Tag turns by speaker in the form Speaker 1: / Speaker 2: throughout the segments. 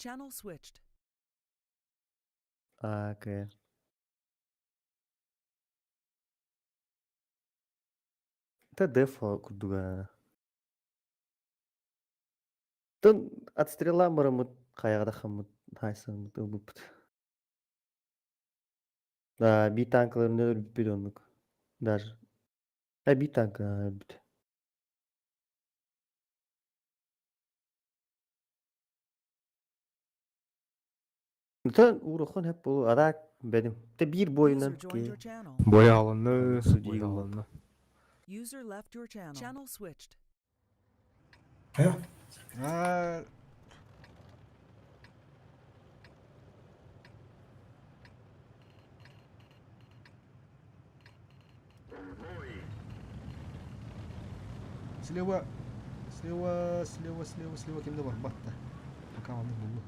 Speaker 1: Channel switched.
Speaker 2: Аа, кыайан. Это дефо курдуга. Тон отстреллаан бараммыт хайаҕа таххаммыт хаайсаммыт ылбыппыт. Да, биир танкаларын өлбүппүт оннук. Даже. А биир танка өлбүт. Та уурахын хэп болу араак бедим. Те биир бойунан
Speaker 1: User joined your channel.
Speaker 3: Бойааланны,
Speaker 2: Судьи
Speaker 3: бойааланны.
Speaker 1: User left your channel. Channel switched.
Speaker 4: Аа Слева, слева, слева, слева, слева кимде бар? Батта. Пока маннык булду.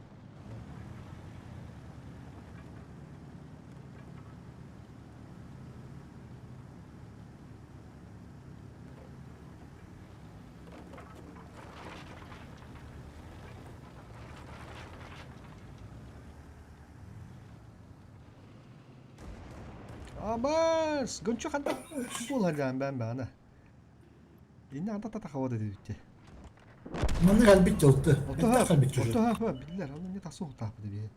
Speaker 4: Абас! Гончо ханта буолан бээн баана. Инне анда татахабат этибитте.
Speaker 5: Манна кэлбит дьолту.
Speaker 4: Ото
Speaker 5: кэлбит дьолту.
Speaker 4: Ото биллэр, оны не тасу таапы дебе.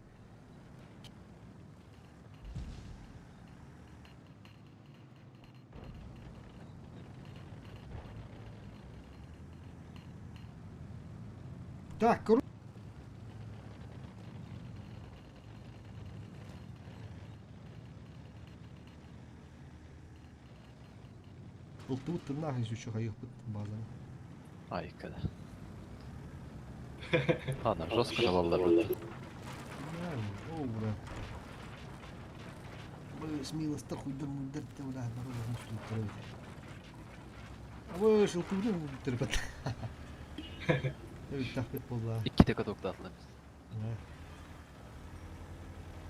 Speaker 4: Так, короче. Ылтыбыт тыннаах исүчү хайыхпыт базаны.
Speaker 6: Айка да. Ладно, жестко жалалар бит.
Speaker 4: О, бля. Вы смелости хуйдыр муйдыр те бля, народ муштуттар. Абы шылтыбытын терпет. Эбит тахпет болла.
Speaker 6: Икките катоктатлар.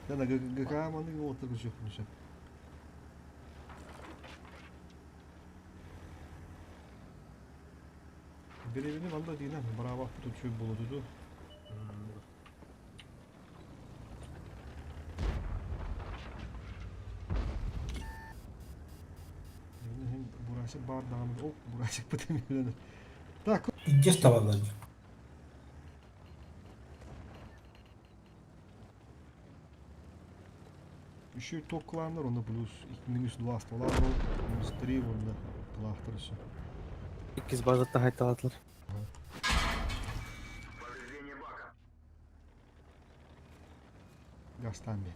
Speaker 4: Дана ГК маны отыр күшөк мүшөк. Беребини манда дина браво тут болотуду. Бурашык бар даҕаны, ол бурашык бытым Так.
Speaker 5: Инжес табаллар.
Speaker 4: Еще топ кланнар, онно плюс минус 2 ствола был, минус 3 онно тылаахтар өссө.
Speaker 2: Иккис базаттан хайталатылар.
Speaker 4: Гастан бе.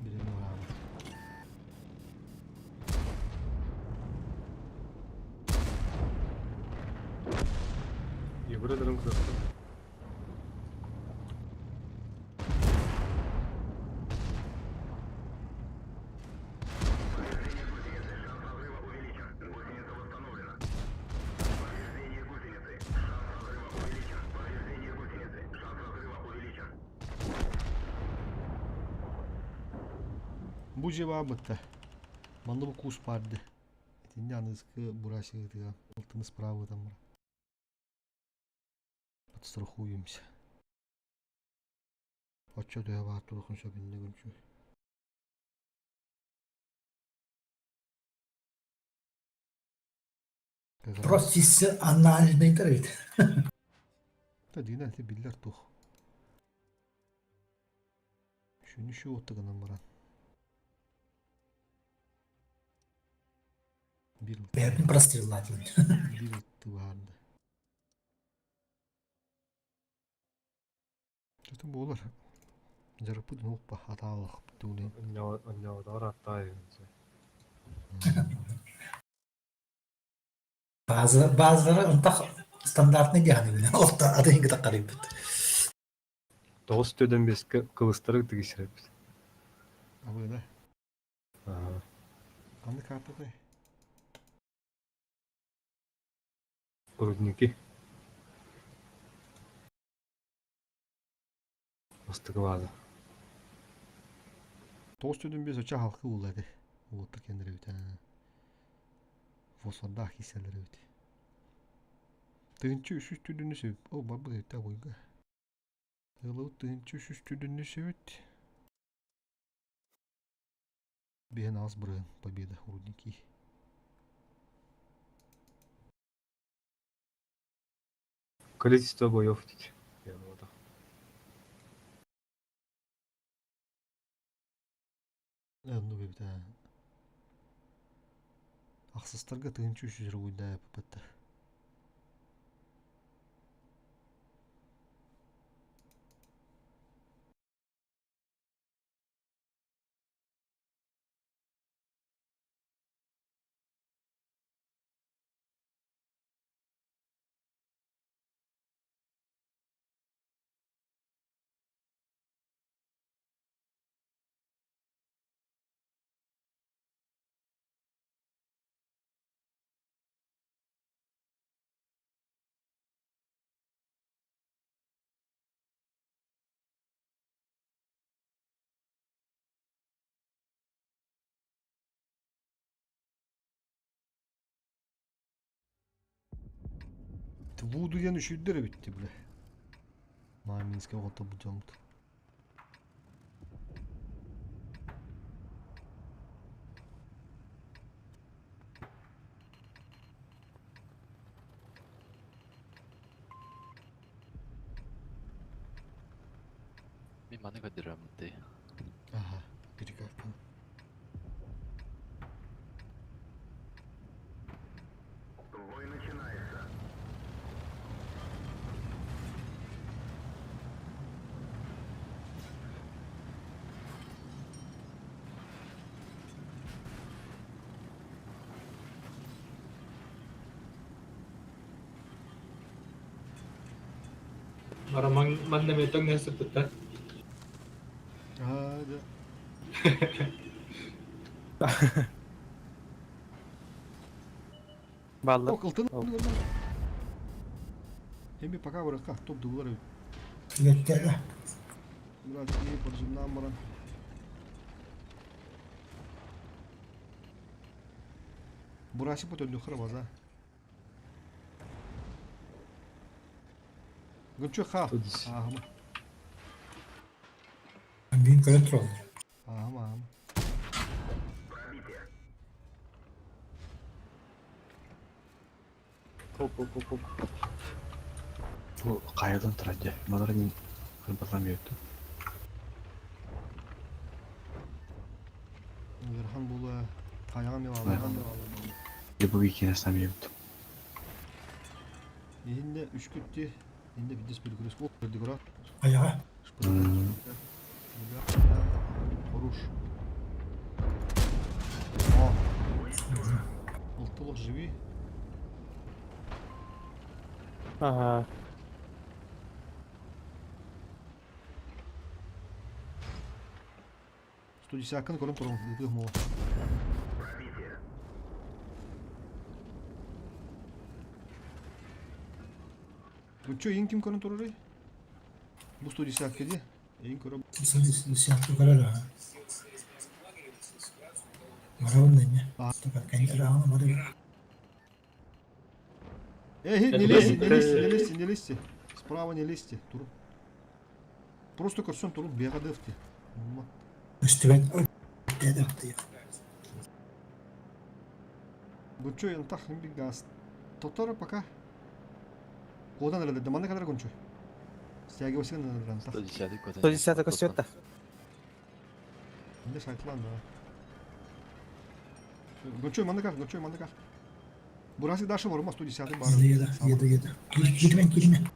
Speaker 4: Билин ураабыт.
Speaker 3: Егор ederim kızarttı.
Speaker 4: Бу жебабытта. Манна бу кус барды. Итинне аныскы бурашыгытыга алтыны справа там бар. Подстрахуемся. Оччо төһө баар турухун сөп инне күнчү.
Speaker 5: Профессиональный эбит.
Speaker 4: Та дигинэн ити биллэр туох. Шүнү шу оттыгынан баран. Бир
Speaker 5: Бэйэбин простреллаатылар.
Speaker 4: бир ытты баарда. Чөтүн буолар. Дьарыппыт нуоппа атаалах тугунан.
Speaker 3: Онньоҕотоҕор аттаай
Speaker 5: База базалара ынтах стандартный диэхани билэн орто атын кытаккарыйбыт.
Speaker 3: Тоҕус төдөн беске кылыстары тигисирэбит.
Speaker 4: Абыда.
Speaker 3: Аа.
Speaker 4: Ханнык картатай?
Speaker 3: Рудники. Бастакы бааза.
Speaker 4: Тоҕус түнүн биэс оччо халкы уулла этэ. Уоттар кэннэрэ эбит. Фосфордаах кииссэллэр эбит. Тыһынча үсүс түнүнү сөп. О, барбыт эбит буйга. Ыалыбыт тыһынча үсүс түнүнү сөбүт. Биһэн аҕыс бырыһын победа рудники.
Speaker 3: Количество боев дейді.
Speaker 4: Оннук эбит ээ. Ахсыстарга тыһыынча үс жүз уруйдаабыттар. Вуду диэн үчүйдэр эбит дии бile. Маминскай оҕото бу дьоммут.
Speaker 6: Мин маны көрдөрөммүт дии.
Speaker 4: Аха, перекаттан.
Speaker 7: Бара манна меток не сыппыттар.
Speaker 4: Аа, да.
Speaker 2: Баллар.
Speaker 4: О, кылтын. Эми пока барыкка топ дулар эбит.
Speaker 5: Сүгэттэ
Speaker 4: Мурат ии боржумнаан баран. Бурасик бу төннүххэ база. Гынчы ха.
Speaker 3: Тут
Speaker 4: Аһама.
Speaker 5: Биин көрөн тураллар.
Speaker 4: Аһама, аһама.
Speaker 2: Оп, оп, оп, оп.
Speaker 8: Бу хайадан турар дьэ. Малара мин кырбатан биэрдим.
Speaker 4: Ыарахан буолуо. Хайаҕа милалахан.
Speaker 8: Дьэ бу иккиэн биэрбитим.
Speaker 4: Иһиннэ үскүтти. Инде бидис перекресток көрдүгүрө.
Speaker 5: Айаҕа.
Speaker 4: Хорош. О. Ылтылық живи.
Speaker 2: Ага.
Speaker 4: 110-кын көрөн туран ытыах мола. Ну чё, ең ким көрөн турарый? Бу 110-ка ди. Ең көрө
Speaker 5: Десятка көрөр аха. Барабын да эмиэ. Кэннэ бары.
Speaker 4: Эй, не лезьте, не лезьте, не лезьте, не лезьте. Справа не лезьте. Турун. Просто көрсөн турун бега дефти.
Speaker 5: Өстүбэт. Дедэ.
Speaker 4: Гунчо янтах имби газ. Тотора пока. Кодан эрэлэр, манна калар гунчо. Стягивайся на янтах.
Speaker 6: 110 көтөн.
Speaker 2: 110 көстүбэт да.
Speaker 4: Инде сайтлан да. Гунчо манна кал, Гунчо манна кал. Бурасы дашы бар, 110 бар.
Speaker 5: Еде, еде, еде. Киирмэн, киирмэн.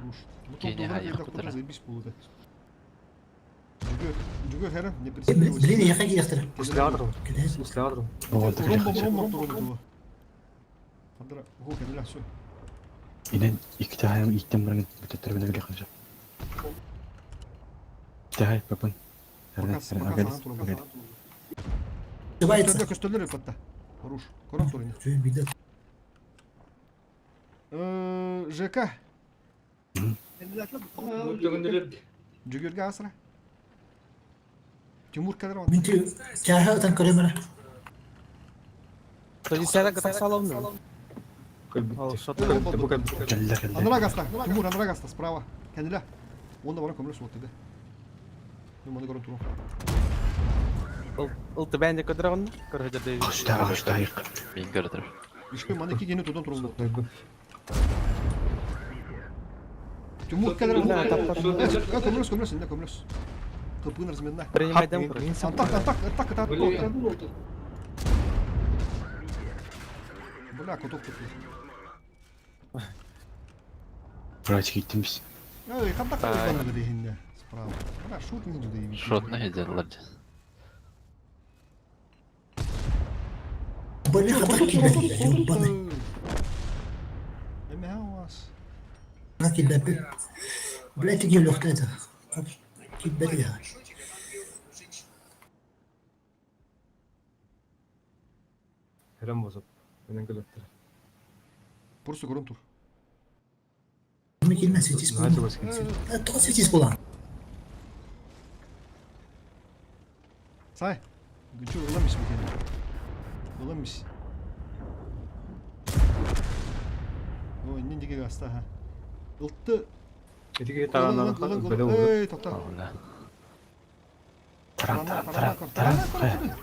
Speaker 4: Руш. Ну
Speaker 6: Кене
Speaker 4: топ
Speaker 6: хайах
Speaker 4: доллар
Speaker 6: кутара.
Speaker 4: заебись булды. Жүгөр, жүгөр хәрәм, не
Speaker 5: Блин, яха киирехтэр.
Speaker 3: Услядр.
Speaker 5: Кэлэ.
Speaker 3: Услядр.
Speaker 8: Оҕолор
Speaker 4: Ромбо,
Speaker 8: кэлиэххэ
Speaker 4: ромбо турун Хадра, хо кэлэ все.
Speaker 8: Инэн икки хайам ииттэн баран бүтөттөрбүнэ кэлиэххэ сөп. Икки хай папын.
Speaker 4: Пока, пока саҥа турабын.
Speaker 5: Сбивается.
Speaker 4: Көстөллөр, көстөллөр ыппатта. Хорош. Көрөн тур ини.
Speaker 5: Чуй биде.
Speaker 4: ЖК.
Speaker 7: Төгүннүлэр.
Speaker 4: Дьөгүөргэ асыра. Тимур кэлэр
Speaker 5: Мин ти чааһы ытан көрөм эрэ.
Speaker 8: Кэллэ кэллэ.
Speaker 4: Анара гаста. Тимур анара гаста справа. Кэнилэ. Уонна баран көмөлөс уоттады. Мен маны көрөн турум.
Speaker 8: Көстәҕэ көстәйик.
Speaker 6: Мин көрдөр.
Speaker 4: Ишпе маны ки кени тутан турум. Тимур кэлэр. Көмөлөс, көмөлөс, инде көмөлөс. Кыпын разменна. Антак, антак, антак, антак. Бля, куток тут.
Speaker 8: Врач киттимис.
Speaker 4: Эй, хандак кылбаны дehинне справа. Бля, шут не жүдей.
Speaker 6: Шотны хеделлер.
Speaker 5: Бали хата килбэт. Ёбаный.
Speaker 4: Эме у вас.
Speaker 5: На килбэт. Блядь, тиги лөхтэ это. Килбэт я.
Speaker 3: Херем босоп. Менен көлөттөр.
Speaker 4: Просто көрөн тур.
Speaker 5: Ми килмә сетис
Speaker 3: Наһаа
Speaker 5: булан.
Speaker 3: чугас кэлсин.
Speaker 5: Тоҕо сетис булан.
Speaker 4: Сай. Күчү ыламис бу Ыламис. Ой, не диге гаста ха. Ылтты.
Speaker 3: Этиги таганнан бөлө болду.
Speaker 4: Эй, токта.
Speaker 6: Ола.
Speaker 8: Таран таран таран таран. Хайа.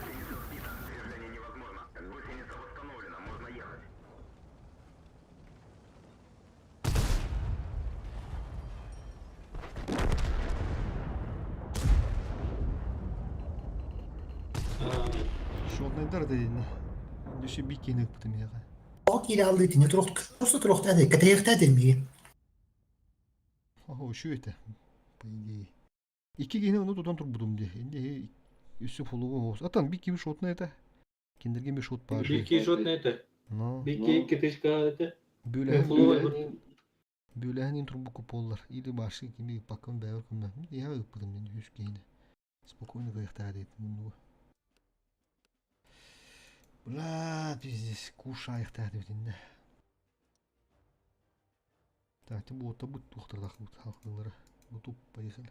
Speaker 4: Шотнайдар дейин. Дүші бикені ыппытым яға.
Speaker 5: Тоҕо киирэ аллыы тине турох просто турохта эдэ кэтэйэхтэ дэмии.
Speaker 4: Охо, şu это, по идее. Икки киһини ону тутан турбутум дии. Инде үсү фулугу оос. Атан бик киби шотна это. Киндерге ми шот бар.
Speaker 7: Бики шотна это.
Speaker 4: Но.
Speaker 7: Бики китышка это.
Speaker 4: Бүлэһин
Speaker 7: Фулуга.
Speaker 4: бүлэһин турбуку поллар. Или башы кими пакын бәвер күмнә. Я ыппытым мен үс киһини. Спокойно кыйыктаа дейт муну. Бля, пиздец, кушайыктаа деп инде. Так, тем более табут тухтардах бут халкылары. Бутуп поехали.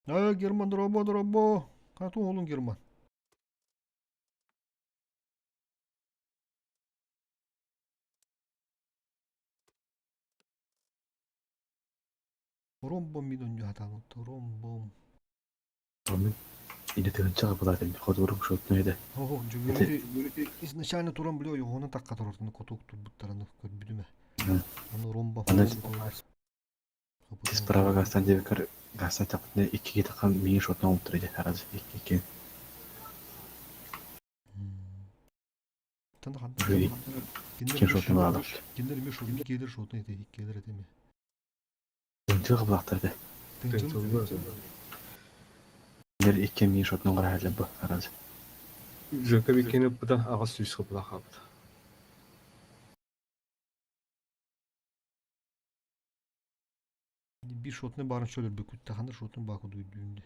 Speaker 4: А, Герман, дробо, дробо. Кату олун Герман. Ромбом мидон жатан, ромбом.
Speaker 8: Мен ине тыгынчага булат эми ходурум шотну эде.
Speaker 4: Ого, жүгүрүтү изначально туран биле йогону такка турортуну котук турбуттараны көрбүдүмө. Аны ромбом.
Speaker 8: Аны Справа гастан дебекер гастан тапытны иккиге такан миң шотну олуп тур эде аразы икки.
Speaker 4: Танда хан.
Speaker 8: Икки шотну булат.
Speaker 4: Киндер ми шотну келер шотну эте келер этеме.
Speaker 8: Тыгынчага булаттар эде. Киндер икки миң шотну карайлы бу аразы.
Speaker 3: Жөкө бикени буда агас сүйс кылып хабыт.
Speaker 4: Bir шотны барын чөлөр бүкүт тахандар шотны баку дүйдүндө.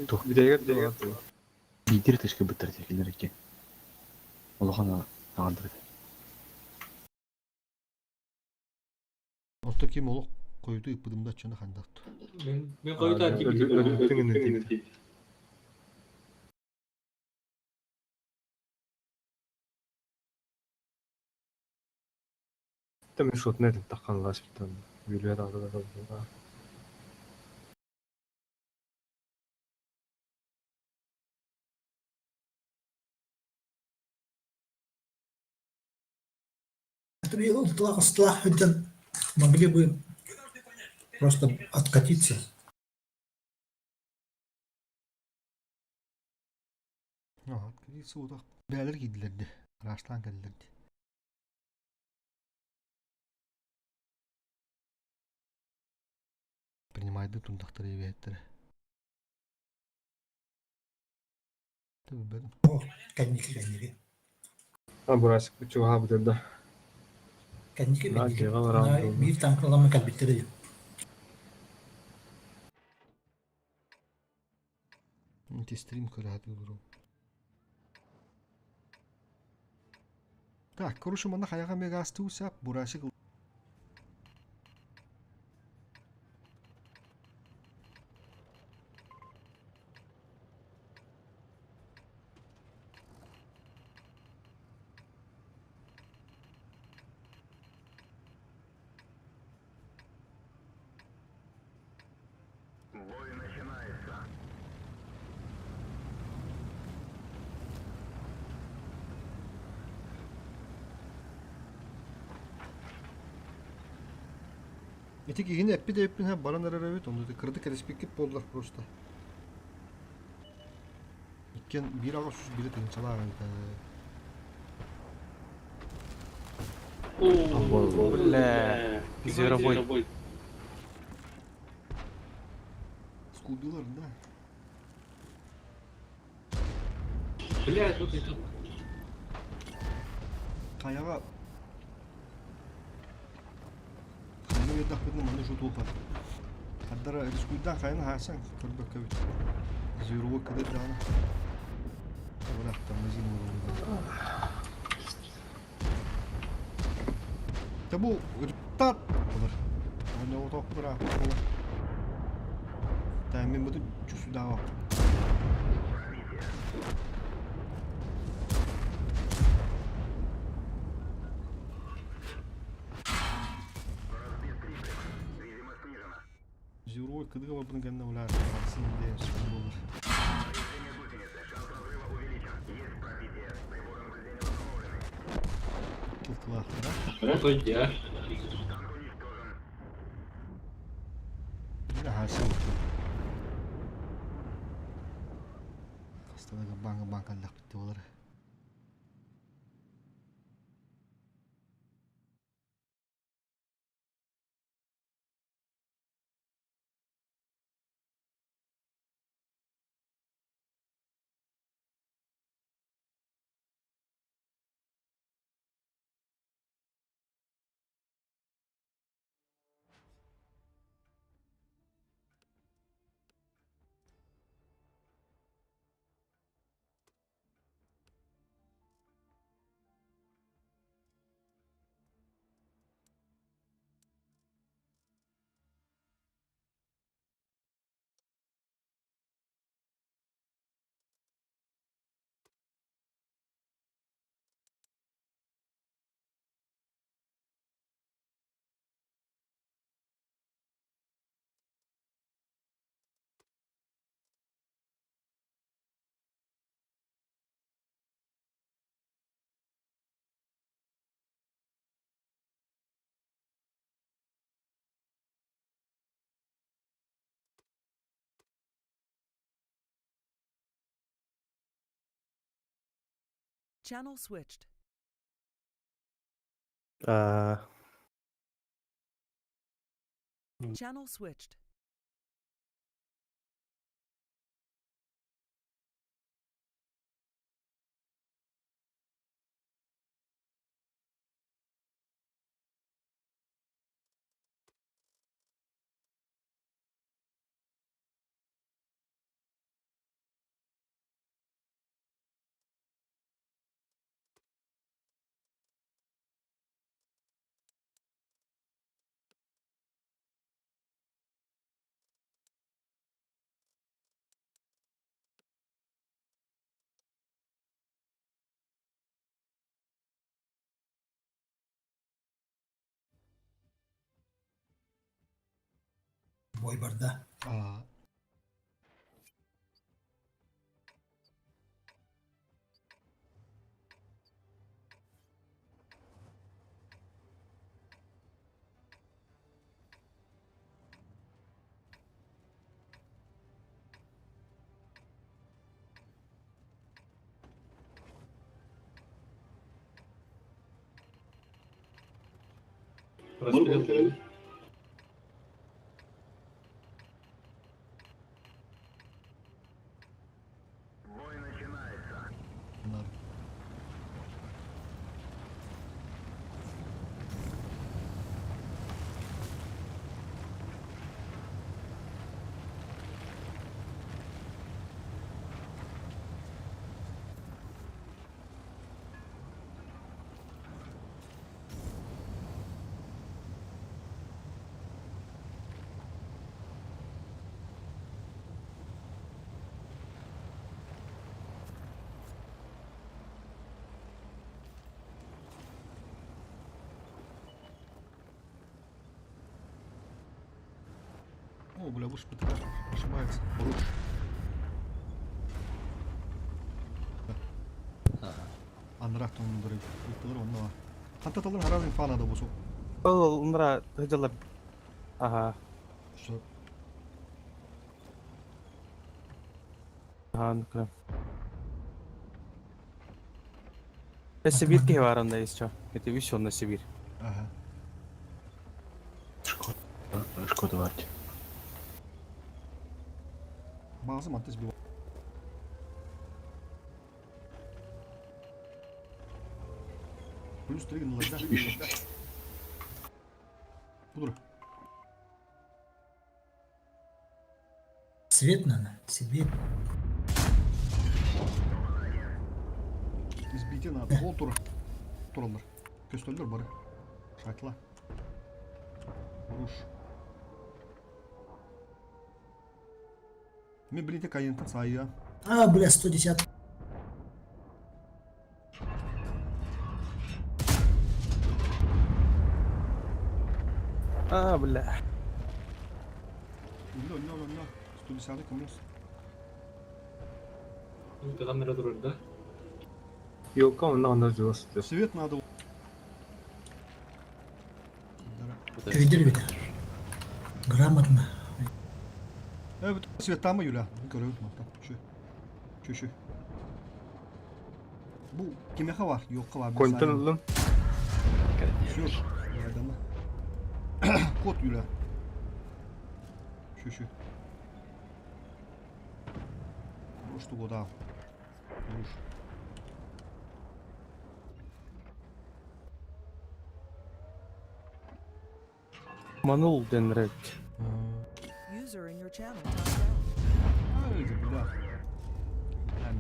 Speaker 8: Тух.
Speaker 3: Бидегер дегер.
Speaker 8: Бидир тышкы буттар киндер икки. Олохон агандыр.
Speaker 4: Орто ким олох койду ыппыдымда чөнө хандакту.
Speaker 7: Мен мен койду тип.
Speaker 3: Там шотну эдим таккан ласпитан. Бүлө дагы да.
Speaker 5: Могли бы просто откатиться.
Speaker 4: Ага, кредит удах. Бәлер кийдилерди. Раштан келдерди. Принимайды тундактар ебеттер. Төбөдүм.
Speaker 5: Кэнники кэнники.
Speaker 3: А бурасик чуга бутырда.
Speaker 5: Кэнники
Speaker 3: На
Speaker 5: биллибит.
Speaker 3: дьиэҕэ баран буолла.
Speaker 5: Биир танка ыламмын кэлбиттэрэ дии.
Speaker 4: Ити стрим көрө сатыыллар. Так, короче, манна хайаҕа эмиэ гаастыы сап, бурашик. Ити киһини эппит эппин баран эрэр эбит, онно кырдык кэтэспиккит буоллар просто. Иккиэн биир аҕыс сүүс биир тыһыынчалаах эбит.
Speaker 7: О,
Speaker 9: Бля. Зверобой.
Speaker 4: Скулбилар, да.
Speaker 7: Бля, тут и тут.
Speaker 4: Хайаҕа хайаны үөрдэхпитинэ манна жутуха. Хардара рискуйдаан хайаны хаасан көрбөккө эбит. Зверобой кыдыр даҕаны. Бырах тормозин буолуо. Та бу результат болар. Оны отоқ бір болар. Та мен буду чусудава. Зверобой кыдыга бар бұның кәміне олар. Алсын де болар. Кылкылақтыра.
Speaker 7: Крутой, да.
Speaker 4: Аха, сыл. Астана банга банка аллах битти болар.
Speaker 1: Channel switched.
Speaker 2: Аа,
Speaker 1: Channel switched.
Speaker 5: Бой барда.
Speaker 4: Аа,
Speaker 7: Расстрел.
Speaker 4: Нар. О, бля, выше ПТК. Ошибается. Буруш. Анрах тоннудары. Ыттылар онно. Ханта талар хараз инфана да босу.
Speaker 9: Ол унра хыдьалар. Аха.
Speaker 4: Что?
Speaker 9: Аха, ну Өссө биир киһи баар онно еще. Это үс онно өссө биир.
Speaker 4: Ага.
Speaker 8: Шкода. Шкода варти.
Speaker 4: Базы манты сбивал. Плюс 3 на да. Пудра.
Speaker 5: Свет надо, свет.
Speaker 4: Сбейте надо. Ол тура. Туралар. Көстөллөр бары. Шайтла. Руш. Мен билите кайынтын сайы.
Speaker 5: А, бля, 110.
Speaker 9: А, бля.
Speaker 4: Үнлө, үнлө, үнлө. 110 коммунс.
Speaker 7: Ну, камера турар да?
Speaker 3: Елка онна онна жылас.
Speaker 4: Свет надо.
Speaker 5: Өйдер бит. Грамотно.
Speaker 4: Evet, свет там Юля. Көрөбүт мантан. Чү. Чү чү. Бу кимеха бар, юкка бар.
Speaker 3: Контен ылым.
Speaker 4: Все. Adamı. Код Юля. Чү чү. Что года. Руш.
Speaker 9: Манул денрек.
Speaker 1: User in your channel timed out.
Speaker 4: Öyle бля. Бля,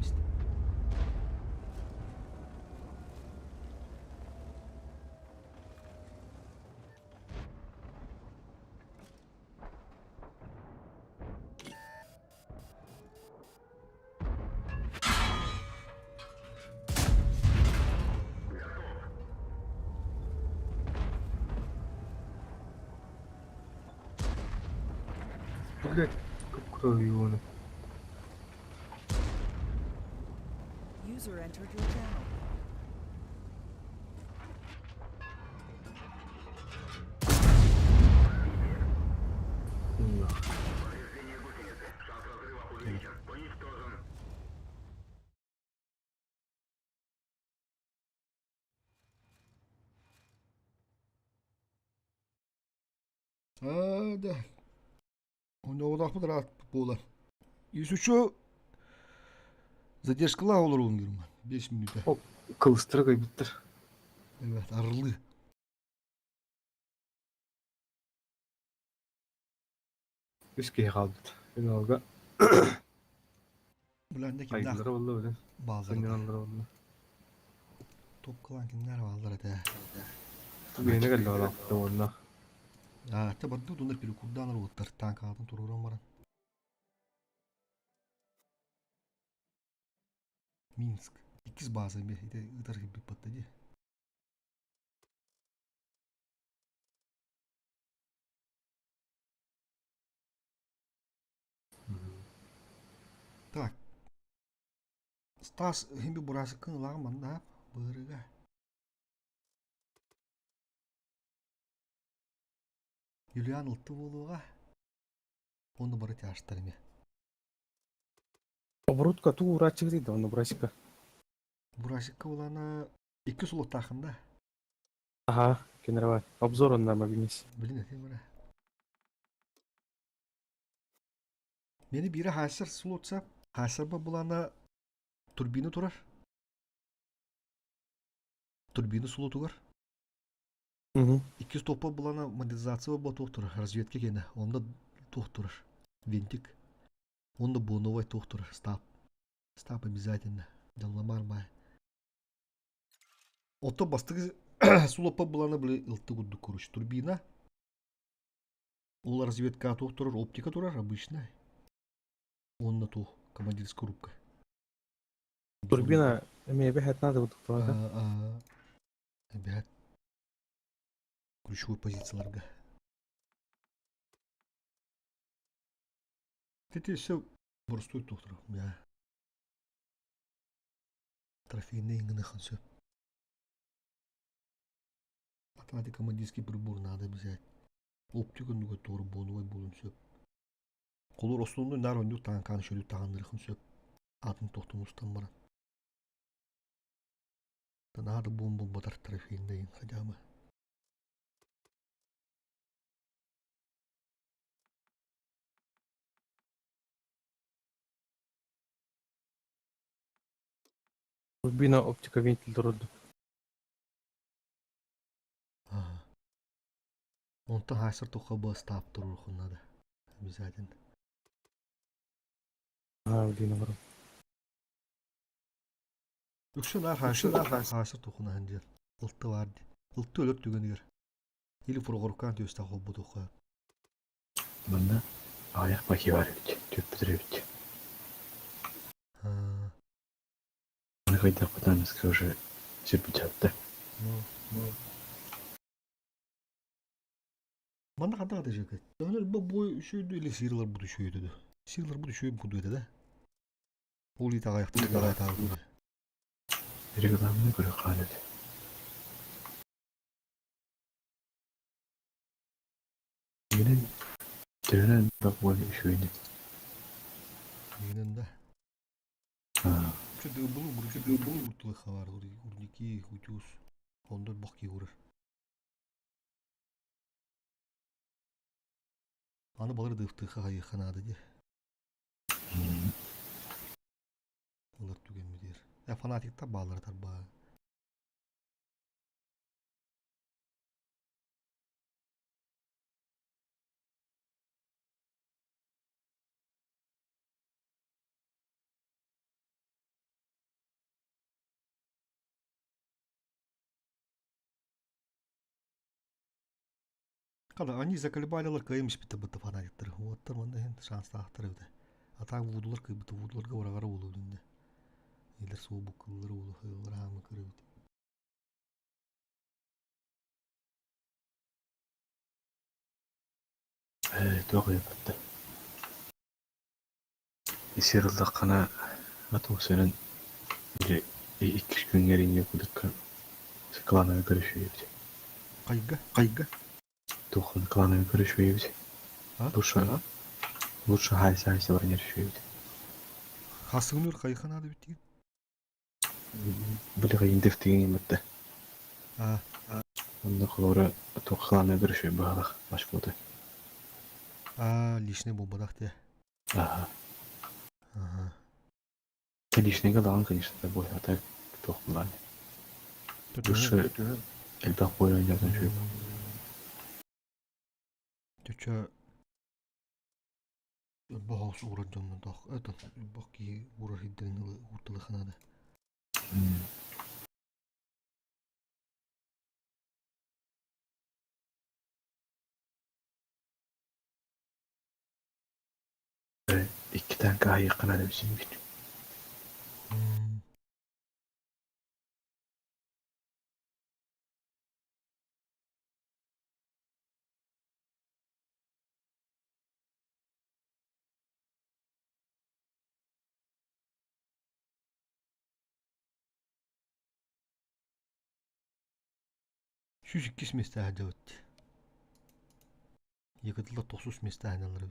Speaker 3: Блять, как кровью
Speaker 1: User entered your channel.
Speaker 3: он.
Speaker 4: Hadi. Ойнооботохпут ыраат буолар. 103 задержкалаах олоруун гырман. 5 минута.
Speaker 3: Кылыстыра кайбыттар.
Speaker 4: Evet, арылы.
Speaker 3: Үс киһи хаалбыт. Мен алга
Speaker 4: Буланда кимнәр
Speaker 3: айдылара болла билен.
Speaker 4: базар.
Speaker 3: Саньялары болла.
Speaker 4: Топ кылан кимнәр баллар эте.
Speaker 3: Бейне келди алакты онна.
Speaker 4: А, те барды дундар перекурдан оттар танк атын туруран баран. Минск. Иккис база бе, ите ытар хибби паттади. Так. Стас химби бурасы кын лаган манда бырыга. Юлиан ылты болуға. Оны бары тяштар эме.
Speaker 9: Оборудка туу урачык дейди, онно бурасика.
Speaker 4: Бурасикка улана икки сулуттаахында.
Speaker 9: Аха, кенерва. Обзор онна мобильнес.
Speaker 4: Билин этим бара. Мени бири хасыр сулутса, хасырба булана турбина турар. Турбина сулутугар. Икки стопа булана модернизация була турар, разведка кене. Онда тух турар. Винтик. Онда боновой тух турар, стап. Стап обязательно. Далламар май. Ото бастыгы сулопа булана биле ылты гудду куруш. Турбина. Ол разведка тух турар, оптика турар, обычная. Онна тух, командирская рубка.
Speaker 9: Турбина эме бэхэт надо вот
Speaker 4: А, Опять. Ключевой позицияларга. Ити все боростуой туохтара. Трофейный гыныхан сөп. Атаати командирский прибор надо взять. Оптик оннуга туора буонугай буолун сөп. Холур основной нар оннук таанкааны шөлүк таҕаннырыхын сөп. Атын тохтун устан баран. Наада буон булбатар трофейный хотя бы.
Speaker 9: Турбина оптика вентиль турду.
Speaker 4: Ага. Онтон хайсар тухха бастаап туруохун надо. Обязательно.
Speaker 9: Аа, блин, барым.
Speaker 4: Үксүн наар хаасар тухуна хандиан. Ылты бар ди. Ылты өлөр түгэнигэр. Или фургорукаан түөстэх холбутухха.
Speaker 8: Манна аҕыйах баки бар эбит, түөппүтэр эбит.
Speaker 4: Аа,
Speaker 8: Аны хайдахпытынан эмискэ уже сирбит
Speaker 4: ну, ну. Манна ханна хатыжыка? Өнөр бу бой үшүйдү или сырлар бу үшүйдү. Сырлар бу үшүйүм куду это да? Ол ит ағаяқты ағаяқты.
Speaker 8: Регламент көрө хаалет. Минен төһөнөн бак буолан үчүгэйин.
Speaker 4: Дегенен да.
Speaker 8: Аа,
Speaker 4: Чү булу бурчу булу уртулы хабар урники утюз. Ондор бок урар. Аны балыр дыфтыха хайыханады ди. Олар түгенми дер. Я фанатиктар баалар тарба. Када они заколебали кайым спита быты фанатиктар. Вот манда хен шанс тахтар өтө. А так вудулар кыйбыты вудуларга барагара болу динде. Илер суу букыллар болу хыллар хамы кырыбыт.
Speaker 8: Туох ыйыппатта. Исирыллаххана атмосферан или иккис күҥҥэр кудукка клановый көрүшүйэбит.
Speaker 4: Кайга?
Speaker 8: Кайга? Тухан клановый көрүшүйэбит.
Speaker 4: А?
Speaker 8: Лучше лучше хайса хайса барнер үшүйэбит.
Speaker 4: Хасыгыныр кайханады бит.
Speaker 8: Били кайын дефтигин битте.
Speaker 4: А,
Speaker 8: Онда холора туох клановый көрүшүй баалах башкоты.
Speaker 4: а лишний болбадах те.
Speaker 8: Ага.
Speaker 4: Ага.
Speaker 8: Лишний галан, конечно, это будет, а так туох булан. Лучше элбэх бойон жазан үшүй.
Speaker 4: Төчө бохос урар дьонно дох это бох ки урар хидден уртылыханады.
Speaker 8: Икки танка айыккана деп син бит.
Speaker 4: Сүүс иккис месте хадабыт. Екытылла тохсус месте ханалар.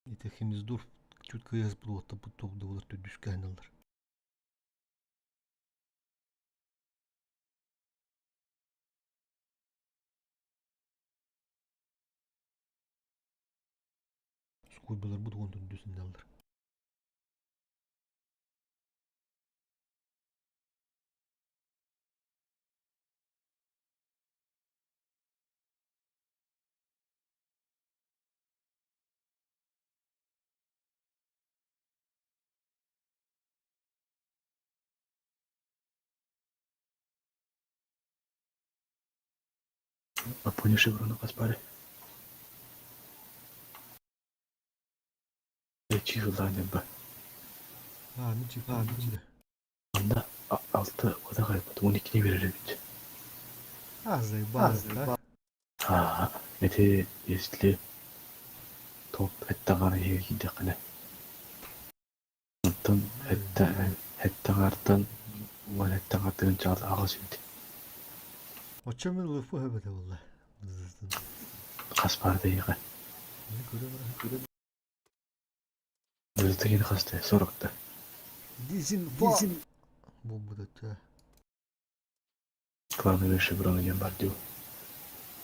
Speaker 4: Ите химиздур чуть кыяз булуотта бут болар төдүскө ханалар. Скуй булар бут он төдүсүндө алар.
Speaker 8: Апоня шеврону каспары. Чивылааны ба.
Speaker 4: А, мен чип, а, мен
Speaker 8: Анда алты ода кайбат, 12-ни берер бит.
Speaker 4: А, заебал, да?
Speaker 8: А, это если топ эттэҕэр киирдэххинэ. Оттон этте эттэҕэртэн уон эттэҕэртэн чаҕыл аҕыс үүт.
Speaker 4: Оччо мен лыфпы хөбөтө буолла.
Speaker 8: Хас баар дэйиэхэ.
Speaker 4: Мин көрө баран.
Speaker 8: Бызытыгын хаста 40-та.
Speaker 4: Дизинфо. Буолбут өттө.
Speaker 8: Клановый шеврон диэн бар дуу.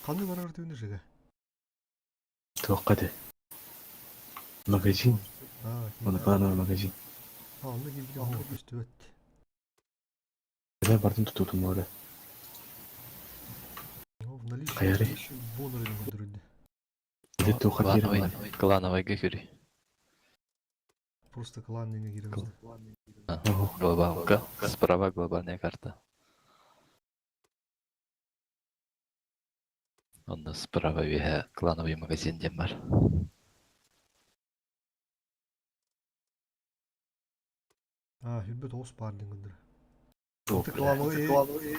Speaker 4: Ханны барар түүнү жига.
Speaker 8: Туохха де. Магазин.
Speaker 4: Аа,
Speaker 8: Оны клановый магазин.
Speaker 4: А, онно киирбит оһох көстүбэт.
Speaker 8: Бile бардын тутутум оры.
Speaker 4: О, в наличии
Speaker 8: Хайары.
Speaker 4: бонус көрдөрүлдү.
Speaker 8: Бile туохха киирэн
Speaker 6: Клановый,
Speaker 8: бар.
Speaker 6: клановыйга көрүй.
Speaker 4: Просто клан диэҥҥэ киирэбит.
Speaker 8: Ого.
Speaker 6: Глобалка. Справа глобальная карта. Онно справа үөһэ клановый магазин диэн бар.
Speaker 4: Аа, хүрбэт оҕус баар диэн көрдөрөр.
Speaker 8: Туох
Speaker 4: Ты
Speaker 8: бile.
Speaker 4: клановый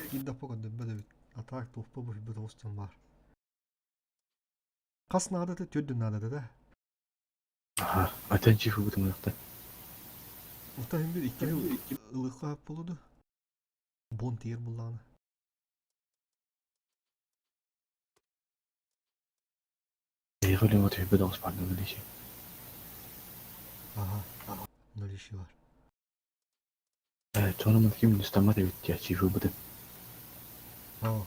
Speaker 4: киирдэхпэ көрдөрбөт эбит. А так туохпа бу хүрбэт оҕус диэн баар. Хас наадата төрдүн наадата да.
Speaker 8: Аха. Атен чифу бутум уякта.
Speaker 4: Ута хим бир иккини ылыхха хөп болуду. Бон тиер буллааны.
Speaker 8: Эйге лема түһбэт оҕус бар наличие.
Speaker 4: Аха. Наличие бар.
Speaker 8: Э, тону ман ким нустамат эбит я чифу бутум.
Speaker 4: Аа,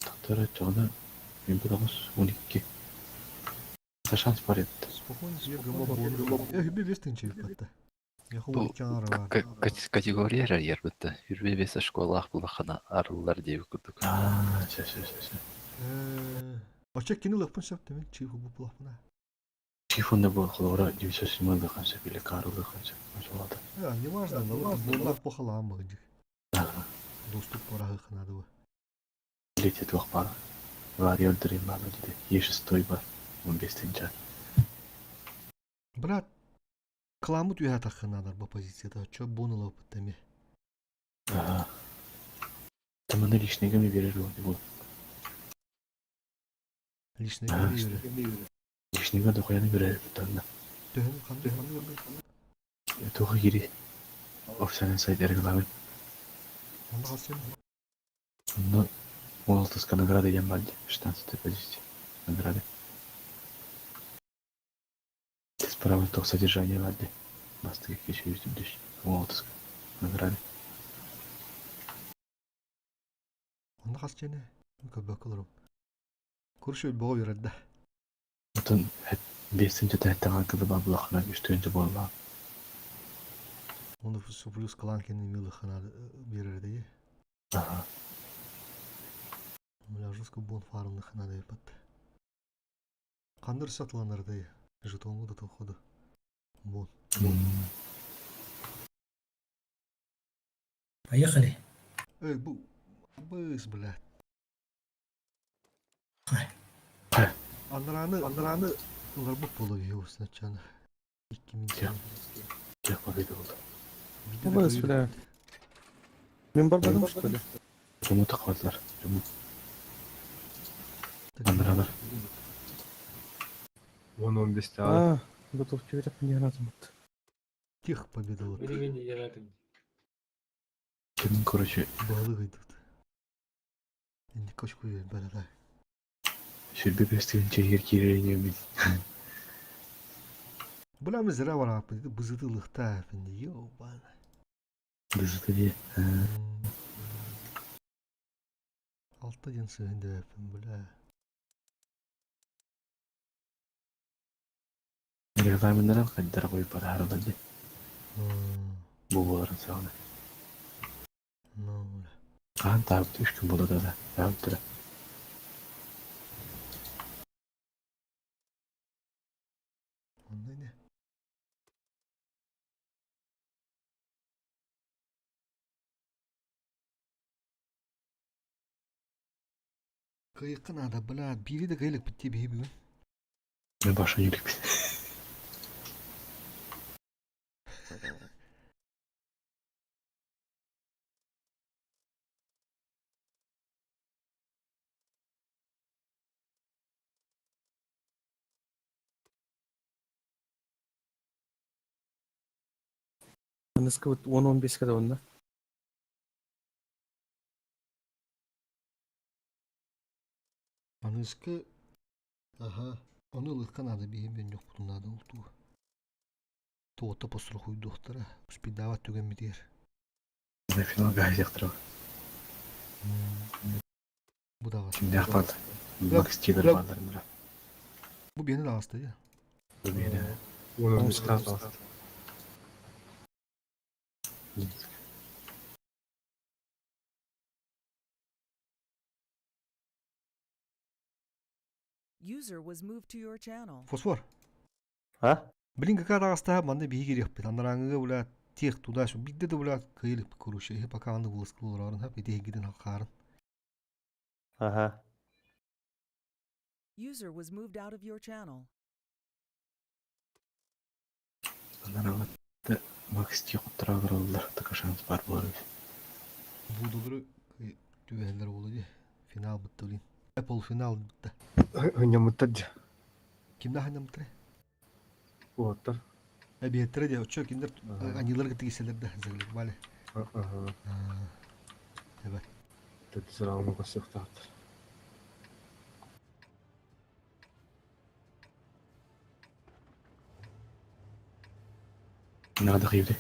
Speaker 8: Тактара тону мен оҕус 12. Шанс бар эбит.
Speaker 4: спокойно себе гыма бон. Э, хүбе бес тынчы батта. Яху
Speaker 6: Бу
Speaker 4: икки ары бар.
Speaker 6: Категория эрэр бытта. Үрбе бесе школаах булахана арыллар диэбит курдук.
Speaker 8: Аа, сэ сэ сэ сэ.
Speaker 4: Э, оча кини лыхпын сөп темен чифу бу булахпына.
Speaker 8: Чифунда бу холора 907 дыханса или Карл дыханса. Машаллах.
Speaker 4: Э, не важно, но вот боннах похалаам багдик.
Speaker 8: Ага.
Speaker 4: Доступ барахы надо бы.
Speaker 8: Летит бар. Варьер дрим бар диде. Е6 бар. 15 тынча.
Speaker 4: Брат, кламут үйә тахы надо бу позицияда. Чо бон лып теме.
Speaker 8: Ага. Там она личныйга берер бу.
Speaker 4: Личный
Speaker 8: Ага.
Speaker 4: бере.
Speaker 8: Личныйга дохуяны берер танна.
Speaker 4: Төһөн канды канды.
Speaker 8: Туха кири. Официальный сайт регламент.
Speaker 4: Онда калсын.
Speaker 8: Ну, 16 награды ден бар 16 позиция. Награды. Справа то содержание валди. Бастыгы кеше жүздүш. 16 награды.
Speaker 4: Онда калсын. Көбөк олорум. Көршө боо берет да.
Speaker 8: Отон бесинчи тәттәгән кызы бар булахына үстүнче болла.
Speaker 4: Оны плюс клан кени милы хана берер ди.
Speaker 8: Ага.
Speaker 4: Бля, жестко бон фармны хана деп атты. Кандыр сатыланар ди. Жетонго да тоходу. Бон.
Speaker 5: Поехали.
Speaker 4: Эй, бу быс, бля.
Speaker 5: Хай.
Speaker 8: Хай.
Speaker 4: Андраны, андраны ыларбыт болу его сначала. 2000
Speaker 8: Тя. Тех победа болды.
Speaker 9: Быс, бля. Мен барбадым, что ли?
Speaker 8: Жуму такладылар. Жуму. Андралар.
Speaker 3: 10-15
Speaker 9: А, готов тебе не надо.
Speaker 4: Тех победа вот.
Speaker 7: Билигин яратын.
Speaker 8: Ким, короче,
Speaker 4: Балык идут. Инди кочку бля, да.
Speaker 8: сүрбе бестигинче жер кирерine мен.
Speaker 4: Бля, мы зря барап, бызыты лыхта, ёбана.
Speaker 8: Бызыты де.
Speaker 4: Алта ден сыгынды, бля.
Speaker 8: Регламенттен кайдар коюп бар харалар де. Бу боларын сагына.
Speaker 4: Ну, бля.
Speaker 8: Кан табыт 3 күн болот да. Табыт тура.
Speaker 4: Ондай не? Кыйкы надо, бля, бири де кыйлык битти бии бүгүн.
Speaker 8: Мен баша юлик.
Speaker 9: Аныскыбыт 10-15 да онно.
Speaker 4: Аныскы аха ону ылыахха наада биһим бөнньөхпүтүн наада ол тугу. Туота построхуйдуохтара успейдаабат түгэммитигэр.
Speaker 8: Финалга хайдахтара.
Speaker 4: Бу даҕас.
Speaker 8: Кимнээх бааллар? Макс Тигр бааллар мыра.
Speaker 4: Бу биэни даҕаста дии.
Speaker 8: Бу биэни.
Speaker 3: Омскта даҕаста.
Speaker 1: User was moved to your channel.
Speaker 4: Фосфор.
Speaker 2: А?
Speaker 4: Блин, какая даҕастаһа манна биһиги кириэхпит. Анарааҥҥыга бля тех туда сюда. Биирдэ да бля кыайылыкпыт короче. Иһи пока аны вылазка олорорун хап ити иһигитин хаарын.
Speaker 2: Ага.
Speaker 1: User was moved out of your channel.
Speaker 8: Анарааҥҥы Макс Ти хотторо олороллор. Така шанс баар буолар эбит.
Speaker 4: Буудулары түбэһэллэр буолуо дии. Финал бытта блин. Полуфинал бытта.
Speaker 3: Хынньаммыттар дьэ.
Speaker 4: Кимнээх хынньаммыттарай?
Speaker 3: Уоттар.
Speaker 4: Эбиэттэрэ дьэ, оччо кинилэр аньыылар кытта киирсэллэр да, заливали. Эбэ.
Speaker 3: Төрдүс раундка көрсүөхтээхтэр.
Speaker 8: Надо киирди.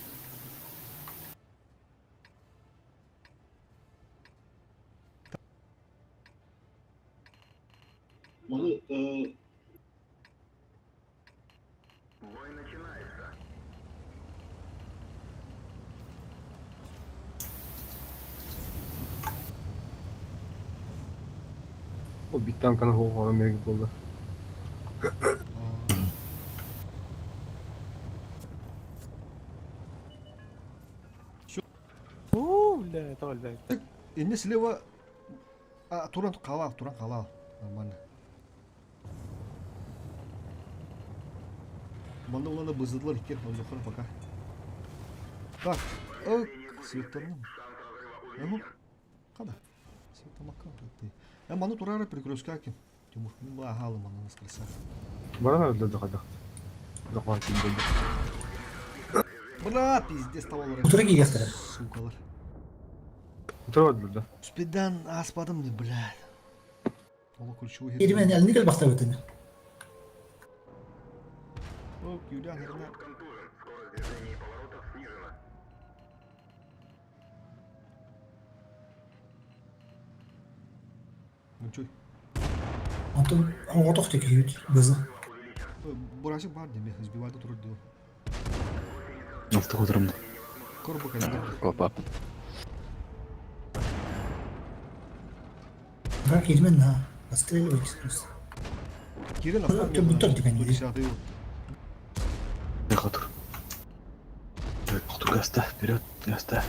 Speaker 3: Ол биир танканы хоҕоҕо мэрик буолла.
Speaker 9: Уу, бля, это бля.
Speaker 4: Инне слева а, туран халал, туран халал. Нормально. Манна улана быздылар икки оннохор пока. Так, ок, светтанным. Ему? Када? Светамакка ты. Я ману турара перекрестка ким. Тимур, ну ба халы манна наскреса.
Speaker 3: Баран öldü да Захватил болды.
Speaker 4: Бля, пиздец табалар.
Speaker 5: Утура киириэхтэрэ.
Speaker 4: Сукалар.
Speaker 3: Утура öldü.
Speaker 4: Спидан аспадым не, блядь. Оло ключевой
Speaker 5: Кииримэн элник элбахтабытын.
Speaker 4: Ок, Юлиан, херня. Мунчуй.
Speaker 5: Онтон оҕотох киһибит бызы.
Speaker 4: Бурасик бар деме, сбивайды турар дио.
Speaker 8: Алты отырым.
Speaker 4: Корбу кэллэ.
Speaker 6: Копап.
Speaker 5: Бара кииримэн на. Расстреливайтесь просто.
Speaker 4: Кирен
Speaker 5: Буттар дигэн дии.
Speaker 8: Хотур. Хотур гаста, вперед, гаста.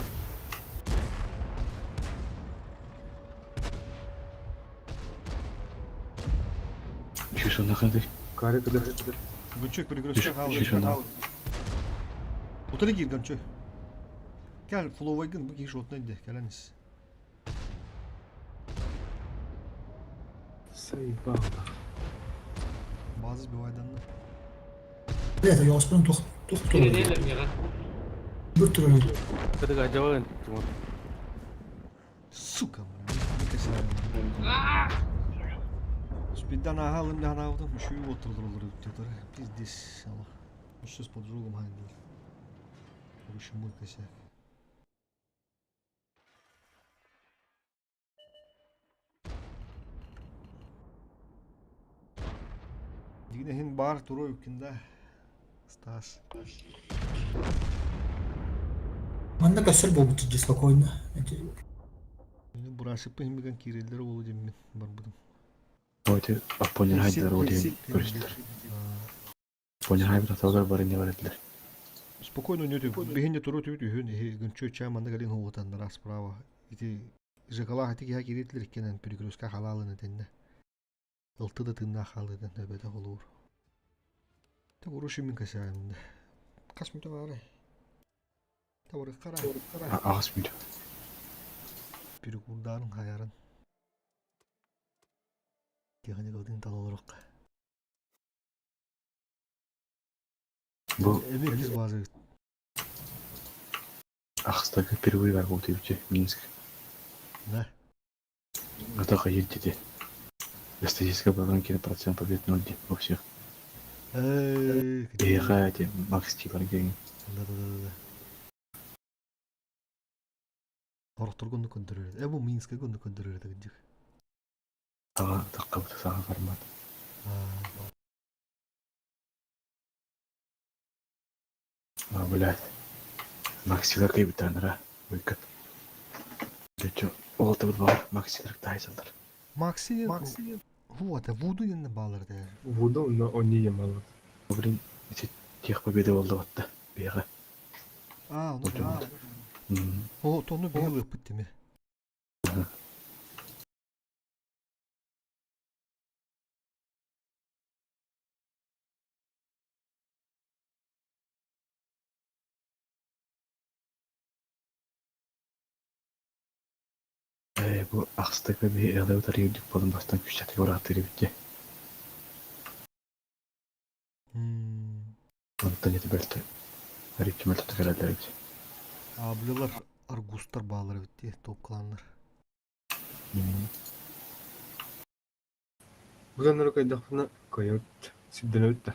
Speaker 8: Еще нахады.
Speaker 3: Кары кыдыр.
Speaker 4: Гончой перекрестка
Speaker 8: Еще на.
Speaker 4: Утары киир Гончой. Кэл фловайгын бу киһи шотна инде кэлэнис.
Speaker 3: Заебал.
Speaker 4: Базы сбивайданна.
Speaker 5: Бля, йоҕоспун тух тух турар.
Speaker 7: Кирилл мига.
Speaker 5: Бүр турар.
Speaker 9: Кыдыга жабын, Тимур.
Speaker 4: Сука, Спидан агалым да анаудым, үшүү отурдур өттөтөр. Пиздец, аллах. Еще с поджогом хайдыр. Короче, мой косяк. Дигнехин бар турой укинда. Стас.
Speaker 5: Манна көссөр буолбут дьэ спокойно.
Speaker 4: Бурашыппын химиган киирэллэр уолу диэммин барбытым.
Speaker 8: Ойты Аппонер хайдылар ол диэн көрүстүлэр. Аппонер хайбыт аталар бары не бар этилэр.
Speaker 4: Спокойно нөтү биһинне туру түбүт үһүн иһи гынчу чаа манна кэлин хуутаннара справа. Ити Жекалаах ити киһи кииритилэр иккенэн перекрестка халаалын этиннэ. Ылты да тыыннаах хаалыытын өбөтө холуур. Те уруш мин кэсээн. Хас мүтэ баарай? Табырыккара.
Speaker 8: Аҕыс мүнүүт.
Speaker 4: Перекурдаарын хайарын. Техникалдын талалырыкка.
Speaker 8: Бу
Speaker 4: Эми иккис база.
Speaker 8: Ахстага впервые бар буолтуйбучча Минск.
Speaker 4: Да.
Speaker 8: Это хайыр диди. Статистика была процент побед 0 во всех. Эйха эти Макс Тилар гең.
Speaker 4: Да-да-да. Орохторго онну көрдөрөр. Э бу Минскайга онну көрдөрөр этэ кырдьык.
Speaker 8: Саҥа таххабыт саҥа формат. А, блядь. Максилар кыйбыттаанара. Выйкат. Дечо, ол табыт бар Максилар тайсалар.
Speaker 4: Макси Макси Вот, Вуду диэн баалар да.
Speaker 3: Вуду, но они ямалат.
Speaker 8: Блин, эти тех победы болду батта. Бега.
Speaker 4: А, ну. О, тону биһи ыппыт тиме.
Speaker 8: Э, бу ахстыка би эле утар юдик болон бастан күчәтик уратыр битте. Онтон эти бөлтө. Аричи мөлтө керелер бит.
Speaker 4: А булар аргустар баалар битти, топ кланнар.
Speaker 3: Бұдан кайдахна койот сидден өттө.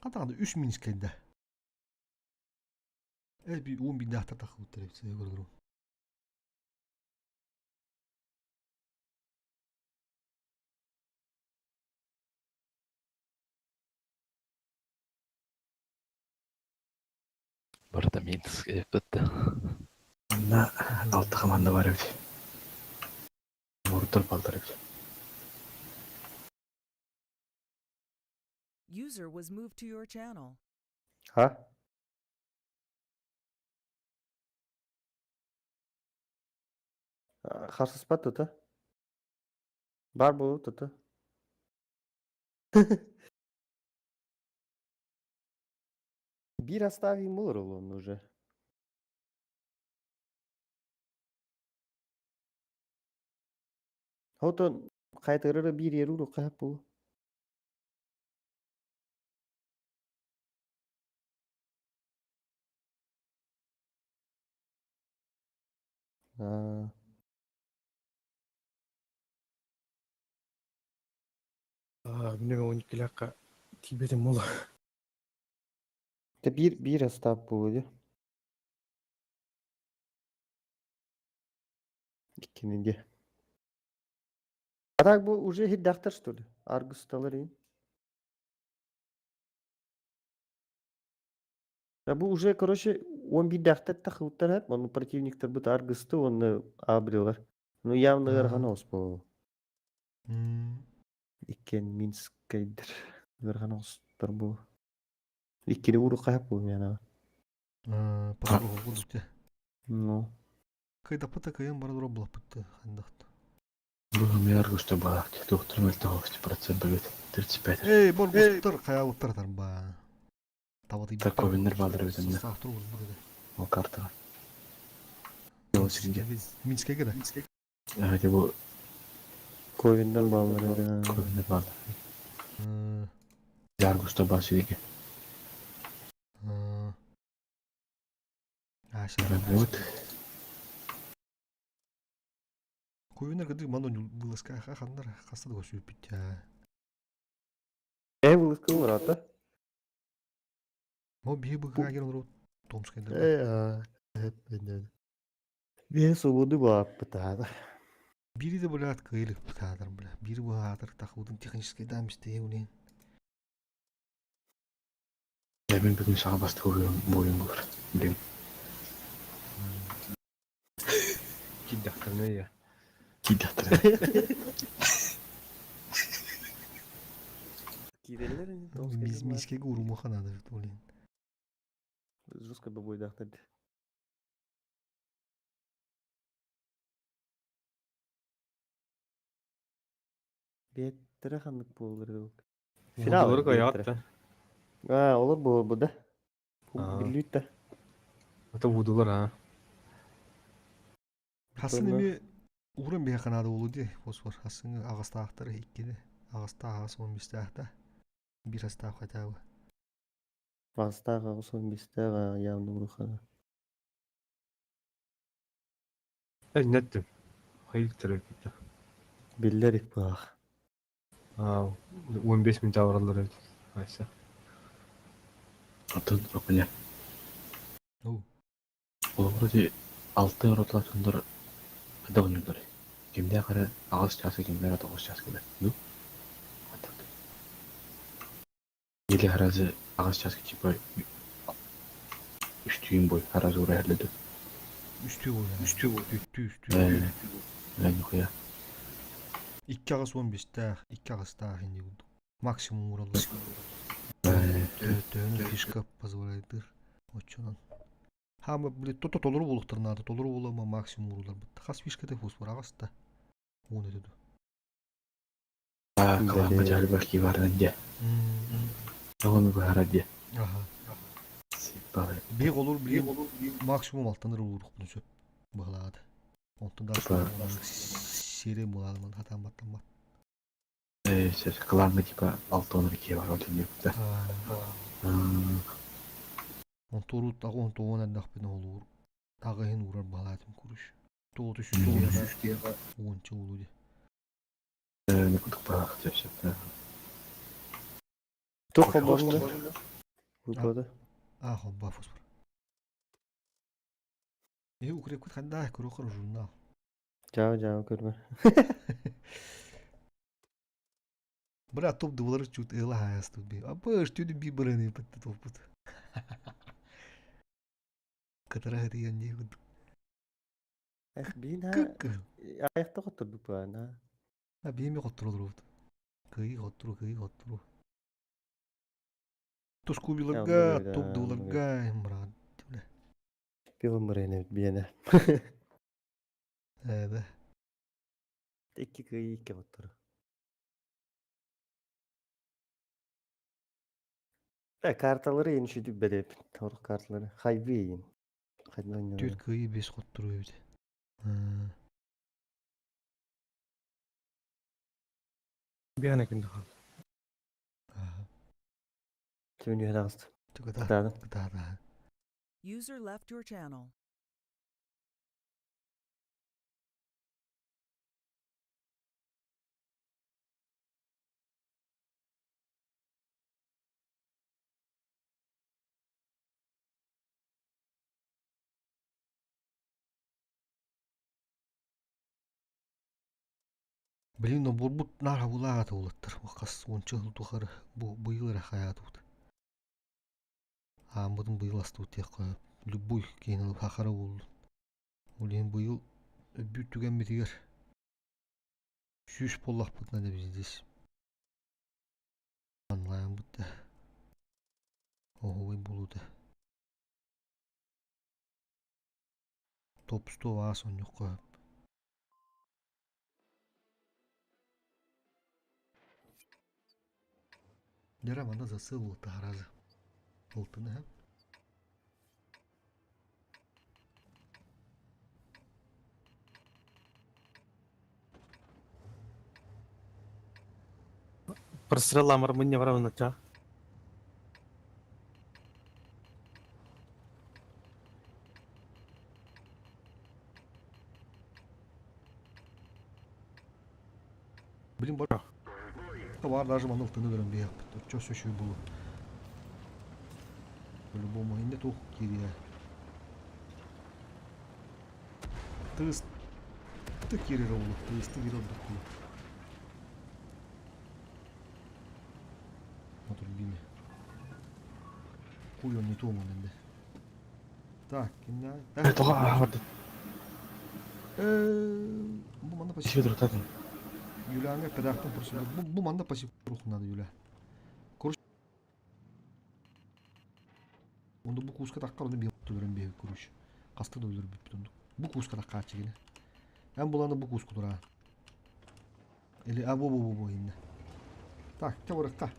Speaker 4: Катаганда 3 Минскайда. Э би 10 бин дахта тахыбыттар эбит көрдөрүм.
Speaker 6: Барыта Минск эппит.
Speaker 8: На алты команда бар бит. Муртар балдар бит.
Speaker 1: User was moved to your channel.
Speaker 2: Ha? Харсыспат тута. Бар болу тута. Бир оставим он уже. Хотон кайтырыры бир еруру кап бул. А.
Speaker 9: Билем 12 лакка тибетим мола.
Speaker 2: Те бир бир остап бул Иккининде. А так бу уже хиддахтар что ли? Аргусталар ин. А бу уже, короче, он бир дахтар тахылтар хеп, он противниктер бут аргысты, он абрилар. Ну явно ырганос бу. Иккен Минскайдыр. Ырганостар бу. Иккини уру каяп бу мена.
Speaker 4: Подруга будут.
Speaker 2: Ну.
Speaker 4: Кайда пата кайын бар дро блапытты хандахт.
Speaker 8: Бу мер густо бар. Доктор мөлтө процент побед 35.
Speaker 4: Эй, бор густар каялыптар тарба. Табаты
Speaker 8: Так, ковеннер балдар бит инде.
Speaker 4: Сахтыр бу.
Speaker 8: Ол картага. Ол сирге.
Speaker 4: Минскайга да.
Speaker 8: Эти бу
Speaker 2: Ковиндер баллары.
Speaker 8: ковеннер балдар. Яр густо бар сирге.
Speaker 4: Аша.
Speaker 8: Вот.
Speaker 4: Ковеннер кыдык мано вылазка ханнар хаста да көсүп
Speaker 2: Э, вылазка урата.
Speaker 4: Мо бии бу кагер рот Томскайда.
Speaker 2: Э, а. Бе свободы была пытада.
Speaker 4: Бири де блядь кыйлык пытадар бля. Бири бу хатыр тахудын технический дамисте улен.
Speaker 8: Я мен бүгүн сага басты бойын булар. Блин.
Speaker 3: Киддахтарна я.
Speaker 8: Киддахтар.
Speaker 2: Киреллер
Speaker 4: Минскайга уруму ханады улен.
Speaker 2: Жестко бабой дахтар. Беттері ханнык болдыр. Финал.
Speaker 3: Вудулар коят.
Speaker 2: А, олар бу бу да.
Speaker 3: А.
Speaker 2: Билбейт да.
Speaker 3: Это вудулар а.
Speaker 4: Хасын эми урун бии ханады улу ди. Фосфор хасын агастаахтар иккини. Агаста агас 15 ахта. Биир састаап хотя бы.
Speaker 2: Аҕыстаах 85-тээх явно улахана.
Speaker 3: Неттим. Хайыл терапия.
Speaker 2: Биллэр икпаах.
Speaker 3: 15 минут авраллар эбит. Айса.
Speaker 8: Оттон Роконя.
Speaker 4: Ну.
Speaker 8: Ол вроде алты роталар сондар хайдах оонньууллар? Кимдээх эрэ аҕыс чааска, кимнээх эрэ тоҕус чааска кэлэр. Ну? Или сразу аҕыс чааска типа үстүүн бой сразу ураһырлады.
Speaker 4: Үстүү буолар. Үстүү буолар. Үттүү, үстүү.
Speaker 8: Э, нихуя.
Speaker 4: Икки аҕыс уон биэстээх, икки аҕыстаах инни курдук. Максимум уураллар. Төһөнү фишка позволяйдыр. Оччонон. Хаама, блин, то толору буолуохтар наада. Толору буолама максимум уурулар бытта. Хас фишката фосфор аҕыста. Уон этэ ду.
Speaker 8: А, кылааппа дьаарбар киварынан дьэ. Оҕону быһара дьэ.
Speaker 4: Аха.
Speaker 8: Сиппалы.
Speaker 4: Биир олур билигин максимум алтаныр уурукпун сөп быһылаата. Онтон да сири булаалман хатаан баттаммат.
Speaker 8: Э, сейчас кылаанга типа алта он кивар ол диэбитэ.
Speaker 4: Онтуорут аҕа онтуон эрдэхпинэ олуур. Аҕыһын уурар баһылаатым куруш. Тоҕу түшү уонча улуу дии.
Speaker 8: Э, не кудук баах сөп.
Speaker 2: Туох холбоһуҥна? Группада.
Speaker 4: А, холбаа фосфор. Э, укрепкут хандаах көрөхөр журнал.
Speaker 2: Жаа жаа көрмө.
Speaker 4: Бра топ дулар чут ыла хаястут би. Апыш түдү би бырыны пытты топпут. Кытара хытыйан дии курдук.
Speaker 2: Эх, биин ха
Speaker 4: Кык.
Speaker 2: айахта хоттордук баана.
Speaker 4: А биими хотторолорубут. Кыйы хоттору, кыйы хоттору. Тускубиларга, топ дуларга, брат.
Speaker 2: Пивом мырыны биэнэ.
Speaker 4: Э, да.
Speaker 2: Икки кыйы икки хоттору. Э, карталары ен шүдүк береп. Торук карталары. Хайбы ен. Хайбы
Speaker 4: Түт кыйы бес хоттору эбит.
Speaker 3: Биана күндө хал.
Speaker 2: Түн юхадагыс.
Speaker 4: Тугата.
Speaker 2: Тады.
Speaker 4: Кытаата.
Speaker 1: User left your channel.
Speaker 4: Блин, но бурбут нар хабулаата улаттар. Хас уонча жыл тухары бу быйыл эрэ хаyaатыбыт. Ааммытын быйыл астыбыт диэххэ любой киһини хахара буоллун. Ол иһин быйыл бүт түгэммитигэр сүүс буоллахпытына да здесь онлайн бутта. Оһуобай буолуута. Топ 100 аас онньукка Дьэ манна засыл таһаразы. Ылтыны ха.
Speaker 9: Прострел амар мыння барабын ча.
Speaker 4: Блин, бар. Бар даже маныл тыны көрөн бейаппыт. Чо сөшүй булу. По-любому инде тух кирия. Тыс ты кирер олу, тыс ты кирер дукку. На турбине. Хуй он не то маненде. Так, кимна?
Speaker 8: Э, тоға барды.
Speaker 4: Э, бу манна пассив.
Speaker 8: Сидор татын.
Speaker 4: Юляңа педахтан просто бу манна пассив рух надо Юля. Короче. Онда бу куска таққар оны бир төлөрөн бир короче. Касты да өлөр бүт Бу куска таққа чигине. Эм буланы бу куску тура. Или а бу бу бу бу инне. Так, те барыкка.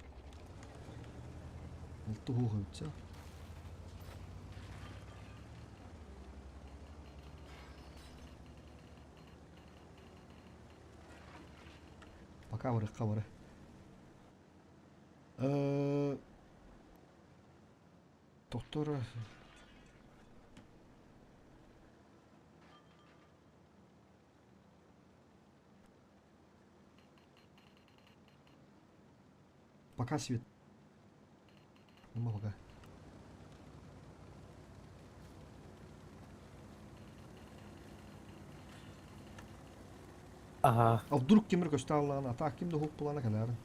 Speaker 4: Улту хуга бүтсө. Пока барыкка бары. Тохтор. Пока свет. Ну, пока.
Speaker 9: Ага.
Speaker 4: А вдруг кимир көстө аллаҕына, а так ким да хук булана кэлээрин.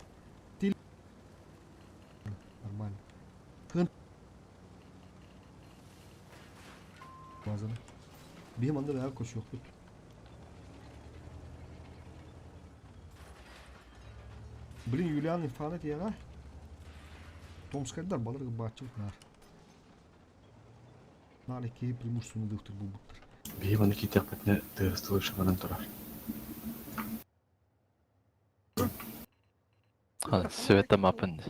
Speaker 4: Тил Нормально. Кын Базаны. Биһи манна бэҕэ көчүөхпүт. Блин, Юлиан инфаны тиэҕэ. Томскайдар балыр гыбааччыбыт наар. Наар икки преимуществоны дыхтыр булбуттар.
Speaker 8: Биһи маны киирдэхпитинэ тыас баран турар.
Speaker 6: Света мапын.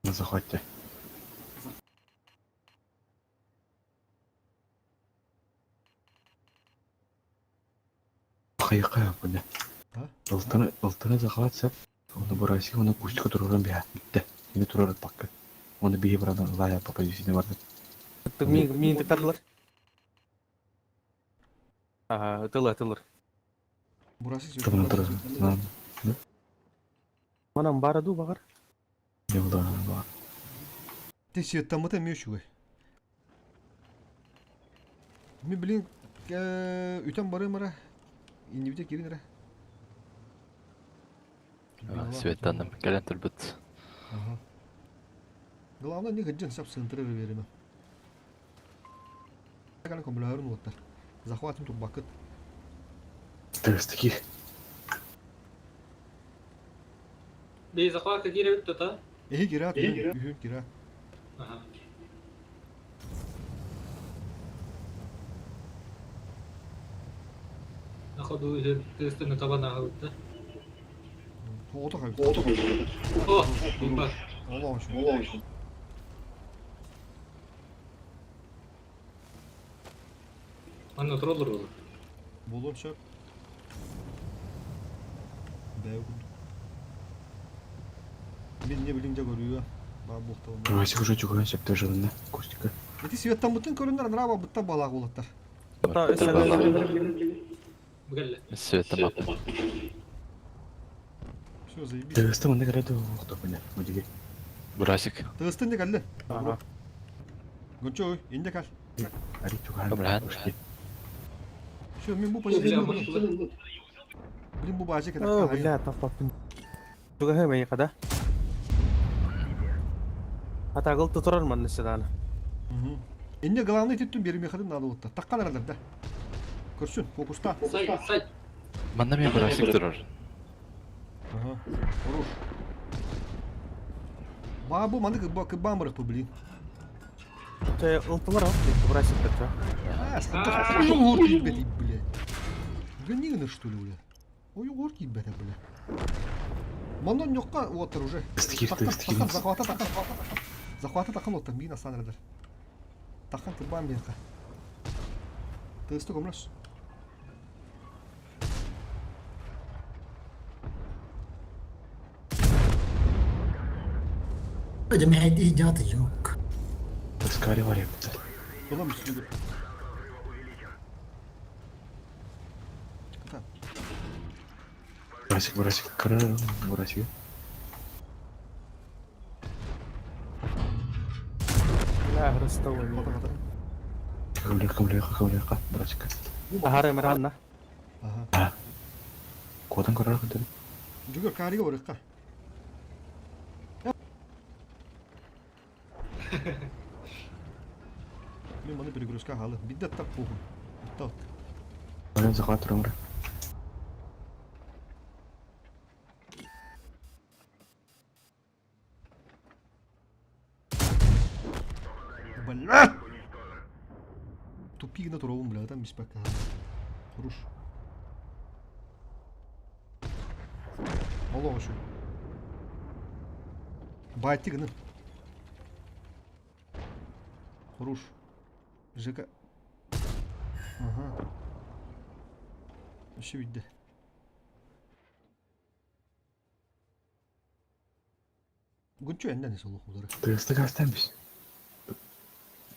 Speaker 8: На захвате. Хайыка бұны.
Speaker 4: А?
Speaker 8: Ылтыны, ылтыны захват сеп. Оны бурасик, оны кустика туруран бия. Битте. Ini турар бакка. Оны бии барадан ылая по позиции барды.
Speaker 9: Мин мин тыктардылар. Ага, тылыр, тылыр.
Speaker 4: Бурасик
Speaker 8: Туран турар. Нам.
Speaker 9: Манан бара ду багар.
Speaker 8: Не булды бар.
Speaker 4: Ты светтамыта мөчүгэй. Мен блин, үтен барым ара. Иннибите кирин ара.
Speaker 6: Светанным. Кэлэн турбут.
Speaker 4: Ага. Главное не хыджын сап сынтыры вереме. Кана комблярын оттар. Захватым тут бакыт.
Speaker 8: Тырыс таких.
Speaker 7: Бей захватка кире бит та.
Speaker 4: Эхи кира, үхүн кира.
Speaker 7: Ага. На ходу тестini табана алды.
Speaker 4: Ото хай.
Speaker 7: О, бумба.
Speaker 4: Аллах үшін.
Speaker 7: Анна троллер oldu.
Speaker 4: Болон шөп. Бәй курдук. Мен не билим жа көрүүгө. Ба буктабын.
Speaker 8: Бурасик уже чуган сеп тажылына. Кустика.
Speaker 4: Эти светтамытын көрүнөр нрава бутта балак болоттар.
Speaker 7: Бүгелле.
Speaker 6: Света мапын.
Speaker 4: Все, заебись.
Speaker 8: Тырысты мында кіреді оқты бұны. Бұдеге.
Speaker 6: Бурасик.
Speaker 4: Тыстын не калды?
Speaker 9: Ага.
Speaker 4: Гончо, инде кал.
Speaker 8: Ари чуган.
Speaker 6: Добра.
Speaker 4: Все, мен бу
Speaker 7: Бля,
Speaker 4: позиция.
Speaker 7: машина.
Speaker 4: Блин, бу бажы кетер.
Speaker 9: О, бля, таппаппын. Туга хэмэ када. Атагыл тутурар манны седана.
Speaker 4: Инде главный титтүн берме хадым надо болот. Таккан аралар да. Көрсүн, фокуста.
Speaker 7: Сай, сай.
Speaker 6: Манна мен бурасик турар.
Speaker 4: Ага. Хорош. Ба бу маны кыба кыбамырык бу, блин.
Speaker 9: Че ылтылар ал, брасик тача.
Speaker 4: А, ой, ор кийбет, блядь. Гонигны, что ли, бля? Ой, ор кийбет, бля. Манон йокка отыр уже.
Speaker 8: Тырыс
Speaker 4: Таккан,
Speaker 8: тырыс
Speaker 4: таккан, захвата таккан. Захвата таккан отыр, мин асан Таккан кыбам берка. Тысты комлаш.
Speaker 5: Ödeme hediye icadı yok.
Speaker 8: Тырыскари бар епті.
Speaker 4: Ола müslü. Ката.
Speaker 8: Бурасик, бурасик. Кыры, бурасик.
Speaker 9: Бля, хрустовый.
Speaker 4: Ката ката.
Speaker 8: Кымлыка, кымлыка, кымлыка. Бурасик.
Speaker 9: Ахара миранна.
Speaker 4: Ага.
Speaker 8: Кодан көрөр күндү.
Speaker 4: Жүгөр кариге орыкка. Мен маны перегрузка халы. Бидде тап похуй. Тап.
Speaker 8: Баран захват турар.
Speaker 4: Бля! Тупик на туровом, бля, там беспека. Хорош. Алло, еще. Байтик, ну. Хорош. Жека. Ага. Еще видно. Гунчу энден солох удары.
Speaker 8: Тыгысты кастан бис.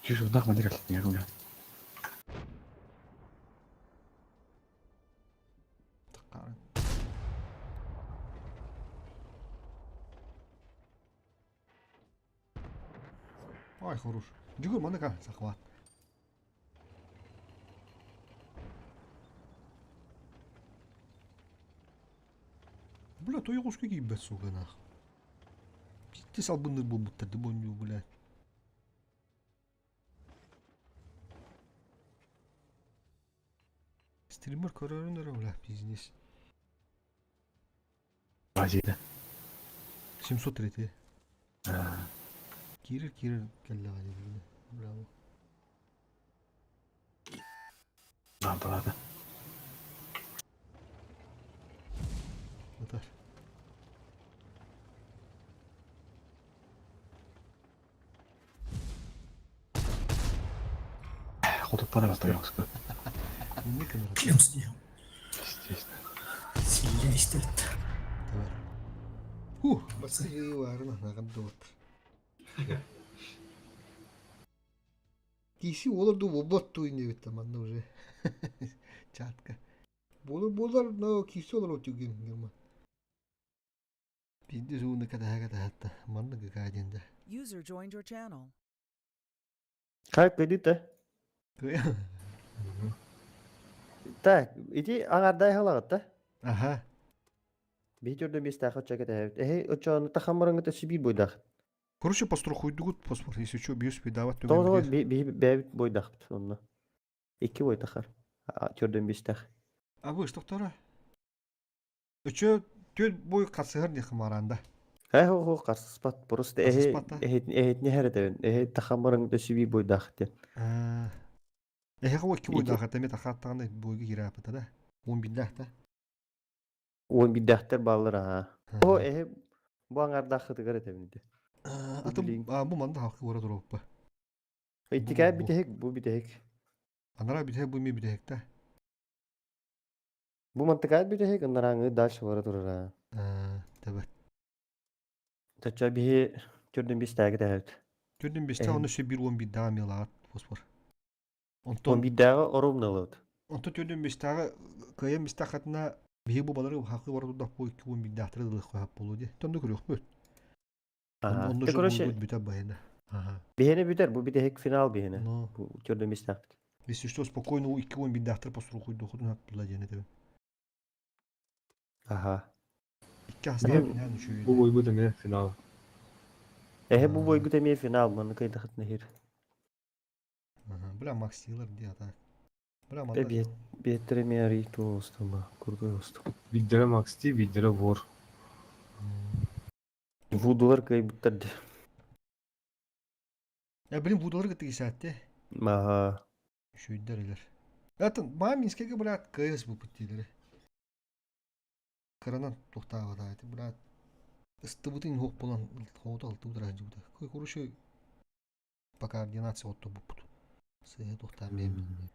Speaker 8: Чүс удах мандыр калт.
Speaker 4: Таккарын. Ой, хорош. Жүгүр маныка захват. Бля, тойоҕуска киирбэт сугана. Питти салбынныр буолбуттар ды бонньуу, бля. Стример көрөрүн эрэ, бля, бизнес.
Speaker 8: Азия.
Speaker 4: 703. Киирэр киирэр кэллэҕэ дии браво.
Speaker 8: Лампалаата.
Speaker 4: Ытар.
Speaker 8: Хотуппана бастайоқску.
Speaker 4: Инник кыныр.
Speaker 5: Кемсти.
Speaker 8: Естественно.
Speaker 5: Силле истет.
Speaker 4: Тавар. Ху, басты варына наган дуот. Киси олар ду бобот туйн диэбит манна уже. Чатка. Болар болар, но киси олар отюген герман. Пинди зууна катаха катахатта манна гыгаа диэн
Speaker 1: User joined your channel.
Speaker 2: Хайп кыдыта. Так, ити аҥардай халаҕыт да?
Speaker 4: Аха.
Speaker 2: Биһи төрдө биэстээх оччо кэтэһэбит. Эһи оччону тахаммарыҥҥыта сибиир буйдаах.
Speaker 4: Короче, пострахуйдугут паспорт, если что, бьюсь педават
Speaker 2: Тоҕо
Speaker 4: түгэн
Speaker 2: биһи бэйэбит буйдахпыт онно. Икки буйдахар. Төрдөн биэстээх.
Speaker 4: А вы что второе? Өчө түл бой қарсыһар дии хымаранда.
Speaker 2: Э хо хо қарсыспат. Просто эһи
Speaker 4: Қарсыспат да?
Speaker 2: эһитни хэрэтэбин. Эһи тахаммарыҥҥыта сибиир буйдаах диэн.
Speaker 4: Эһи хо икки
Speaker 2: Ити
Speaker 4: бойдаах эми тахааттаҕына бойга киирээппитэ да. Уон биллээх да.
Speaker 2: уон биирдээхтэр бааллар аhaa. О эһи бу аҥардааххытыгар этэбин ити. Бу
Speaker 4: Атын
Speaker 2: билигин.
Speaker 4: бу манна халкы уора туруоппа. Бу
Speaker 2: Итикээ
Speaker 4: бу.
Speaker 2: бүтэһик бу бүтэһик.
Speaker 4: Анараа бүтэһик бу эмиэ бүтэһик да.
Speaker 2: Бу мантыкаат бүтэһик ынарааҥы дальше бара турар аа.
Speaker 4: Тэбэт.
Speaker 2: Тача биһи төрдүн биэстээги тэһэбит.
Speaker 4: Төрдүн бестэ
Speaker 2: Эһин
Speaker 4: оны өссө биир уон биирдээҕи милаат фосфор.
Speaker 2: он
Speaker 4: Онтон
Speaker 2: биирдээҕи оруобуналабыт.
Speaker 4: онтон төрдүн бестээҕи кыайан бистэххэтинэ биһи бу балары хакы бара турдах бу икки уон биирдээхтэри ылыахха буолуо дии. Онно көрүөхпүт.
Speaker 2: Аха.
Speaker 4: Онно
Speaker 2: Те
Speaker 4: же
Speaker 2: короче
Speaker 4: буйбут бүтэ байына. Ага.
Speaker 2: биһиэнэ бүтэр бу бүтэһик финал биһиэнэ.
Speaker 4: Но
Speaker 2: Бу төрдүн биэстээхпит.
Speaker 4: если что спокойно икки уон биирдээхтэр пострухуйдуохутун хаппыла диэн этэбин.
Speaker 2: Аха.
Speaker 4: Икки хастаах
Speaker 2: Биһи
Speaker 4: финал
Speaker 3: Бу
Speaker 4: үчүгэй.
Speaker 3: бойбут эмиэ финал.
Speaker 2: эһи бу бойгут эмиэ финал манна кыйдахытына хир.
Speaker 4: Бля Макс Силар дии ата. Бля
Speaker 2: Э
Speaker 4: манна
Speaker 2: биэт биэттер эмиэ арый туостума крутой осту.
Speaker 3: Биирдэрэ Макс Ти, биирдэрэ Вор.
Speaker 2: Вудулар кыайбыттар ди.
Speaker 4: Я блин вудалар кытта кисээтте.
Speaker 2: Аха.
Speaker 4: Үчүгүйдэр илэр. Атын маа Минскэгэ блядь КС буппут диилэрэ. Кыранан туохтаабата ити блядь ыстыбытын уһук булан хоото алтыбыт ыраһдьыбыта. Короче по координация отто буппут. Сыһы туохтаан бэйэм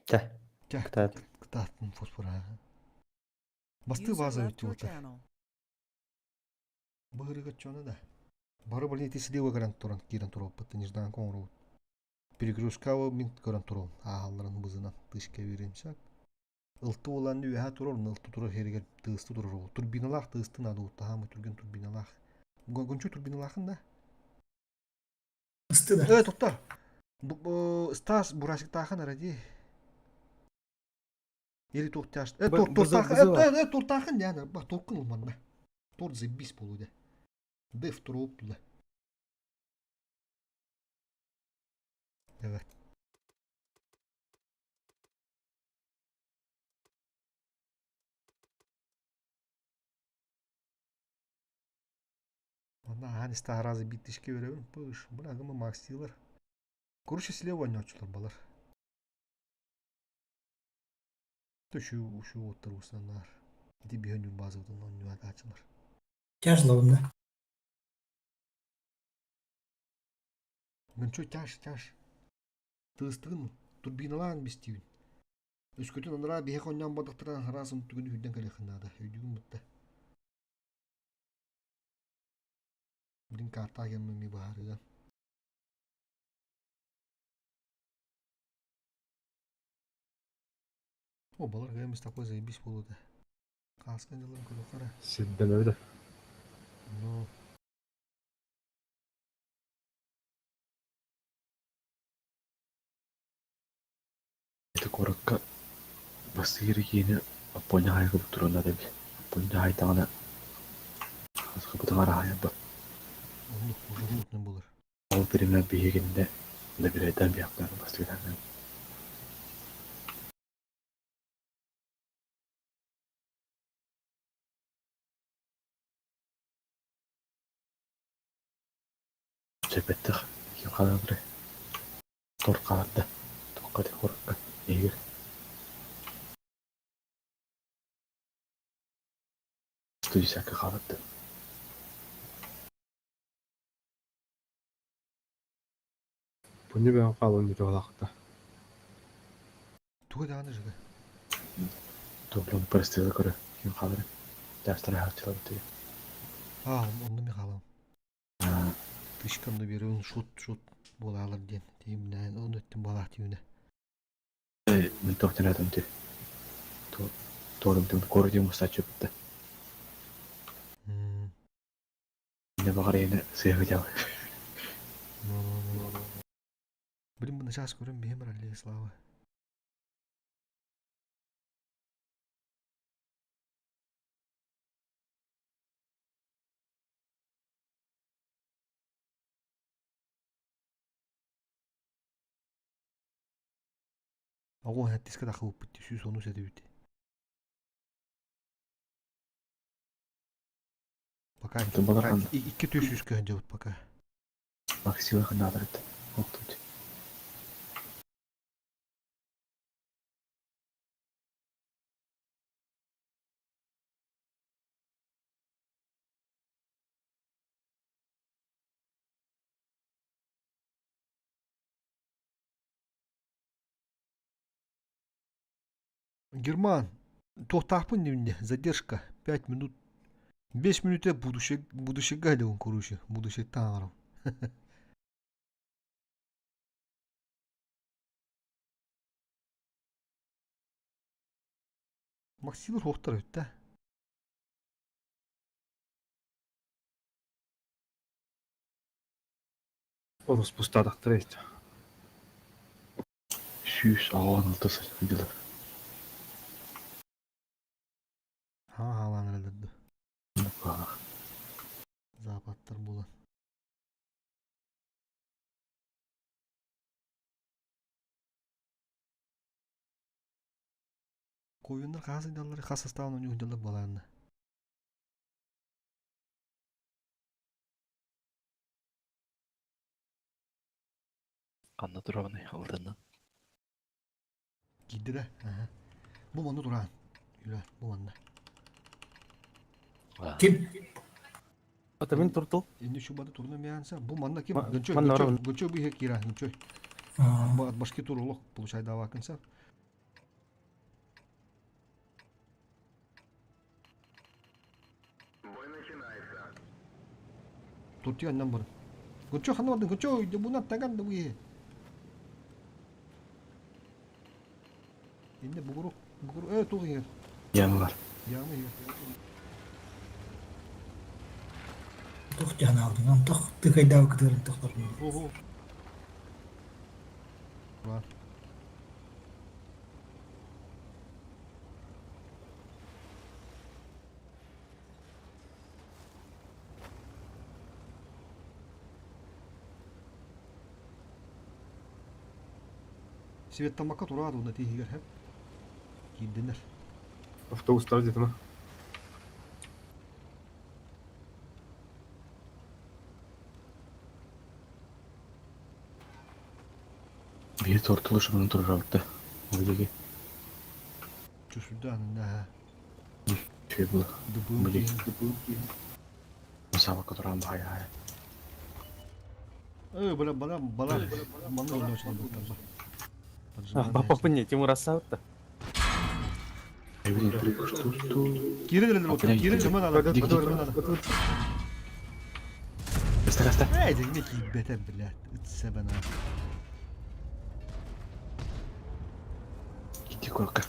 Speaker 2: Тэ.
Speaker 4: Чэ,
Speaker 2: Кытаат.
Speaker 4: кытааттын фосфора. Басты
Speaker 1: User
Speaker 4: база
Speaker 1: left your
Speaker 4: үтү
Speaker 1: channel.
Speaker 4: Быһырыга чоно да. Бары блин ити слива көрөн туран киирэн туруоппут нежданка оҥоробут. Перегрузкаба мин көрөн туруом. Ааһалларын бызынан тышка беремсак. Ылты улан үөһэ турар, ылты турар herигер тыысты турар ол. Турбиналаах тыысты надо уттаһаамы түргэн турбиналаах. Гончу турбиналаахын да?
Speaker 5: Ысты да.
Speaker 4: Э, тоқта. Стас Бурасиктаахан ара дии. Или туохтааш. Э, тортаахын, э, э, тортаахын диэн, ба торкун улманна. Торт заебись полуде. Деф туруп туда. Evet. Онна ахан истаһаразы биттишке беребин. Пыш, бына гымы максилар. Короче, слева ойночулар балар. Түшү ушу оттар усанар. Ити биһөн базабытын онньуат ачылар.
Speaker 5: Тяжело да.
Speaker 4: Гынчой тяж, тяж. Тыыстыгын турбиналаан бистибин. Өскөтүн анараа биһиэхэ оонньоон бардахтарына араас онтугун үрдэн кэлиэххин наада. Өйдүүгүн бытта. Билин картаах геммин ми быһаарыыга. О, балар геммис такой заебись буолуо Кааска дьылын көрүөххэ
Speaker 3: Сирдэнэбит да.
Speaker 4: Ну,
Speaker 8: Ити куоракка бастыыр киини Аппонья хаайга туруонна эбит. Аппонья хаайтаҕына хаскабытын араһайарбыт.
Speaker 4: Оннук, уже буолар.
Speaker 8: Ол биримэ биһигиннэ добирайдаан биһахтаан бастыырдаан. Чэппэттэх ким хаалар Тор хаалда, туохха да куоракка эһигир 110 хаалбыт
Speaker 3: Пуни бэйэм хаалан бүтүөҕүлаахта.
Speaker 4: Тугу даҕаны жыга.
Speaker 8: Туолан простыга көрө ким хаалар дастара хааччылабыт
Speaker 4: Аа, онно Михайлов. Тышкамны берүүн шут шут буолаалар диэн тиимнээн он өттүн буолаах тиүнэ.
Speaker 8: Мин тоқтанатым ти. Туорум тим кор дим мустачы битте. Не бағар ені сыйғы жалы.
Speaker 4: Блин, мы сейчас көрөн биһим ралли слава. Оҕо хэттискэ тахыбыппыт 110 этибит. Пока икки түс сүүс көһөн дьабыт пока.
Speaker 8: Максима ханнаатарыт. Оттут.
Speaker 4: Герман, туохтаахпын диибин задержка 5 минут. 5 минуте будущее будущее галеон короче, будущее таҥарам. Максимыр хуохтар үттэ.
Speaker 3: Олус пустаатахтара иччэ.
Speaker 8: 116 сылдьылар.
Speaker 4: Ха-халаан эрэлэрдэ. Западтар буолан. Куйуннар хас сылдьаллар, хас састаан оонньуу сылдьаллар буолаанна.
Speaker 6: Ханна турабыный алтыннан?
Speaker 4: Киирдэ да? Аха. Бу манна тураан. Юра, бу манна.
Speaker 5: Ким?
Speaker 9: Это мин туртул.
Speaker 4: Инни шубада турна мианса. Бу манна ким? Гынчой,
Speaker 9: Манна
Speaker 4: гынчой,
Speaker 9: орон.
Speaker 4: гынчой бу кира, гынчой. Башки тур олох получай давакынса. Туртия аннан барын. Гынчой ханна бардын, гынчой, буна таган да бу Инне бугуру, бугуру, э, тух иһэр.
Speaker 8: Яма бар.
Speaker 4: Яма иһэр.
Speaker 5: Тух дьанаалдын, онтох тыкайдаабы кытыарын тохторун.
Speaker 4: Ого. Бар. Светтамакка тураат уонна тииһигэр хэп киирдинэр.
Speaker 3: Автобустар диэтим
Speaker 8: Биир тортулу шымын турарабытта. Ол диги
Speaker 4: Чусудаан наha.
Speaker 8: Чүй була.
Speaker 4: Дубуун
Speaker 8: Били.
Speaker 4: киһин.
Speaker 8: Сабакка туран баай.
Speaker 4: Э, бля, бала, бала, манна ойноочулар буттарба.
Speaker 9: Баппапын Тимур ассаабытта.
Speaker 4: Киирэн эрэллэр оту, киирэн көмө надо, көмө надо.
Speaker 8: Каста, каста.
Speaker 4: Эй, дегме киирбэтэ, блядь, ытсэбэна.
Speaker 8: Иди курка.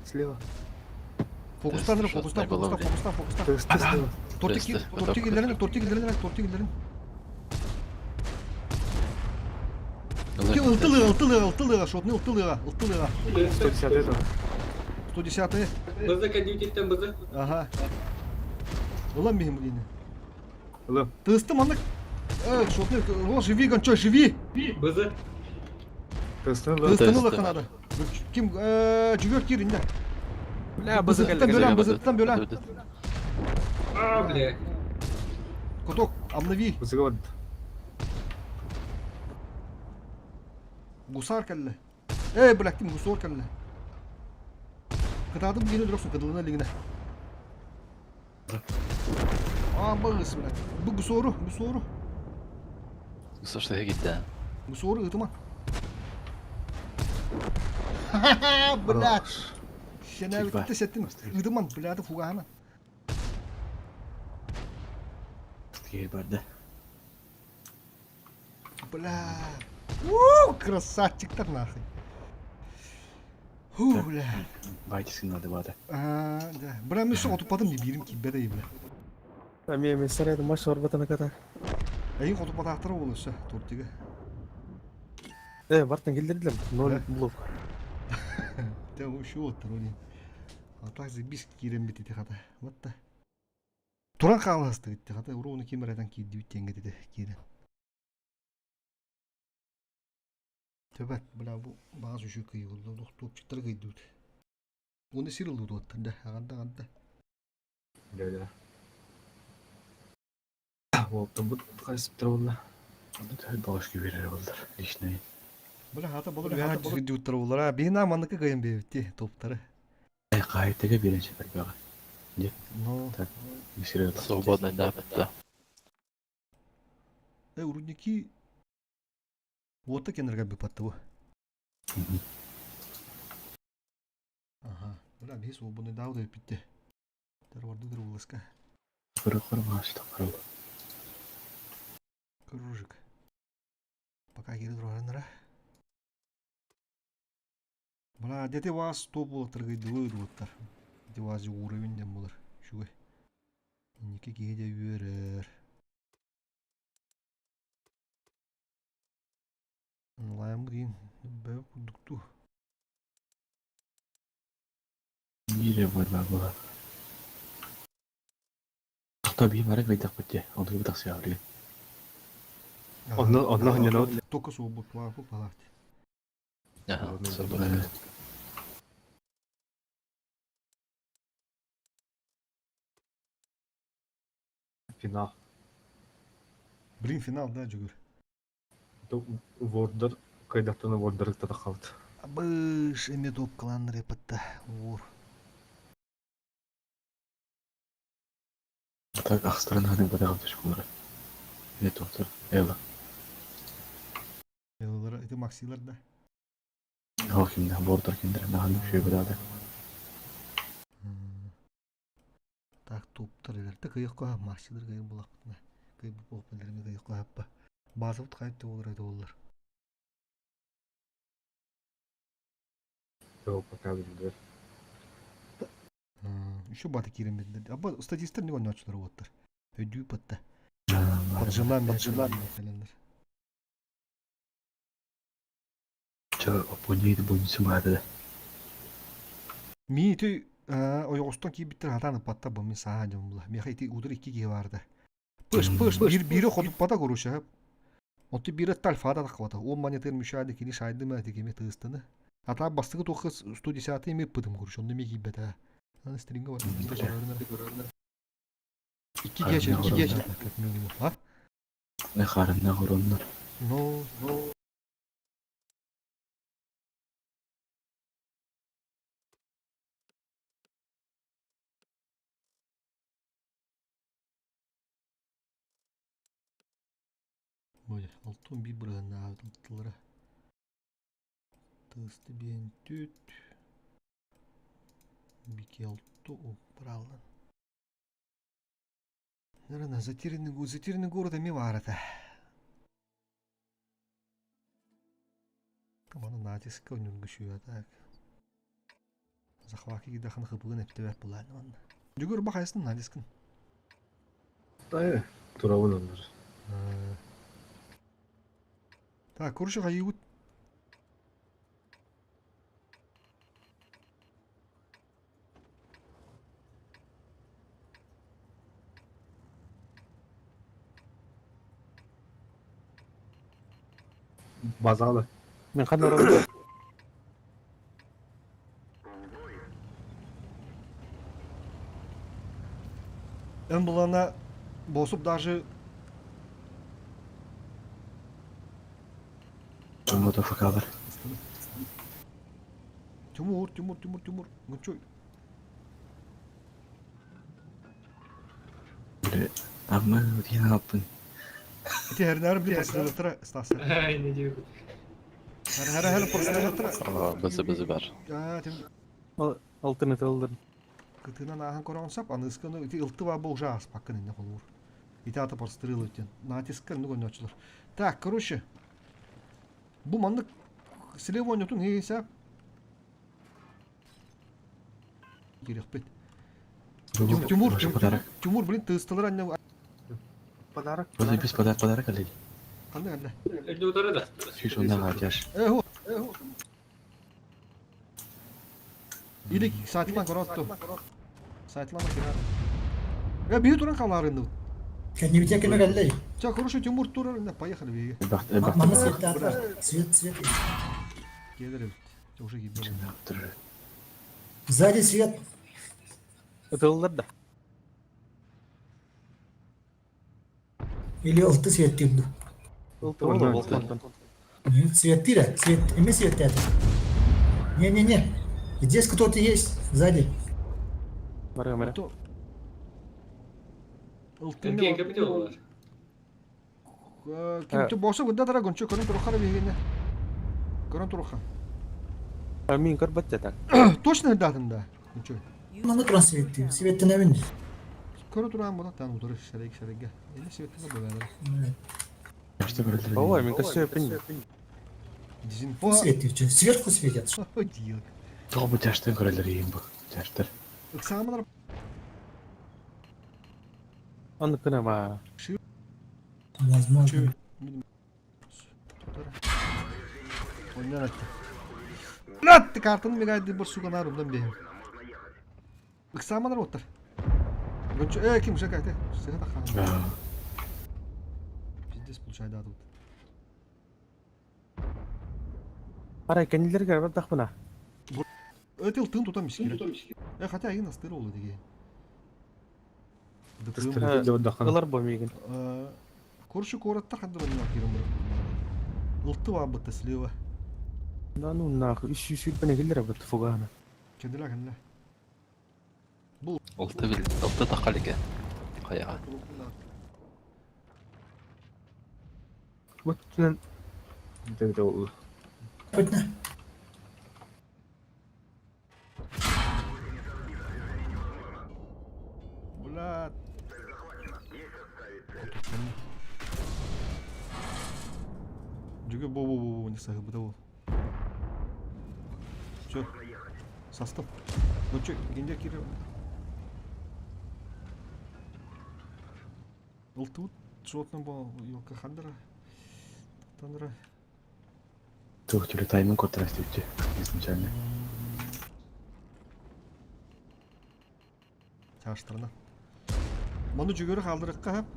Speaker 3: Слева.
Speaker 4: Фокустан, фокустан, фокустан, фокустан, фокустан. Тортик, тортик иллерин, тортик иллерин, тортик иллерин. Ылтылыга, ылтылыга, ылтылыга, шотны ылтылыга, ылтылыга.
Speaker 3: 110
Speaker 4: 110
Speaker 7: Бызы кадютиттен бызы.
Speaker 4: Ага. Ылам бихим дини.
Speaker 3: Ылам.
Speaker 4: Тысты маннык. Эх, шотны, о, живи, гончой, живи.
Speaker 7: Бызы.
Speaker 4: Тыстыны лаканады. Ким, жүгөр кир инде.
Speaker 9: Бля, бызы
Speaker 4: Бызыттан бөләм, бызыттан бөләм.
Speaker 7: А, бля.
Speaker 4: Куток, обнови.
Speaker 3: Бызыга барды.
Speaker 4: Гусар кэллэ. Эй, бля, ким гусар кэллэ. Кытаатым гине дұрықсын, кыдылына лигіне. А, бағыс, бля. Бу гусору, гусору.
Speaker 6: Гусар что gitti.
Speaker 4: Гусору ытыма. Ха-ха, бля. Сен сеттин. Ытыман, бля, фугана.
Speaker 8: Барды.
Speaker 4: Бля. У, красавчиктар нахуй. Фу, бля.
Speaker 8: Байтисин надо бады.
Speaker 4: А, да. Бля, мен соң отупадым не бирим ки беде бля.
Speaker 9: Ами мессер маш орбатана ката.
Speaker 4: Эйин отупатаактар болуса тортига.
Speaker 9: Э, бартан келдирдилем. Ноль блок.
Speaker 4: Те ушул оттар А так забис кирем бит хата. Вот та. Туран хааласты битти хата. Уруну кимереден кийди биттенге деди кирен. Төбәт, бля, бу баас үшү кыйы болду. Топчуктар кыйды. Оны сирылды оттар да. Аганда аганда.
Speaker 3: Да, да. Волтон кайсып турулла.
Speaker 8: Оны да балышки берер болдар. Личный.
Speaker 4: Бля, хата болор бяна жүзгү уттар болар. Бина маныкы кыйын бебитти топтары.
Speaker 8: Э, кайтеге беренче бер
Speaker 4: Но
Speaker 6: Свободный да, да.
Speaker 4: э рудники вот так энерго бипатты бу. Ага. Бля, бес свободный дау деп битти. Тарварды дырвылыска.
Speaker 8: Кыры кыры машта кыры.
Speaker 4: Кружик. Пока кире турарынара. Бля, дети вас топ болаттар гыйды болаттар. Дети вас уровень дем болар. Шугай. Ники киге үйерер. Лайым дейін. Бә курдукту.
Speaker 8: Мире борьба была. Хто би марек байтак битте. Оны битак сыябы.
Speaker 3: Онно онно ханьяно.
Speaker 4: Только свобод плавку палат.
Speaker 6: Ага, свободный.
Speaker 3: Финал.
Speaker 4: Блин, финал, да, жүгір.
Speaker 3: Вордер кайдаттаны вордер татакалт.
Speaker 4: Абыш, эме доп клан репетта. Ор.
Speaker 8: Так ахстаран ханын бадагы түшкүлөр. Э токтор. Эла.
Speaker 4: Элалар, это максилар да.
Speaker 8: Хокимде вордер киндер наханы шөй бадады.
Speaker 4: Так, топтар элер. Так, кыйык коха максилар кыйык булак бутна. Кыйык бук билерме кыйык коха. Базы бут кайып те олар это олар.
Speaker 3: То пока билдер.
Speaker 4: Еще баты кирем бедилер. Аба статисттер не ойночулар оттар. Өдүү патта. Поджимам, поджимам.
Speaker 8: Чо опонит бунсу бады.
Speaker 4: Ми ты ойоғостон кийбиттер хатаны патта бу мин саа дем була. Меха ити удыр икки кие барды. Пыш пыш бир бири хотуп пата коруша. Оту бири тальфада таквата. Он монетер мüşahede кини шайды ма текеме тыстыны. Ата бастыгы тоқы 110 эми пыдым коруш. Онда ми кийбет Аны стринга бар. Икки кие икки кие как минимум. А?
Speaker 8: Харынна ороннор.
Speaker 4: Ну, Бу 61 бырыһыннаабытылара. Тысты биэн түт. Бикелту браллан. Наверное, затерянный город эми баар этэ. Маны натиска үнүргүшүө так. Захваки гидахан хыпыгын эптебет булааны манна. Жүгөр бахайсын натискын.
Speaker 3: Тай, турабын оннор.
Speaker 4: Так, короче, хайыгут.
Speaker 3: Базалы.
Speaker 9: Мен хан орон.
Speaker 4: Эн булана босуп даже
Speaker 8: Чоңго факалар.
Speaker 4: Тимур, Тимур, Тимур, Тимур. Ну чё?
Speaker 8: Амма диэн алпын.
Speaker 4: Ити herнәрі біле прострелаттара Стас.
Speaker 7: Ай, не диyor.
Speaker 4: Her her her прострелаттара.
Speaker 6: Бызы бызы бар.
Speaker 4: Аа, тим
Speaker 9: Алтын ытылдыр.
Speaker 4: кытынан аахан көрөҕүн сап, аныысканы ити ылты баа уже ааспаккын инне холуур. Ити ата прострелы диэн. Натиска ну гонночулар. Так, короче. Бу маннык слева ойнотун хейсап. Кирехпит. Тимур,
Speaker 8: Ваша подарок.
Speaker 4: Тимур, блин, тыстылар анне
Speaker 9: Подарок.
Speaker 8: Вот без подарок, подарок алей.
Speaker 4: кандай кандай.
Speaker 7: Önce utara da.
Speaker 8: Сүйс онда ғатяш.
Speaker 4: Эхо, эхо. Или сайтылан көрөттү. Сайтылан кирер. Я бии туран каларынды.
Speaker 5: Кэннибитэ кеме кэллэй.
Speaker 4: Ча, хорошо, Тимур турар, на, поехали беге.
Speaker 8: Бахт,
Speaker 5: Манна свет Свет, свет.
Speaker 4: Келер эбит. Уже кийбер.
Speaker 5: Сзади свет.
Speaker 9: Ытылдыр да.
Speaker 5: Или алты свет диир.
Speaker 9: Ылты ол балконтон.
Speaker 5: Свет диир, свет, эми свет это. Не-не-не. Здесь кто-то есть сзади.
Speaker 9: Бар камера.
Speaker 4: Ылтын
Speaker 7: Erkeğe kapı diyorlar.
Speaker 4: Ким ту боса гында дара гончо көрөн турухара бегене. Көрөн туруха.
Speaker 9: Мин көрбөт так.
Speaker 4: Точно датын да. Гончо.
Speaker 5: Манна туран свет диир. Светтен эбин.
Speaker 4: Көрө туран була тан удары шарек шарекге. Эми светте да бөлөр.
Speaker 9: Ой, мен көсөпүн.
Speaker 4: Дизинфо.
Speaker 5: Свет диир. Сверху светят.
Speaker 4: Дил.
Speaker 8: Тоғы бұл тяштан көрелер ең бұл. Тяштар.
Speaker 4: Ыксамалар
Speaker 9: Аны кына ба.
Speaker 5: Возможно.
Speaker 4: Ойнан атты. Латты картаны мегайды бір суганар ондан бейім. Ыксамалар оттар. Гончо, э, ким жак айты? Сыға да қан. Пиздец получай да тут.
Speaker 9: Арай кенилер көрбөт тахмына.
Speaker 4: Өтел тын тутам искер. Э, хотя и настыр олы деген.
Speaker 3: Тыстыры деп
Speaker 9: Ылар бо мигин.
Speaker 4: Коршу кораттар ханды банина кирим бір. Ылты ба бытты слева.
Speaker 9: Да ну нахуй. Үш үш үш келер бит фугана.
Speaker 4: Кенділә, кенділә.
Speaker 6: Олты бил, олты тақал екен. Қаяға.
Speaker 9: Вот түнен
Speaker 3: Деп ол.
Speaker 5: Понятно.
Speaker 4: Бля. Жүгі бо бо бо бо не сағы бұда бол. Все. Састым. Ну чё, гендер кире. Ылтыбыт животным бо елка хандра. Тандра.
Speaker 8: Тух түлі таймын көтірәс өтті. Изначально.
Speaker 4: Чаштырына. Маны жүгөрү калдырыкка хап.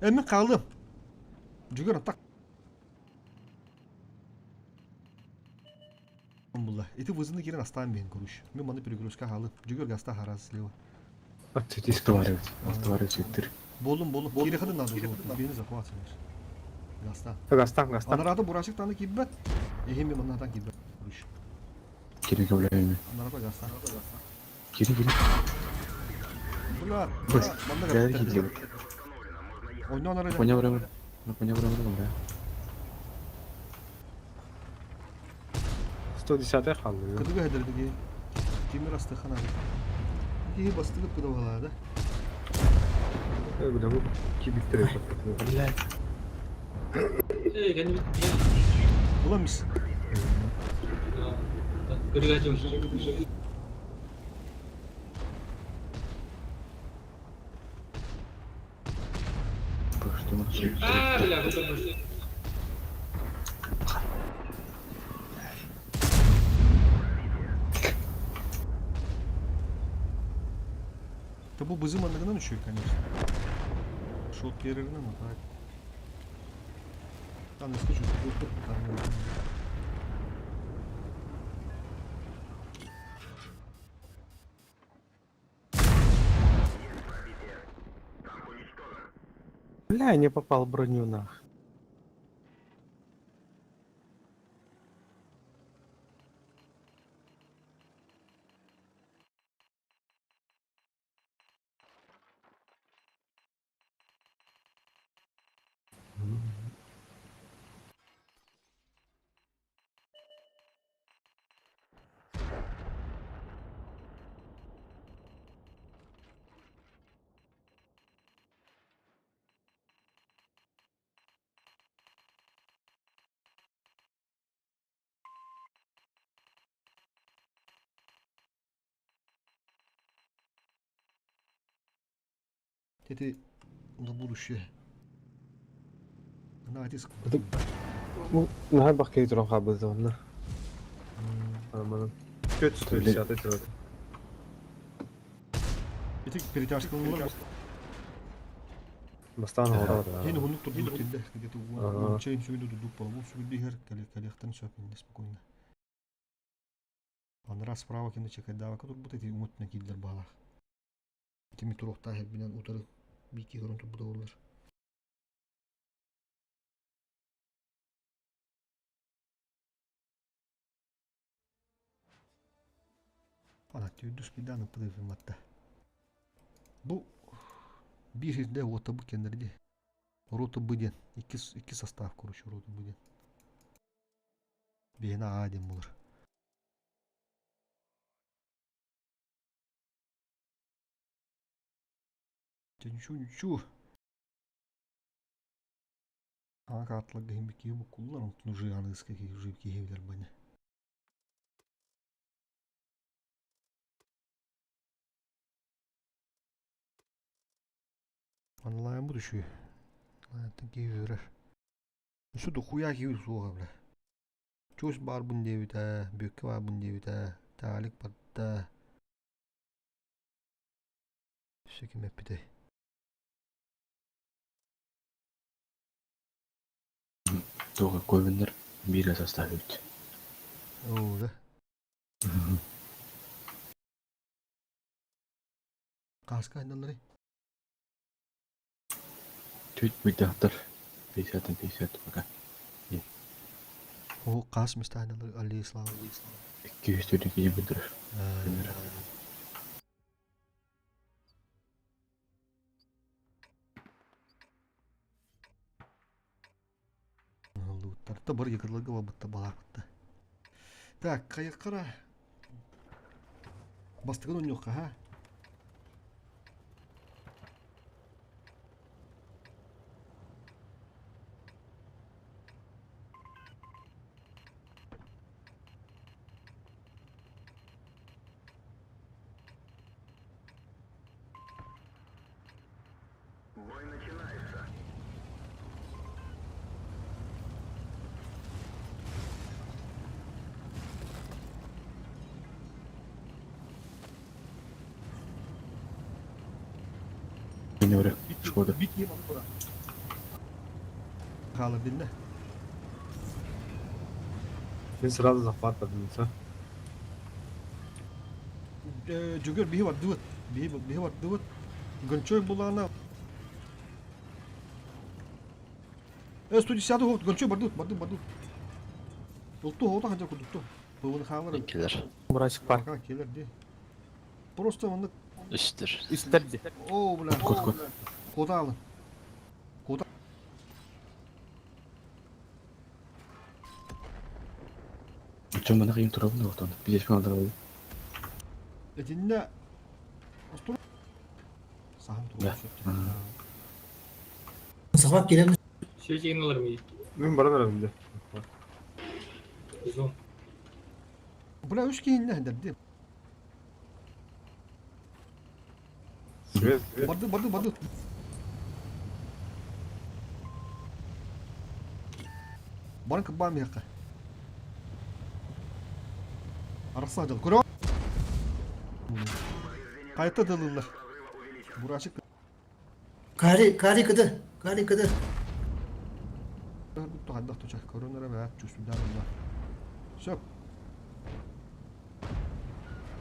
Speaker 4: Эми калдым. Жүгөр так. Була. Ити вызыны кирен астан бен короче. Мен маны перегрузка алып. Жүгөр гаста харас слева.
Speaker 8: Алтыварып, алтыварып жеттір.
Speaker 4: Болум болум. Кире хадын надо уже. Бени захватываешь. Гастан.
Speaker 3: Гастан, гастан.
Speaker 4: Анараата бурашик таны киирбэт. Эһими маннатан киирбэт. Руш.
Speaker 8: Кири көмөлөһүмү.
Speaker 4: Анарата гастан.
Speaker 8: Кири кири.
Speaker 4: Булар.
Speaker 8: Быс.
Speaker 4: Манна
Speaker 8: Бэйэ
Speaker 4: кэптэр.
Speaker 8: киирдибит.
Speaker 4: Ойноон эрэ.
Speaker 8: Понял время. Понял время, бля.
Speaker 3: 110 қалды.
Speaker 4: Кытыга хэдэрдиги. Тимир астыхан ары. Киһи бастыгып куда балаада.
Speaker 3: Бля, бу кибиктер.
Speaker 8: Блядь.
Speaker 7: Эй, kendi bitti.
Speaker 4: Буламис.
Speaker 7: Көргәчүм.
Speaker 8: Что мы
Speaker 7: А, бля, bu kadar.
Speaker 4: Та бу бызым анныгынан үшүй, конечно. Шот берерин ама так. Там искачу, там.
Speaker 9: Бля, не попал в броню нах.
Speaker 4: Это на будущее. На диск.
Speaker 3: Наһаа бах кей туран хаалбыт онно. Аман. Көт 110 турар.
Speaker 4: Ити перетяжкалар.
Speaker 3: Бастан орар.
Speaker 4: Хин хунук турдук килде. Где-то
Speaker 3: Ага.
Speaker 4: чейн сүгүндө дудук болу. Сүгүндө хер калехтан сөпүндө спокойно. Анра справа кине чекайдава катур бут эти умутна килдер балах. Тими турукта хер бинен утары бики көрөн турбуда болар. Ана түйдүс биданы пыдыфыматта. Бу бир хирде ота бу кендерди. Рота Б диэн. Икки состав, короче, рота Б диэн. Бэйэни А диэн буолар. Дьэ ничего, ничего. Аҥа каарталарга иһин киһи буккуллар, онтон уже аныгыска киһи уже киһи билэр баны. Онлайн будущее. Киһи үөрэр. Өссө дохуя киһи суоҕа бля. Чуос баарбын диэбитэ, Бүөккэ баарбын диэбитэ, Таалик барда. Өссө ким эппитэй?
Speaker 8: Туга Ковенер бире составить.
Speaker 4: Оо, да. Кааска айналлары.
Speaker 8: Чуть быдахтар. 50 на 50 пока.
Speaker 4: Оо, каас места айналлары Али Слава.
Speaker 8: 200 киһи быдыр.
Speaker 4: Луттарта бар якырлыгы бабытта балаакытта. Так, кайыккара. Бастыгын онньуохха, ха?
Speaker 8: Минеры. Шкода.
Speaker 4: Хаалар динне.
Speaker 3: Мен сразу захват поднимется.
Speaker 4: Жүгөр биһи бардыбыт. Биһи биһи бардыбыт. Гончой булаана. 110 хоқ, гончо бардут, бардут, бардут. Улту хоғда ханжа кудукту. Бывын хамыр.
Speaker 6: Иккилер.
Speaker 9: Бурачык бар.
Speaker 4: Пока келер де. Просто оны
Speaker 6: Үстер.
Speaker 9: Үстер ди.
Speaker 4: О, бля.
Speaker 8: Кот, кот.
Speaker 4: Кода алын. Кода.
Speaker 8: Чем мана кыйын турабын да отон. Бидешпен алдырабы.
Speaker 4: Этинне Остур. Сахан
Speaker 8: Да.
Speaker 4: туруп.
Speaker 5: Сахап келем.
Speaker 7: Свет алыр мı?
Speaker 3: Мен баран арамда.
Speaker 7: Бизон.
Speaker 4: Бля, үш кейинне хендерди.
Speaker 3: Свет.
Speaker 4: Барды, барды, барды. Баран кыббам яққа. Арықса жал. Көрө. Қайта дылылар. Бурашык
Speaker 5: Кари, кари кыды. Кари кыды.
Speaker 4: Бутtu хаддах тучах коронара бә чувствудан да. Все.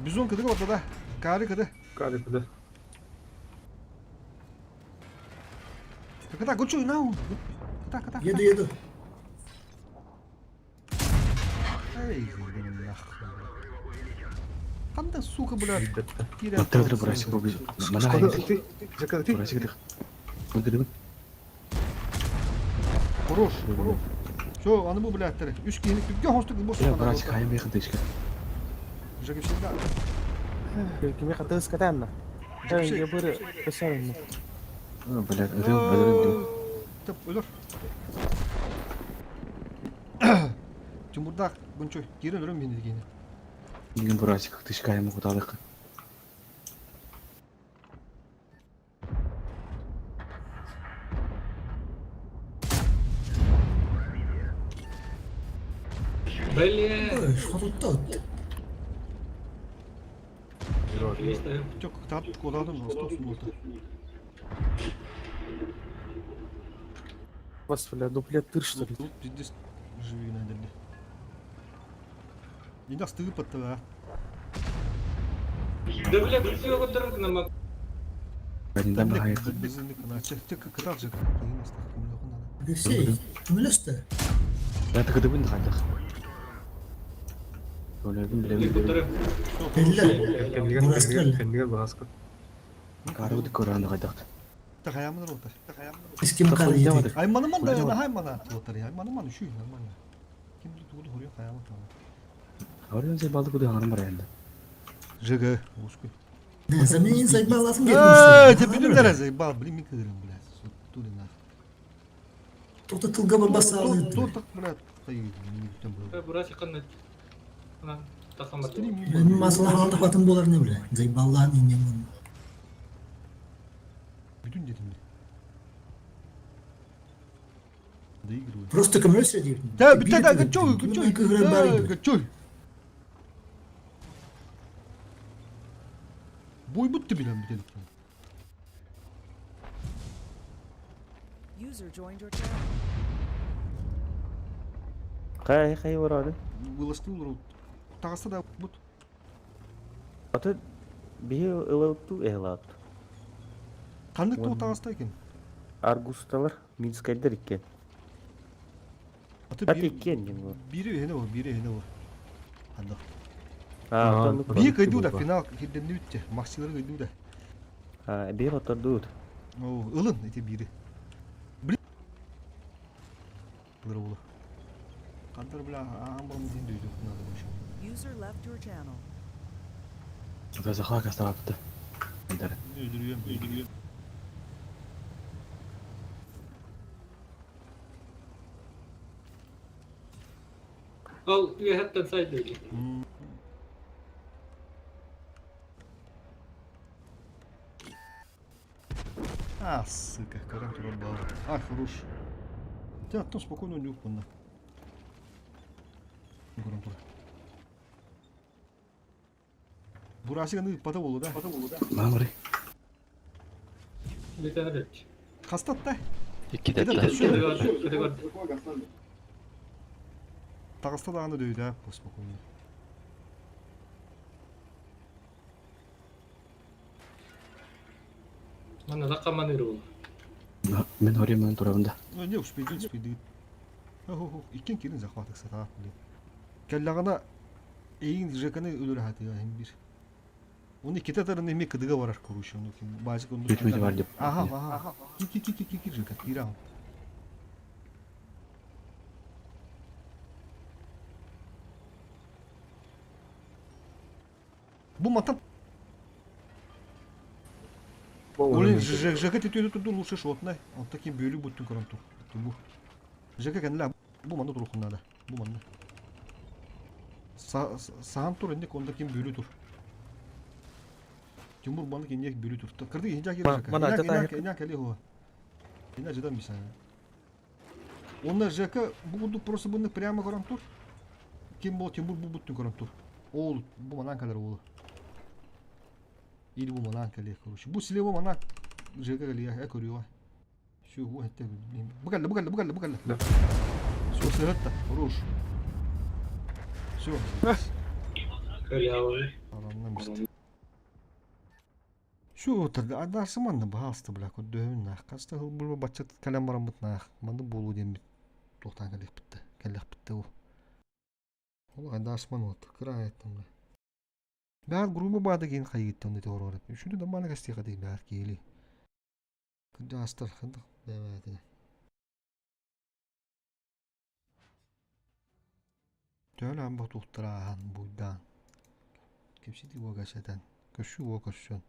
Speaker 4: Бизон кыдыга барда да. Кары кыды.
Speaker 3: Кари кыды.
Speaker 4: Кыта гочу нау. Кыта кыта.
Speaker 5: Еду, еду.
Speaker 4: Эй, нах. Канда сука, бля.
Speaker 8: Тырдыр бурасик бу биз. Мана
Speaker 3: Шкода,
Speaker 8: хайын.
Speaker 3: ты, ты, ты.
Speaker 8: Бурасик дых. Мына
Speaker 4: Хорош, хорош. Все, аны бу бля тери. Үч киһини түгге хостук бу
Speaker 8: Бля, бурасик хайын бейхин тышка.
Speaker 4: Жаги всегда.
Speaker 9: Кими катыс катанна.
Speaker 4: Жакшы.
Speaker 9: Я быры пешарым.
Speaker 8: Бля, ödüm, ödüm.
Speaker 4: Тып, өлөр. Тимурдак, гончой, кирен өрөм мени дегени.
Speaker 8: Деген бурасик тышка хайын куталык.
Speaker 7: Бля.
Speaker 5: Хотутта.
Speaker 7: Есть,
Speaker 4: Тек тат коладым, ростов болду.
Speaker 9: Вас, бля, дуплет тыр, что ли?
Speaker 4: Тут пиздец живи надо. Не даст ты выпад-то, а.
Speaker 7: Да бля, все вот на
Speaker 8: Бәдиндә бер хайын.
Speaker 5: Алексей, кымылысты.
Speaker 8: Бля, тыгы дыбын хандык. Өлөрдүм биле биле.
Speaker 5: Беллер.
Speaker 3: Кендигер,
Speaker 5: Бурасик
Speaker 3: кендигер баскы.
Speaker 8: Кары көрәнде кайдак.
Speaker 5: Иским кары еди.
Speaker 4: Айманыман да яна хаймана отыр. Айманыман үшүй нормально. Ким тугуду хорьё хаямат.
Speaker 8: Орын сен балды куды аңарым бар енді.
Speaker 4: ЖГ ускуй.
Speaker 5: Не, заменин заебал
Speaker 4: Э, те бүтүн дәрәзе бал, блин, мен кыдырым, блядь. Тули нах.
Speaker 5: Тоқта тылға барбаса алды.
Speaker 4: Тут так, блядь, кай, не бүтән бу.
Speaker 7: Бурасик кандай. Ана, тахам бар.
Speaker 5: Мен масала алды батын болар не біле. Заебаллан инемін.
Speaker 4: Бүтүн дедим. Доигрывай.
Speaker 5: Просто кымылысты деймін.
Speaker 4: Да, бүтә да, гачой, гачой. Гачой. Бой бутты билем бүтелик.
Speaker 1: User joined your channel.
Speaker 2: Кай кай барады.
Speaker 4: Выласты улар. Тагысы да бут.
Speaker 2: Аты бии ылылту эхлат.
Speaker 4: Кандык туу тагыста экен.
Speaker 2: Аргусталар Минскайдер иккен.
Speaker 4: Аты
Speaker 2: Ат иккен дем бу.
Speaker 4: Бири хене бу, бири хене бу. Анда.
Speaker 2: А, отон
Speaker 4: Бии кыйду да финал хидден үтте. Максилар кыйду да.
Speaker 2: А, бии отордут.
Speaker 4: О, ылын эти бири. Бли. Булар булу. Кандыр бля, амбрым дин дүйдү. Надо больше.
Speaker 1: User left your channel.
Speaker 8: Это захлак астарапты. Эндер.
Speaker 4: Өйдүрүем, өйдүрүем.
Speaker 7: Ал, үйәттен сайды.
Speaker 4: А, сука, карам турабал. А, хорош. Тебя то спокойно нюх на. Карам тура. Бурасиганы пата болу да.
Speaker 8: Мамры.
Speaker 7: Бетен рет.
Speaker 4: Хастатта.
Speaker 6: Икки
Speaker 4: Кеде
Speaker 6: дәттә.
Speaker 4: түшү.
Speaker 7: Кеде бар.
Speaker 4: Тагыста даганы дөйдө, спокойно.
Speaker 7: Мана лакаман иру.
Speaker 8: Мин хорим турабын да.
Speaker 4: Ну не успейдит, успейдит. Иккин кирин захватык сатаат, блин. Кэллэҕинэ эйигин ЖКны өлөрө хатыга иһин бир. Оны иккитэ тарын эми кыдыга барар короче, ну ким базик онну.
Speaker 8: Бүтмөтү бар деп.
Speaker 4: Аха, аха. Ки ки ки ки ки ЖК кира. Бу мантан Блин, ЖК тетүөтө турду лучше шотнай. Онто ким бөлү буттун көрөн тур. Тимур. ЖК кэннилэ бу манна туруохун наада. Бу манна. Саан тур инник онда ким бөлү тур. Тимур манна киниэк бөлү тур. Кырдык инжа кир ЖК. Иня кели хо. Иня жыдан биса. Онна ЖК бу курдук просто буну прямо көрөн тур. Ким бол Тимур бу буттун көрөн тур. Ол бу манан калар оолу. Или бу манан кэлиэ, короче. Бу слева манан ЖК кэлиэ, э көрүөҕэ. Все, бу этте. Бу кэллэ, бу кэллэ, бу кэллэ, бу кэллэ.
Speaker 3: Да.
Speaker 4: Все, сыһытта, хорош. Все.
Speaker 7: Халява.
Speaker 4: Аранна мист. Все, тогда адарсы манна баһаалыста бля, көрдөһүн наах. Хаста хыл булба бачча кэлэн бараммыт наах. Манны буолуу диэн бит туохтаан кэлиэхпитте. Кэллэхпитте ол. Ол айдаарсыман вот кыра айаттым бля. Баар грубо баада киин хайыыттан ити оруор Үшүнү да маны кастиха дии баар киили. Кырдьаҕастар хандах бэбээтэ. Төһөлөөн ботуохтара ааһан буйдаан. Кэпсэтии уо кэсэтэн, көрсүү уо көрсөн.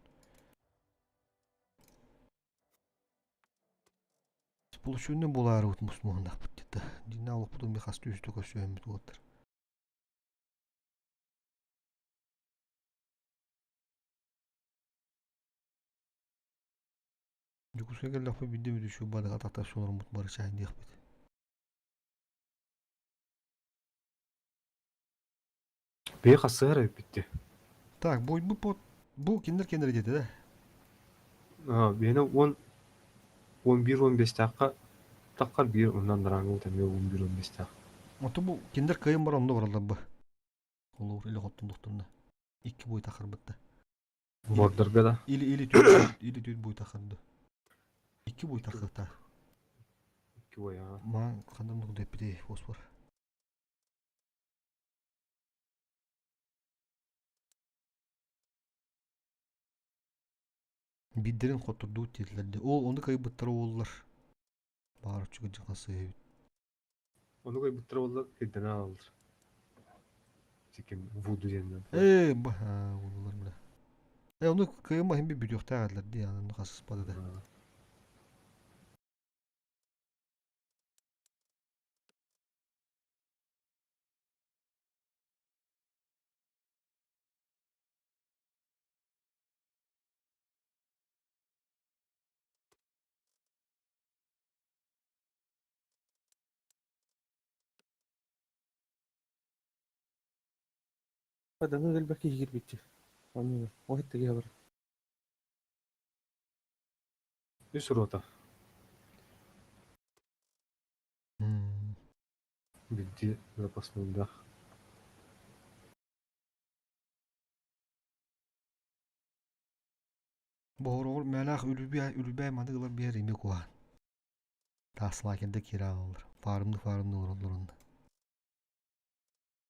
Speaker 4: Получуунна буолаарыбыт мусмуһуннахпыт дии Дьиҥнээх олохпутун би хас түүстэ көрсүһэммит уоттар. Дьокуускайга кэллэхпит биирдэ бүтүчү бадыга тахтар олорбут бары чаайдыахпыт.
Speaker 3: Бэйэ хасыһар эбиппит.
Speaker 4: Так, бойбут бот бу кинилэр кеннер диэтэ да?
Speaker 3: Биһиэнэ 10 11-15 таахха таххар биир оннан дарааҥҥы эмиэ 11-15 таах.
Speaker 4: Ото бу кинилэр кыайан баран онно бараллар бы. Холобур или хоттун Икки бой тахарбытта.
Speaker 3: Бордорго да.
Speaker 4: Или или түт или түт бой тахарды. Икки бой тахыта.
Speaker 3: Икки бой аа.
Speaker 4: Маан хандан нук деппити фосфор. Биддерин хотурдуу диэтилэр. Ол ону кыайбыттара уоллар. Баар оччуга дьаҥхасыһыбыт.
Speaker 3: Ону кыайбыттара буоллар кирдэнэ аалалар. Сиким вуду диэннэн.
Speaker 4: Ээ, ба уоллар бля. Э, ону кыайма иһин бүтүөхтээх этилэр дии, аны хасыспата да.
Speaker 9: Паданы элбэх киһи киирбитчи. Оннуга. Оһит киһи бар.
Speaker 3: Үс рота. Бинти запасныйдах.
Speaker 4: Боһороҕор мээлээх үлүбэ үлүбэ маны ылар биэр ими куһаан. Тааслаакерда киирэ аҕаллар. Фаарымны фаарымны олороллор онно.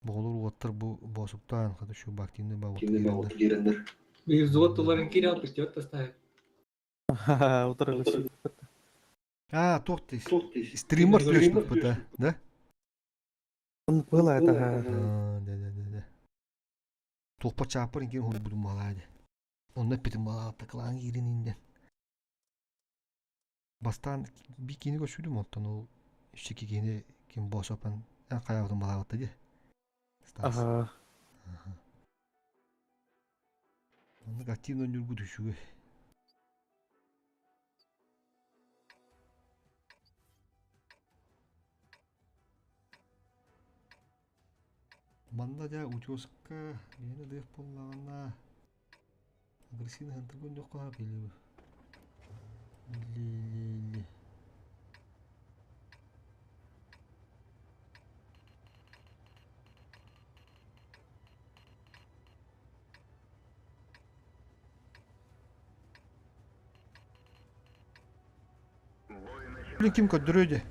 Speaker 4: Боҕолор уоттар бу боосуктаан хата шу активный ба уоттар киирэннэр.
Speaker 7: Биир взвод туларын киирэ албыт диэт тастаһы.
Speaker 9: Утары
Speaker 4: А, туох ты? Стример түөспүт да? Да?
Speaker 9: Он было это.
Speaker 4: А, да, да, да, да. Туохпа чааппар инкин хурбутум малаады. Онно эппитим малаатта кылаан киирин инден. Бастаан би киини көрсүдүм оттон ол үччики киини ким боосопан эн хайаабытын малаабатта ди. Стас.
Speaker 9: Ага.
Speaker 4: Оннук активно ньургу түшүгү. Манна дьэ утеска биһиэнэ дыах буоллаҕына агрессивный хантыргын дьоххо или или Ким көрдөрүө дии.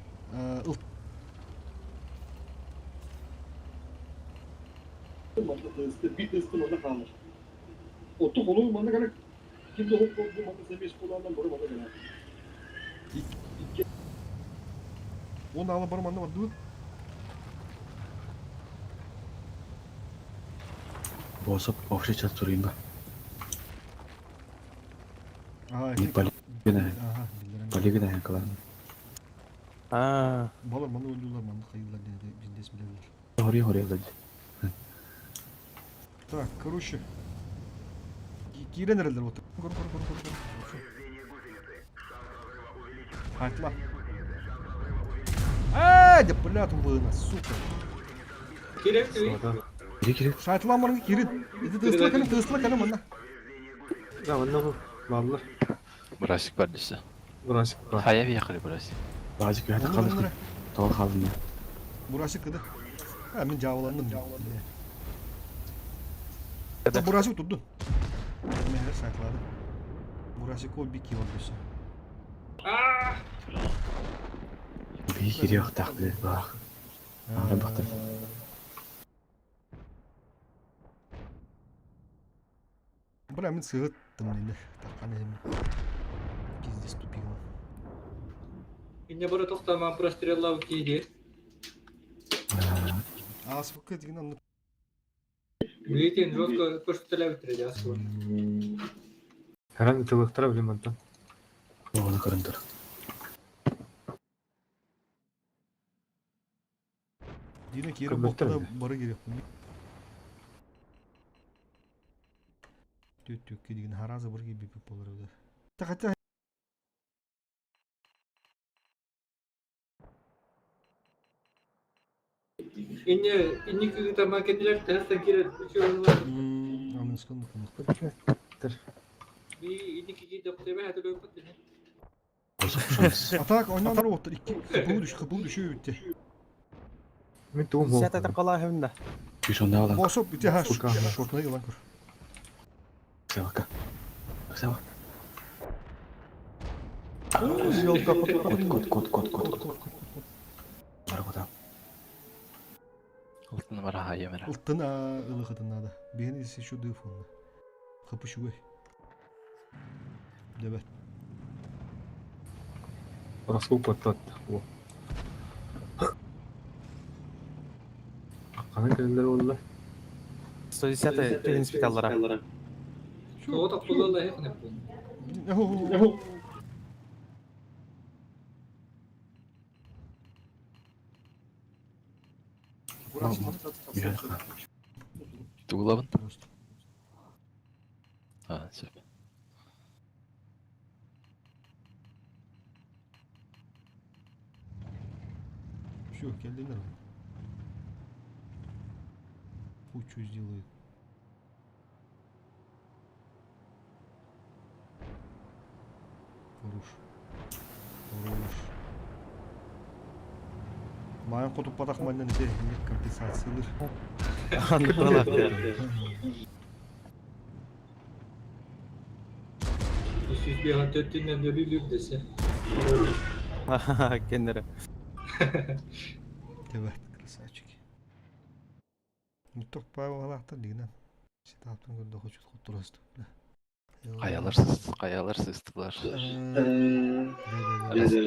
Speaker 4: Уон аала бар манна бардыбыт.
Speaker 8: Босоп вообще сейчас туринга.
Speaker 4: Аа,
Speaker 8: Не полигона.
Speaker 4: Ага, биллэрэн.
Speaker 8: Полигона кылаан.
Speaker 9: Аа,
Speaker 4: Балар маны өлүүлэр, маны хайылар диэн биндес билэллэр.
Speaker 8: Хори хори алады.
Speaker 4: Так, короче. Киирэн эрэллэр вот. Көр, көр, көр, көр, көр. Хайтла. Аа, да блядь, убына, сука.
Speaker 7: Кирек ты.
Speaker 8: Кири кири.
Speaker 4: Шайтла марга кирин. Иди тысла кэлин, тысла кэлин манна.
Speaker 3: Да, манна баллар.
Speaker 6: Бурасик бар десе.
Speaker 3: Бурасик бар.
Speaker 6: Хайа бияқыры бурасик.
Speaker 8: Баазы күһәтэ қалды. Тоҕо хаалдым.
Speaker 4: Бурасик кыды. А, мен жабыландым. Бурасик турду. Мехер саклады. Бурасик ол бики ордуса.
Speaker 8: Бии кири охтаах биле баах. Аара бахтар.
Speaker 4: Бля, мин сыгыттым нені. Таққан едім. Пиздец тупигім.
Speaker 7: Инне бары тоқтаман простреллау кири.
Speaker 4: Асфк деген аны
Speaker 7: Билетин жестко простреляют бітіреді асылы.
Speaker 3: Харан тылыктара билем антан.
Speaker 8: Оҕону көрөн тур.
Speaker 4: Дина кире
Speaker 3: Көмөктөр
Speaker 4: боқтана
Speaker 3: бile.
Speaker 4: бары керек. Төт төкке деген харазы бір бипіп болар еді. Та хотя
Speaker 7: Инне инне кыгыта макетилер тәстен кире үчү
Speaker 4: Амын сконды
Speaker 7: Би инне киги доктебе хәтер өпөт.
Speaker 8: Босоп шанс.
Speaker 4: Атак ойнанар оттыр. Икки кыпылы düş, кыпылы düşüyor bitti.
Speaker 3: Мен туум
Speaker 9: сәт атар қала хэмнэ.
Speaker 8: Кишонда алан.
Speaker 4: Босоп бити ха.
Speaker 3: Сука.
Speaker 4: Шортuna yılan көр.
Speaker 8: Савака. Сава.
Speaker 3: Елка
Speaker 8: Кот кот кот кот кот кот. Бар кота.
Speaker 6: Алтын бара хайа мера.
Speaker 4: Ылттын ылыхытын да. Бен isi şu дыфонны. Кыпы шугай. Дебет.
Speaker 3: Расул паттат. О. Аккана келдер олла.
Speaker 9: 110 принципиаллара.
Speaker 7: Тоғы тақпылы хәкне.
Speaker 6: Тугулабын. А, сөп.
Speaker 4: Все, келдиңер. Хуй что сделает. Хорош. Хорош. Майын кутуп батах майдан ите компенсациялар.
Speaker 9: Андыла.
Speaker 7: Үсүз бияга төттүнөн өлүлүр десе.
Speaker 9: Кеннере.
Speaker 4: Evet, красавчики. Не только Павел Алахтар дигенен. Ситаптын көрдө хочет куттурастı.
Speaker 6: Каялар сыз, каялар сыстылар.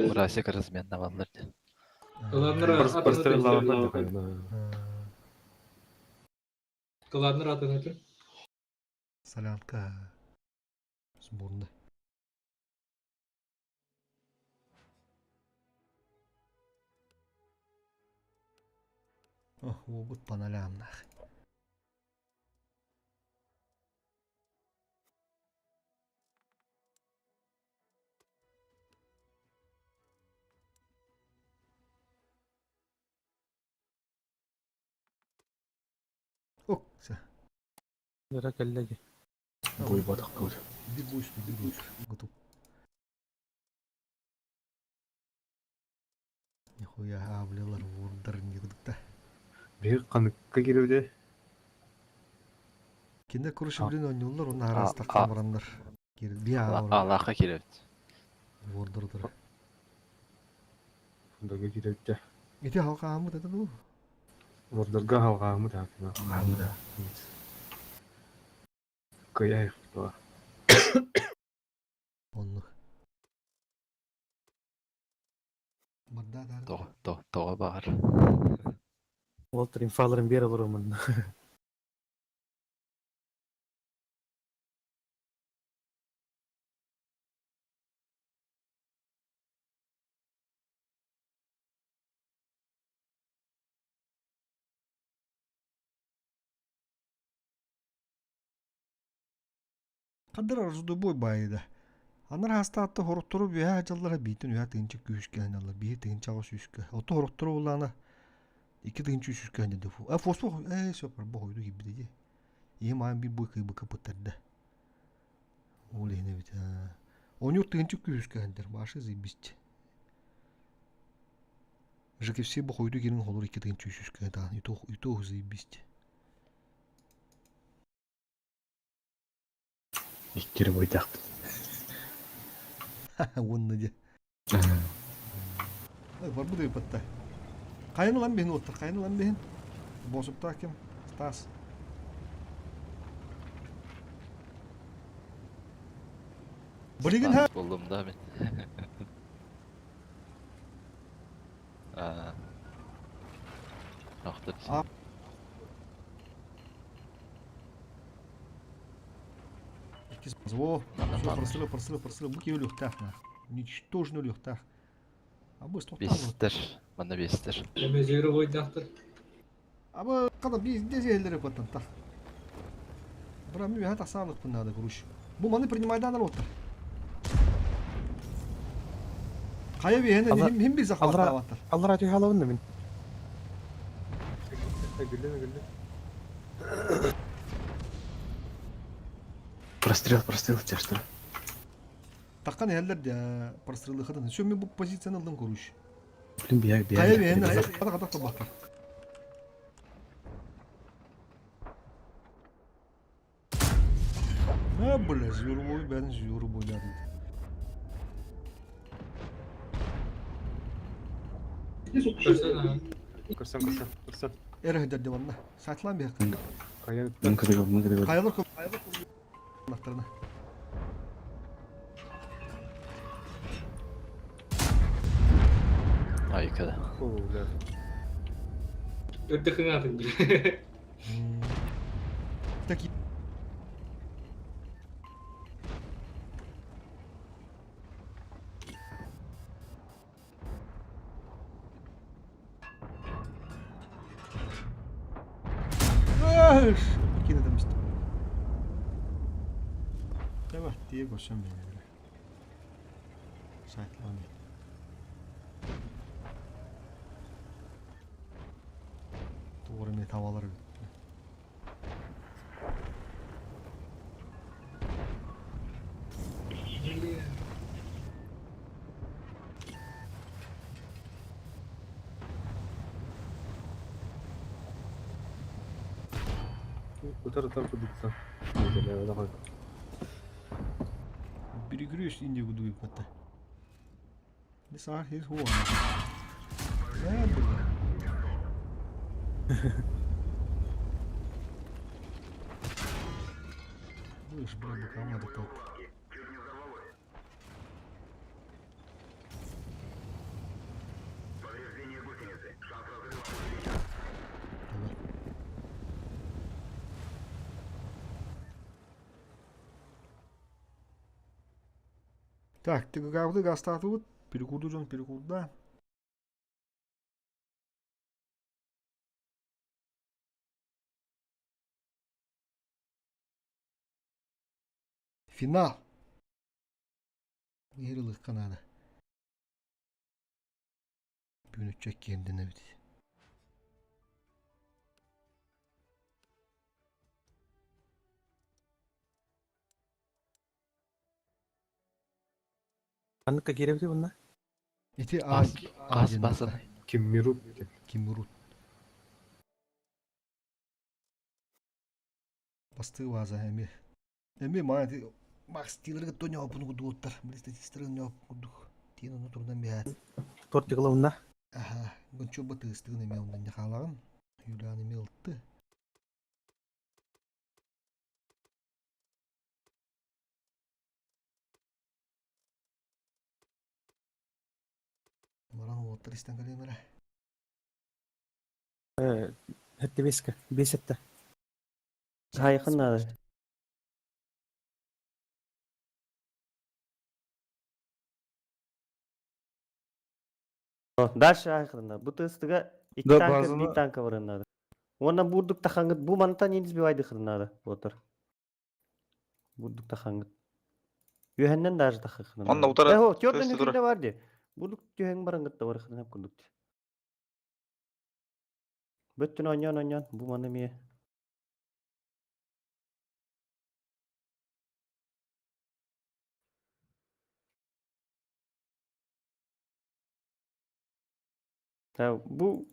Speaker 6: Бурасик размен наваллар.
Speaker 7: Кыланнар
Speaker 3: Простреллар.
Speaker 7: Кыланнар атын өтүн.
Speaker 4: Солянка. Сборная. О, вот по нолям нах. О, все.
Speaker 9: Яра келлеги.
Speaker 8: Бой батах кот.
Speaker 4: Бегу сюда, бегу. Готов. Нихуя, а, блялар, вордар, никуда.
Speaker 3: Бир каныкка киребде.
Speaker 4: Кинде короче, блин, ойнулар, он
Speaker 6: А,
Speaker 4: арас
Speaker 6: а.
Speaker 4: таққан барандар. Биа,
Speaker 6: Аллахка келебит.
Speaker 4: вордар.
Speaker 3: Дойга киирэргэ.
Speaker 4: Ити халҕааммыт это дуу?
Speaker 3: Мордорго халҕааммыт аатына.
Speaker 8: Халҕааммыт.
Speaker 3: Кыйа айхтыла.
Speaker 4: Оннук. Барда да.
Speaker 6: Тоҕо, тоҕо, тоҕо баҕар.
Speaker 9: Ол тримфаларын биэр олорумун.
Speaker 4: Хаддар ордубуй баайда. Анар хастаатта хороттору үөһэ дьаллара биитин үһэ тыынча күүскэ аналлар биир тыынча аҕыс сүүскэ. Ото хороттору буллаана икки тыынча үс сүүскэ анньады. А фосфор ээ сөп барба хойду киирбит дии. Ийэм аан биир бу кыйбыкка пыттарда. Ол иһин эбит. Онюр тыынча күүскэ андар. Башы заебись. ЖКФС бу хойду кирин холор икки тыынча үс сүүскэ таан. И то заебись.
Speaker 8: Иккири бойдахпыт.
Speaker 4: Уонна дьэ. Барбыт ыйпатта. Хайын ылан биһин уоттар, хайын ылан биһин. Босуптаах ким? Стас. Билигин
Speaker 6: Стас буллум да мин. Аа. Охтор.
Speaker 4: Иккис Во, все, просрыл, просрыл, просрыл. Бу киһи өлүөхтээх на. Ничтожно өлүөхтээх. Абы стоқтан.
Speaker 6: Бестер. Манна бестер.
Speaker 7: Эме жигри бойдахтыр.
Speaker 4: Абы када биз дезелери коттан тах. Бра ми хата саалык надо груш. Бу маны принимайдан алып оттар. Кая бихен хим хим бир захваттаваттар.
Speaker 9: Аллара түһэ алабын мин.
Speaker 3: Гүлле гүлле.
Speaker 8: Прострел, прострел, тебя что ли?
Speaker 4: Таккан эхеллер де прострелы хатын. Все мен бу позицияны алдым коруш.
Speaker 8: Блин, бия, бия.
Speaker 4: Кая бихен када када табактар. А, бля, зверобой, бәрін зверобой дейді.
Speaker 7: Көрсөн аа.
Speaker 3: Көрсөн көрсөн көрсөн.
Speaker 4: Эрэ дерде ванна. Сатлан бе.
Speaker 3: Кая
Speaker 8: Мын кыдыгы, мын кыдыгы.
Speaker 4: Каялар көп. Нақтарына.
Speaker 6: Айкада.
Speaker 3: О,
Speaker 7: Өртө кыңатын бile.
Speaker 4: Так. Аш, кине демешти. Давай, тие көрсөм мен. Сайтлан. Doğru met havaları.
Speaker 3: Утар утар кудукса.
Speaker 4: Перегрешь Индию буду ипата. Не саар хис хуа. Да, бля. Будешь, бля, букама да так. Давай. Так, ты гавды гастатыбыт, перекурду дьон перекурда. Финал. Ярылык надо. Бүгүн киенден бит.
Speaker 9: Анныкка кииребити bunна.
Speaker 4: Ити
Speaker 6: Ас, ас басын.
Speaker 3: Киммирут.
Speaker 4: Кимрут. Басты ваза эми. Эми маа Макс тилерге тоня опун кудуттар. Биле статистиканы оп кудук. Тиен ону турдан бэт.
Speaker 9: Тортик ылабынна.
Speaker 4: Аха, гончо бу тыыстыгын эмиэ онно хаалаҕын. Юлиан эмиэ ылты. Баран уолаттар истэн кэлиэм эрэ.
Speaker 9: Хэттэ беска, бес этте.
Speaker 2: Хайхын надо. Дальше айхын Бу тыстыга икки
Speaker 10: Да,
Speaker 2: танка,
Speaker 10: базаны-
Speaker 2: биир танка баран надо. Уонна бурдук тахангыт бу мантан не сбивайды надо. Отыр. Бурдук тахангыт. Үһэннэн даже тахахын.
Speaker 11: Онно утары
Speaker 2: Э, төрдөн
Speaker 11: тыасты турар.
Speaker 2: үтүнэ бар ди. Бурдук түһэн барангыт да барахын хап курдук. Бөттүн ойнон ойнон бу маны мие. Та бу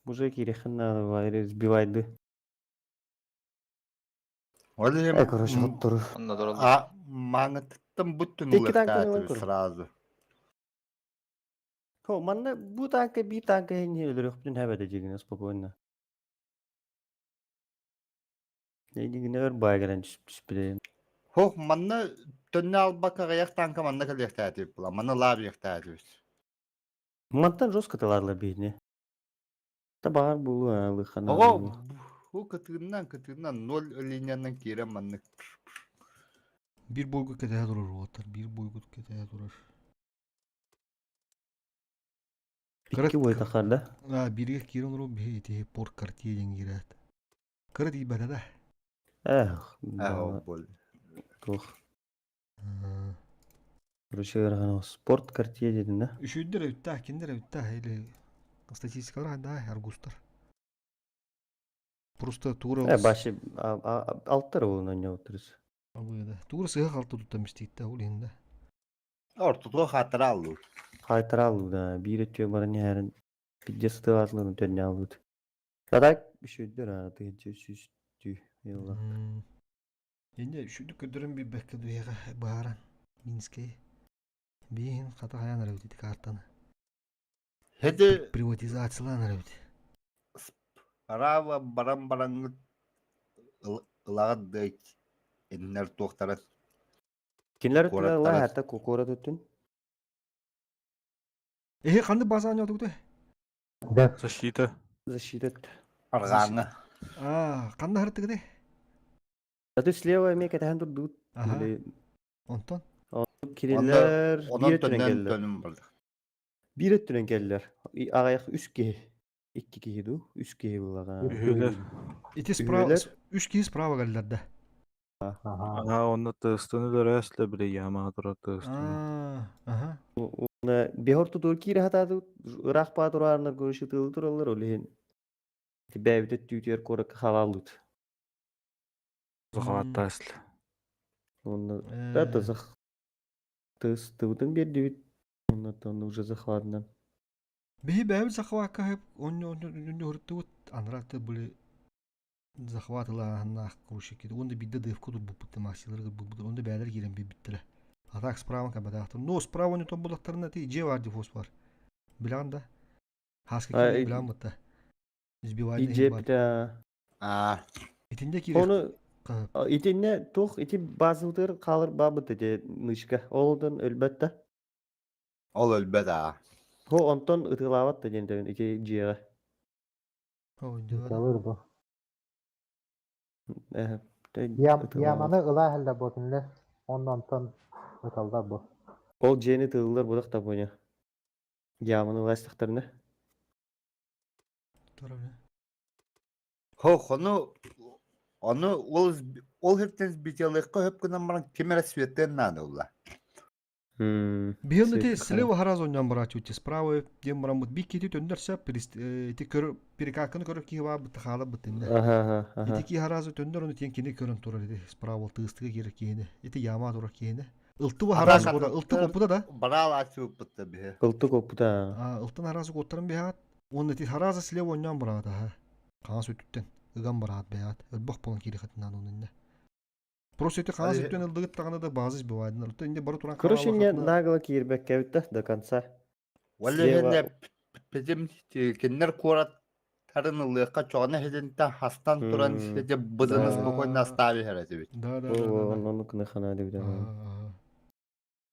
Speaker 2: уже кирехин надо бар сбивайды.
Speaker 10: Ол
Speaker 2: Э, короче, хоттору.
Speaker 11: Онно тураллар.
Speaker 10: А маҥыттан буттун
Speaker 2: Икки танканы
Speaker 10: ылыахтаатыбыт
Speaker 2: ылан
Speaker 10: сразу.
Speaker 2: Хо, манна бу танка биир танка иһин өлөрүөхпүтүн хэбэтэ дьигинэ спокойно. Дьигинэ өр баай кэлэн түспүтэ.
Speaker 10: Хох манна төннө албакка аҕыйах танка манна кэлиэхтээтибит була. Манна лаабыйахтаатыбыт.
Speaker 2: Мантан жестко тылаарлар биһини. Та баар буолуо лыхана.
Speaker 10: Оҕо бу кытыыннан кытыыннан ноль линиянан киирэн маннык.
Speaker 4: Биир бойгу кэтэһэ турар уолаттар, биир бойгу кэтэһэ турар.
Speaker 2: Икки бой тахар да?
Speaker 4: А, бииргэ киирэн олорон биһи ити порт картия диэн киирээт. Кыра тиийбэтэ да.
Speaker 2: Эх,
Speaker 10: Эх, бол.
Speaker 2: туох. Короче, ыарахан спорт картия дедин да?
Speaker 4: Үчүйдер эбиттаах, киндер эбиттаах или статистикалар да аргустар. Просто тура
Speaker 2: Э, баши алттар ол ойнап отырыз.
Speaker 4: Абыда. Тура сыһа халта туттан мистиктэ ол иһин да.
Speaker 10: Ортотуга хааттара аллуур.
Speaker 2: Хайтара алуу да, биир өттүө баран иһэрин пидде сытыатларын төннө албыт. Таdak үшүйдер а тыгынчы сүүстүү ыйылла.
Speaker 4: Инде үшүдүк көрдөрөн билбэккэ дуйаҕа бааран Минскэй. Биин хата хайан арабит ити картаны.
Speaker 10: Хеди
Speaker 4: Приватизациялаан арабит.
Speaker 10: Арава баран бараҥҥыт ылаҕыт да иннэр туохтара
Speaker 2: Кинилэр өттүлэр
Speaker 10: Куораттара.
Speaker 2: хата куорат өттүн.
Speaker 4: Эһи ханнык база оонньоотугутай?
Speaker 8: Защита.
Speaker 2: Защита өттө.
Speaker 10: арҕааҥҥа.
Speaker 4: Аа, ханна харытыгытай?
Speaker 2: Аты слева эмиэ кэтэһэн турдубут.
Speaker 4: Аха. Онтон?
Speaker 2: Кинилэр
Speaker 10: Онон
Speaker 2: биир өттүнэн
Speaker 10: төннөн
Speaker 2: кэллилэр.
Speaker 10: төнүн барды.
Speaker 2: Биир өттүнэн кэллилэр. Аҕыйах үс киһи. Икки киһи дуу? Үс киһи буллаҕа.
Speaker 8: Үһүлэр.
Speaker 4: Ити справа
Speaker 2: Үһүөлэр.
Speaker 4: үс киһи справа кэллилэр да.
Speaker 8: Ага, онно тыстыны дөрөслө били яма турар тыстыны.
Speaker 4: Аа, аха.
Speaker 2: Уонна бехор тутуур киирэ хатаатыбыт. Ыраах баа тураарынар көрүшү тыылы тураллар ол иһин бэйэбит өттүүтүгэр куоракка халааллыт.
Speaker 8: Захваттаслы.
Speaker 2: Уонна да да зах тыстыбытын биэрдибит. Онно уже захватынан.
Speaker 4: Биһи бэйэбит захвакка хэп онньо онньо хырыттыбыт анараты были захват ылааһыннаах крушики. Онда бидде дывку турбуппут максилар бу онда бээлер киирэн биттиле. А так справа кабатаахтар. Но справа не том булаттарына ти же бар дифос бар. Билан да. Хаска киирэн билан бутта. Избивайны
Speaker 2: Иджеп
Speaker 4: бар.
Speaker 2: да.
Speaker 10: Аа,
Speaker 4: Итинде киирэх
Speaker 2: Оны итинне туох ити базылтыр хаалар баабыт ити нычка. Олдан өлбөт да.
Speaker 10: ол өлбөт аа.
Speaker 2: Хо онтон ытылаабат да диэн ити дьиэҕэ.
Speaker 4: Ой, да.
Speaker 3: Kalır bu.
Speaker 2: Э,
Speaker 3: Ям,
Speaker 2: ытылаабат.
Speaker 3: яманы ыла хәллә бу кинилер. Оннан тон ыталлар бу.
Speaker 2: Ол дьиэни тыыллар будах да буня. Яманы ылаастахтарына.
Speaker 4: Тура бile.
Speaker 10: Хох, ону ону ол ол хептен бителекка хөп гынан баран ким эрэ светтен наада улла.
Speaker 4: Биһиэн ити слева харазы онньоон барааччы ити справа диэн бараммыт биир киһи төннөр сөп ити көр перекаканы көрөр киһи баар бытта хаалар быттынна.
Speaker 2: Аха, аха.
Speaker 4: Ити киһи харазы төннөр ону тиэн кини көрөн турар ити справа тыыстыга киирэр киһини ити яма турар киһини. Ылты бу харазы куда ылты коппута да.
Speaker 10: Бараал ачыппытта биһи.
Speaker 2: Ылты коппута.
Speaker 4: А ылтын харазы коттарын биһаат. Уонна ити харазы слева онньоон бараат аха. Хаҥас өттүттэн ыган бараат бэйаат. Өлбөх буолан киири хатынан онунна. Просто ити хаҥас өттүн ылдыгыт таҕаны да базис бывает. Инде бары туран
Speaker 2: Короче, не нагло киирбэккэ эбит да до конца.
Speaker 10: Уолла
Speaker 2: Слева
Speaker 10: хэнне. эппитим кинилэр куораттарын ылыахха чоҕуна иһитинтэн хастан туран ити быдыны спокойно остави иһэр этибит.
Speaker 4: Да, да, да, да.
Speaker 2: Оннук гына ханаа дебит.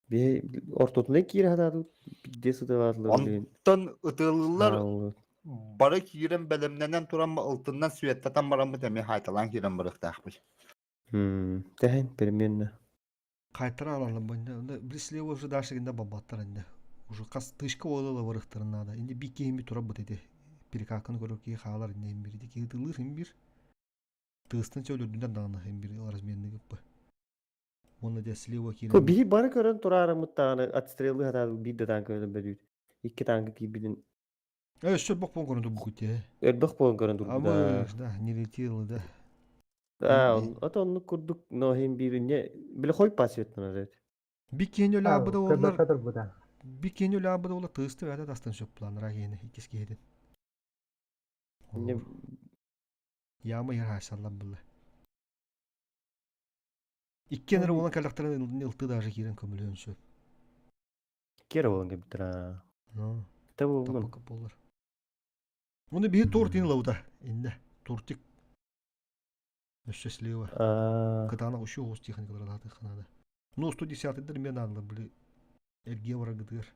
Speaker 2: Биһи ортотунан киирэ сатаатыбыт, биирдэ сыталаатылар билигин.
Speaker 10: Онтон ытыалыыллар бары киирэн бэлэмнэнэн туран ылтыннан светтатан бараммыт эмиэ хаайталаан киирэн барыахтаахпыт.
Speaker 2: Тэһин примерно.
Speaker 4: Хайтара алалым бу. Били слева уже дальше гинде бабаттар инде. Уже хас тышка ола барыхтарын надо. Инде би киһи турар бут ити. Перекаканы көрөр киһи хаалар инде им бир. Ити киһи тылыр им бир. Тыстын сөөлөрдүнэн даҕаны им бир разменный гыппы. Уонна дьэ слева киирэн
Speaker 2: Биһи бары көрөн тураарыммыт даҕаны отстреллыы сатаабыт биир да танка өлөрбөтүбүт. Икки танка киирбитин
Speaker 4: Э, өссө өлбөх буолан көрөн турбуккут дии.
Speaker 2: Өлбөх буолан көрөн турбута.
Speaker 4: Абыш, да, не летело, да.
Speaker 2: Да, ото оннук курдук, но иһин биир инньэ били хойпаа светланар эбит.
Speaker 4: Биккиэн өлаабыта уоллар Биккиэн өлаабыта уолла тыысты бэйэтэ тастан сөп планнара киһини иккис киһитин.
Speaker 2: Инньэ
Speaker 4: Яма иһэр хаайсаллар булла. Иккиэн эрэ буолан кэллэхтэринэ ылты даже киирэн көмөлөөн сөп.
Speaker 2: Икки эрэ буолан кэлбиттэр аа.
Speaker 4: Ну,
Speaker 2: Тэ буоллун.
Speaker 4: таппакка буолар. Уну биһи тортин ылабыта. Инне тортик. Өссө слева. Кытаанах үчү оҕус техникалара лаатыахха наада. Ну, 110-дэр эмиэ наадалар били эргиэ бараргытыгар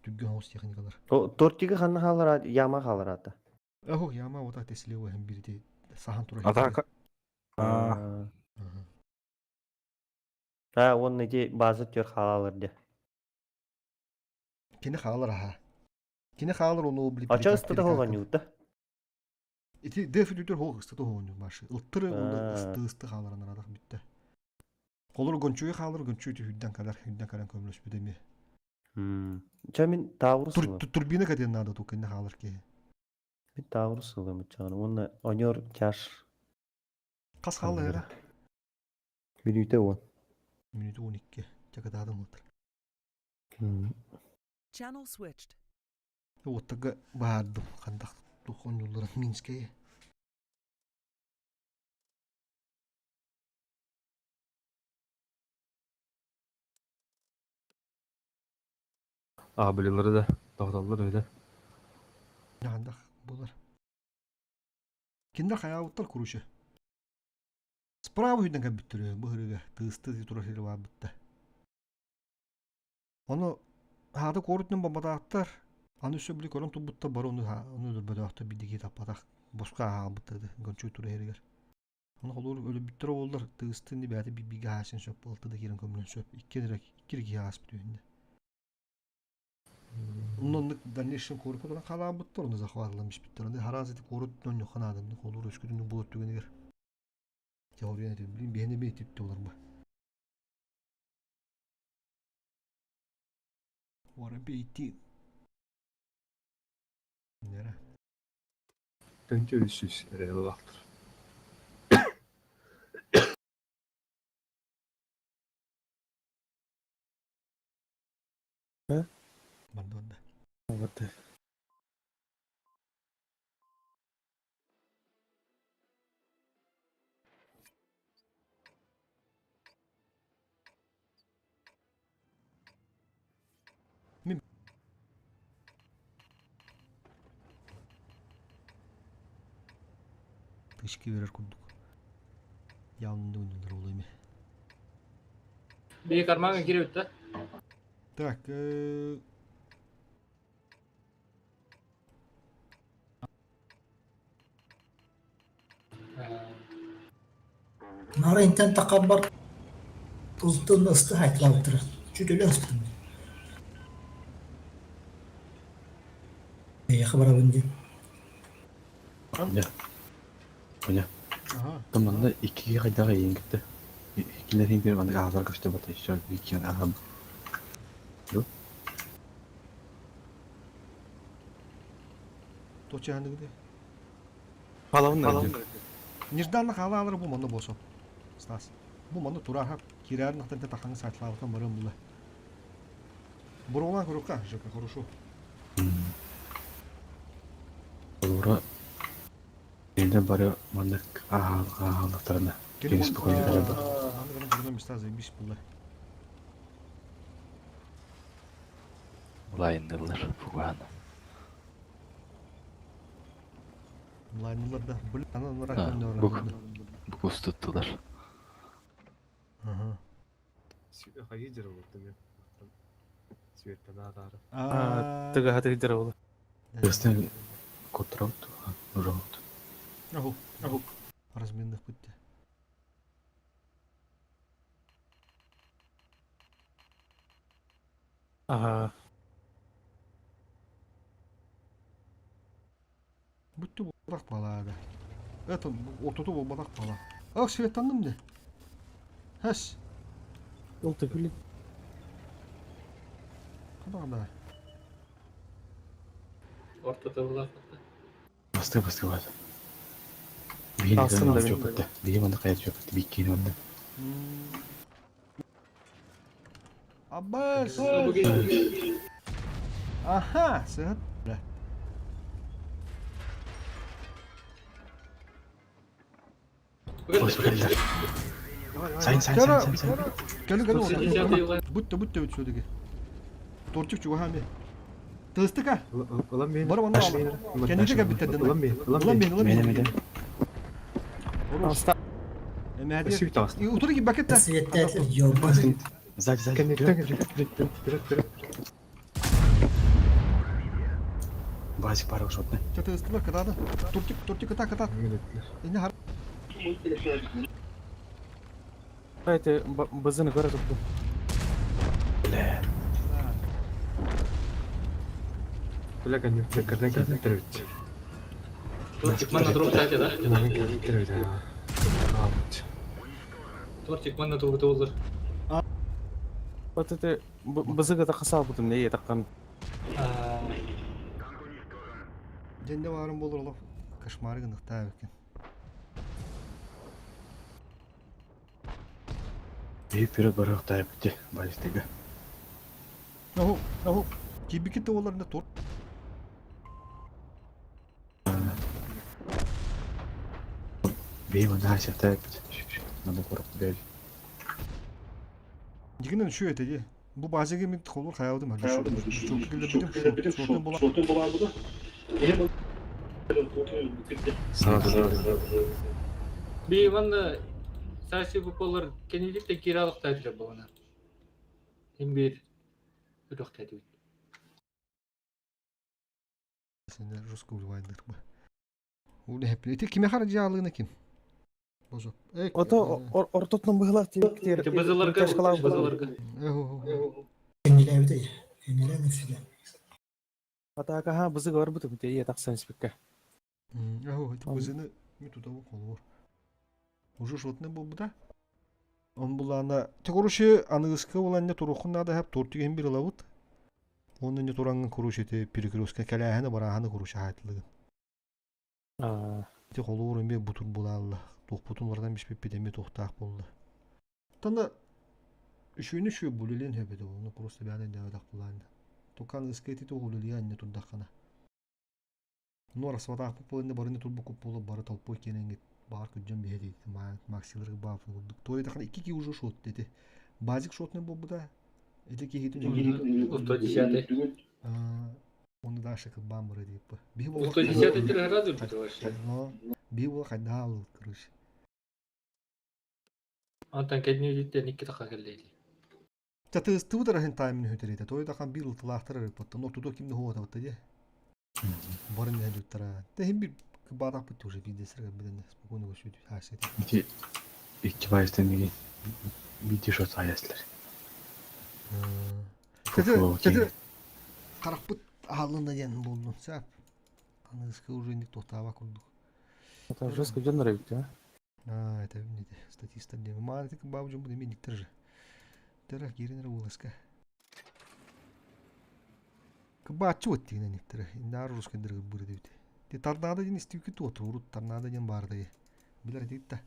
Speaker 4: түргэн оҕус техникалар.
Speaker 2: Тортига ханна хаалар яма хаалар аата.
Speaker 4: Охо, яма вот ате слева hem бирити сахан тура.
Speaker 3: Атака.
Speaker 2: Аа, уонна ити база түөр хаалалар де.
Speaker 4: Кини хаалар аха. Кини хаалар ону били.
Speaker 2: Ача ыстата хоҕонньута.
Speaker 4: Ити дефүтүтөр хоох ыстата хоҕонньу машы. Ылтыры уонна ысты ысты хааларан арадах бүттэ. Холор гончуйу хаалар гончуй үрдэн калар, үрдэн калан көмөлөспүт эми.
Speaker 2: Ча мин таурус ылым.
Speaker 4: Турбина кэтиэн наада ту кэннэ хаалар киһи.
Speaker 2: Мин таурус ылым чаҕын уонна оньор чаш.
Speaker 4: Хас хаалла эра?
Speaker 2: Мүнүүтэ 10.
Speaker 4: Мүнүүтэ 12. Чакатаатын ылтыр.
Speaker 1: Channel switched.
Speaker 4: Уоттага баардым хандах тух оннулларын Минскэй.
Speaker 3: Аблилары да тоқталлар öyle.
Speaker 4: Хандах булар. Киндер хаyaабыттар куручу. Справа үйден кәбүттүрү бу хырыга тыысты турар сири баабытта. Ону хаата куорутунан бомбатааттар аны өссө били көрөн турбуттар бары ону ону өлөрбөтөөхтөр бидиги таппатах боско хаалбыттар гончуй тура иһэригэр. Ону холуур өлөрбүттэр оҕолор тыыстын бэйэтэ бигэ хаасин сөп алты да киирэн көмүлүн сөп икки эрэ икки эрэ киһи ааспыт үһүннэ. Онно дальнейшем куоракка туран хаалаабыттар, ону захватылан испиттэр. Аны хараас ити куорат ньохха наадамны холуур өскүтүн буолар түгэнигэр. Теория этим, блин, биһиэнэ би типти олар бу. Воробей Нера.
Speaker 3: Төнчө үс эрэ ылаахтар.
Speaker 4: Бардонда.
Speaker 3: Вот.
Speaker 4: Мин тышки берер курдук. Явно ойнолор ол эми.
Speaker 7: Бии кармаҥҥа киирбит да?
Speaker 4: Так,
Speaker 5: Нара интен тақабар ылтын ысты хайтлаутыра. Чүтөлө ыстым. Эйэхэ барабын диэн.
Speaker 8: Коня. Коня.
Speaker 4: Ага.
Speaker 8: Манна иккиге хайдах эйиин кытта. Иккилер иһин бир маннык аһалар көстө бата еще иккиэн аһам.
Speaker 4: Точаныгды.
Speaker 3: Халавын
Speaker 4: Нежданно хаалаалар бу манна босо. Стас. Бу манна тураха кирээр нахтан тахаңы сайтлаабытан барыам була. Буруңан көрүкка, Жека, хорошо.
Speaker 8: Олора Элде бары маннык аһаллахтарына. Кини спокойно кэлэр бар.
Speaker 4: Аны гынан места заебись була.
Speaker 6: Улайындылар фуганы.
Speaker 4: Онлайнылар да. Блин, анан
Speaker 6: Ha,
Speaker 4: ырак
Speaker 6: bu, bu kustuttular.
Speaker 4: Ага.
Speaker 3: Хайы болду Светтен аадары.
Speaker 4: А,
Speaker 9: Тыга хатыйдыр ол.
Speaker 8: Тестен контролт, жолт.
Speaker 4: Аху, аху. Разменных путте.
Speaker 9: Ага.
Speaker 4: Бүттү булбатах балаада. Это ортото булбатах бала. Ах, светтанным де. Хэс.
Speaker 9: Ол төгүл.
Speaker 4: Када
Speaker 7: Ортота булар.
Speaker 8: Басты басты бар. Биһин
Speaker 9: Алсын да
Speaker 8: çok kötü. Биһин онда кая çok kötü. Биккин онда.
Speaker 4: Аббас.
Speaker 7: Бүгін
Speaker 4: Аха, сыгыт.
Speaker 8: Ой, geldiler. Sayın sayın sayın sayın sayın.
Speaker 4: Кэлин кэлин
Speaker 7: Десятый юлай.
Speaker 4: Бүтті бүтті бүт сөдіге. Тортик чугахами. Тыстыка.
Speaker 3: Улан мен.
Speaker 4: Бар онда Кенеге кәбиттерден.
Speaker 3: Улан мен.
Speaker 4: Улан мен, улан
Speaker 8: Мене
Speaker 4: мен.
Speaker 8: мене.
Speaker 9: Аста.
Speaker 4: Эмәди.
Speaker 3: Свет алсын.
Speaker 4: Утур ки бакетта.
Speaker 5: Светтәтлер, ёбаный.
Speaker 8: Сзади сзади.
Speaker 3: Кенеттен вперед вперед вперед.
Speaker 8: Базик пара ушотны.
Speaker 4: Чатыстылар кадады. Тортик тортик ката ката. Инде хар.
Speaker 9: Давайте бызыны көрө тупту.
Speaker 8: Бля.
Speaker 3: Бля, кенеттен кенеттен вперед.
Speaker 7: Тортик манна друг кстати, да?
Speaker 3: Вперед.
Speaker 7: Тортик манна друг доллар.
Speaker 9: Вот это бызыга да касал бутум не таккан.
Speaker 4: Женде барым болор олох. Кошмар гыныкта экен.
Speaker 8: Би вперед барах тайып битте. Базик теге.
Speaker 4: Аху, аху. Кибикетте оларында торт.
Speaker 8: Би онда тайып битте. Надо корып бер.
Speaker 4: Дигенен şu эте Бу базеге мен холур хаялдым. Çok келдер битем. Шотын бола.
Speaker 8: Сразу.
Speaker 7: Би манна саси бу полар кенелик те киралык тәдилер буна. Хим бир үрөк тәдил.
Speaker 4: Сендер жестко убивайдыр бу. Уле хеп. Эти киме хар жалыгына ким? Бозо.
Speaker 9: Ото ортотнун быһылах типтер.
Speaker 7: Бызыларга, бызыларга.
Speaker 5: Кеннеләбит әй. Кеннеләбит силә.
Speaker 9: Атака ха бызыга бар бутум те таксан спикке.
Speaker 4: Аху, эти бызыны ми туда холур. Уже шотны бу буда. Он булана. Те короче, аныгыскы булан не турухун надо хеп тортик хем бир лавут. Оны не турангын короче те перекрестка кәләһәне бараханы короче хайтылыгын.
Speaker 9: Аа.
Speaker 4: Те холур эме бутур булалла. Тохпутун бишпеп битеме тохтаах болду. Танда үшүүнү шүү булилен хөбөдө оны просто бәнен дәвәдак буланды. Токан ыскети то хулилия не турдакана. Ну расватаах бу барыны турбу куп болу бары толпой кененге бар күджөн беһеди максилерге баф курдук. Той такана ики ки уже шот деди. Базик шотны бу да. Эти ки хитин
Speaker 7: 110.
Speaker 4: Оны дальше кылбан бары дип. Би
Speaker 7: 110 тир разы бит вообще.
Speaker 4: Би бу хайдал короче.
Speaker 7: Антан кедни диттен икки така келлейди.
Speaker 4: Чатыс тудара хен таймын хөтерете. Той тахан бир ылтылаахтар репотта. Но тудо кимде хуата батта же. Барын не жуттара. Те хим бир кыбаатах бут уже видесер биден спокойно көшүт хасет.
Speaker 8: Ити икки базиктен неге бити шот аяслар.
Speaker 4: Тете тете каракпыт алында ден болду. Сап. Аныскы уже индик тохтаба курдук.
Speaker 9: Это жестко жонор бит, а?
Speaker 4: А, это не статиста не. Маа тек бабу жум деме никтер же. Тера кирин руласка. Кыбаачы оттигин никтер. Индар русский дыргы бұры дейт. Те торнадо ден истюки туот, урут торнадо ден барды. Билер дейт та.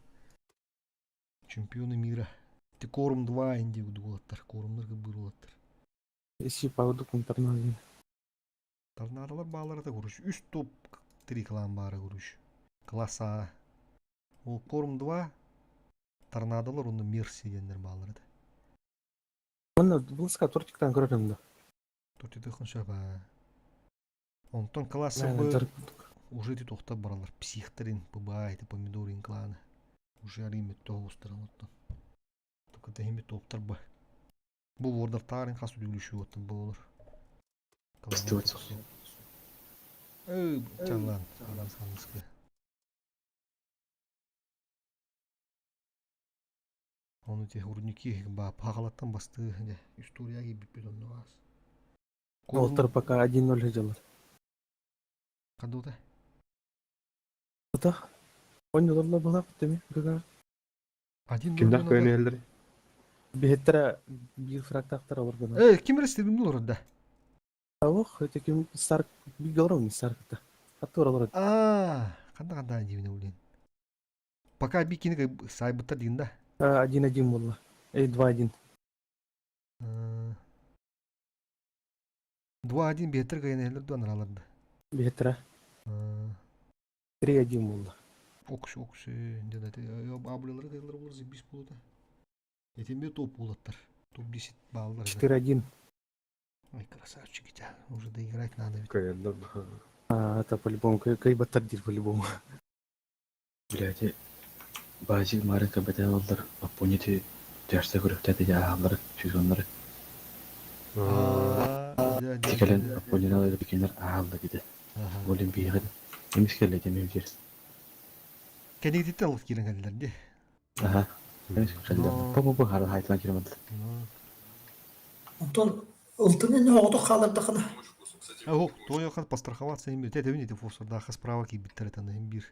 Speaker 4: Чемпионы мира. Те корум 2 инди удулаттар. Корумнар кыбыр улаттар.
Speaker 9: Иси пауду кунтарна.
Speaker 4: Торнадолар баалары да куруш. Үс топ три клан бары куруш. Класс А. Ол корум 2 торнадолар оны Мерси дегендер баалары да.
Speaker 9: Манна булска тортиктан көрөрүм да.
Speaker 4: Тортиды хыншаба. Онтон классы Б. Уже ити тохтор баралар психтэрин, ПБА ити помидорин клана. Уже арыйым өттө оҕустаран оттон. Только тэһин топтар ба. Бу вордартаарын хас үдүлүшү оттон болор.
Speaker 8: Бастыбыт
Speaker 4: Эй, чаллан, адам саныскы. Ону те урники ба пахалаттан басты дьэ история киирбиппит онно аас.
Speaker 9: Уолтар пока 1-0 сылдьаллар.
Speaker 4: Хандуута?
Speaker 9: Атах. Оонньуулаллар быһалаах тэми ГГ.
Speaker 4: Один
Speaker 3: Кимнээх көйөн иһэллэр?
Speaker 9: Биһиттэрэ биир фрактаахтар олор гына.
Speaker 4: Э, ким эрэ стримни олорор да?
Speaker 9: Ох, это ким Старк бииргэ олоробун Старкта. Аттыгар олорор.
Speaker 4: Аа, ханна ханна диибинэ блин. Пока бикини сайбыттар диин да.
Speaker 9: 1-1 буолла. Эй, 2-1.
Speaker 4: 2-1 биһиттэр кыайан иһэллэр дуо анаралар да.
Speaker 9: Биһиттэрэ. 3-1 буолла.
Speaker 4: Окс, окс, деді абылалары кыайалар болар зибис болута. Этимбе топ болаттар. Топ 10 баллар.
Speaker 9: 4-1.
Speaker 4: Ой, красавчики тебя. Уже доиграть надо ведь.
Speaker 3: Кыайаллар.
Speaker 9: А, это по-любому, кыайбаттар диир по-любому.
Speaker 8: Блядь, базик марын кабете олдар, аппонити тяжта көрүктәте жаалар, сезоннары. Тикелен аппонина бикенер аалда диде. Болин бийгед. Эмис келе деме бир.
Speaker 4: Кенигитте алып кирен келдер ди.
Speaker 8: Аха. Эмис келдер. Бу бу хара хайтан киремет.
Speaker 5: Онтон ылтын инне оҕото хаалардахына.
Speaker 4: Ох, тойохан постраховаться им те тебин ити форсордаха справа кийбиттер этаны им бир.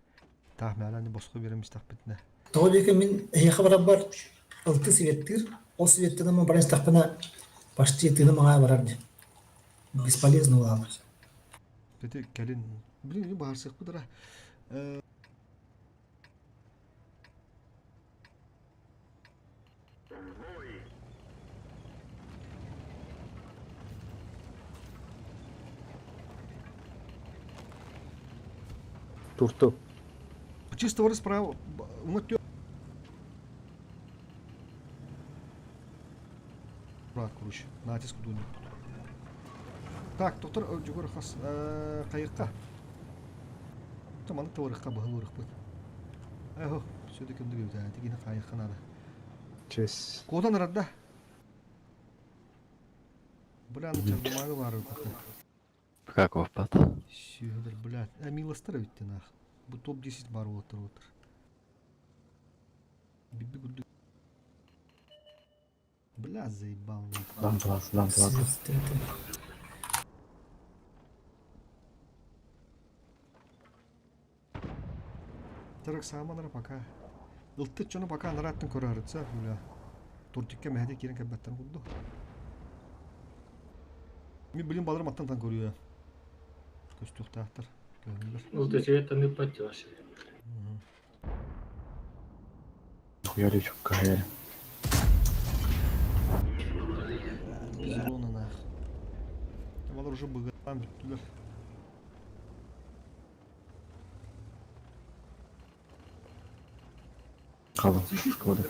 Speaker 4: Таах мээлани босхо берем истахпитне.
Speaker 5: Тоҕо диэки мин эһиэхэ барарбар ылты светтыыр, ол светтынан мин баран истэхпинэ почти тыыным аҥаа барар дии. Бесполезно буолаллар.
Speaker 4: Ити кэлин блин баарсыахпыт ара.
Speaker 3: Турту.
Speaker 4: Чисто бар справа уҥа Брат, короче, натиск удуни. Так, доктор Жугур хас кайыкка. Таманы таварыкка баһыл урыкпыт. Эхо, все-таки күндү бит, тигини кайыкка надо.
Speaker 3: Чес.
Speaker 4: Кодан радда. Бля, ну чардымагы бар укты.
Speaker 6: Как впад?
Speaker 4: Сюдер, блядь. А милостер ведь нах. Бу топ-10 бар отыр отыр. Биби гуду. Бля, заебал.
Speaker 8: Лам класс, лам класс.
Speaker 4: Тарак саманара пока. Ылтыт чону пока нараттын көрөрүтсө, бля. Туртикке мәһәде кирен кәбәттен курду. Мен билим баларым аттан тан көрүө. Көстүктаахтар. Көңүллөр.
Speaker 7: Ол төсөйө таныып баттылар.
Speaker 8: Хуяли чукка хаяли.
Speaker 4: Зерона нах. Балар уже быган бүттүлөр.
Speaker 8: Қалың шкода.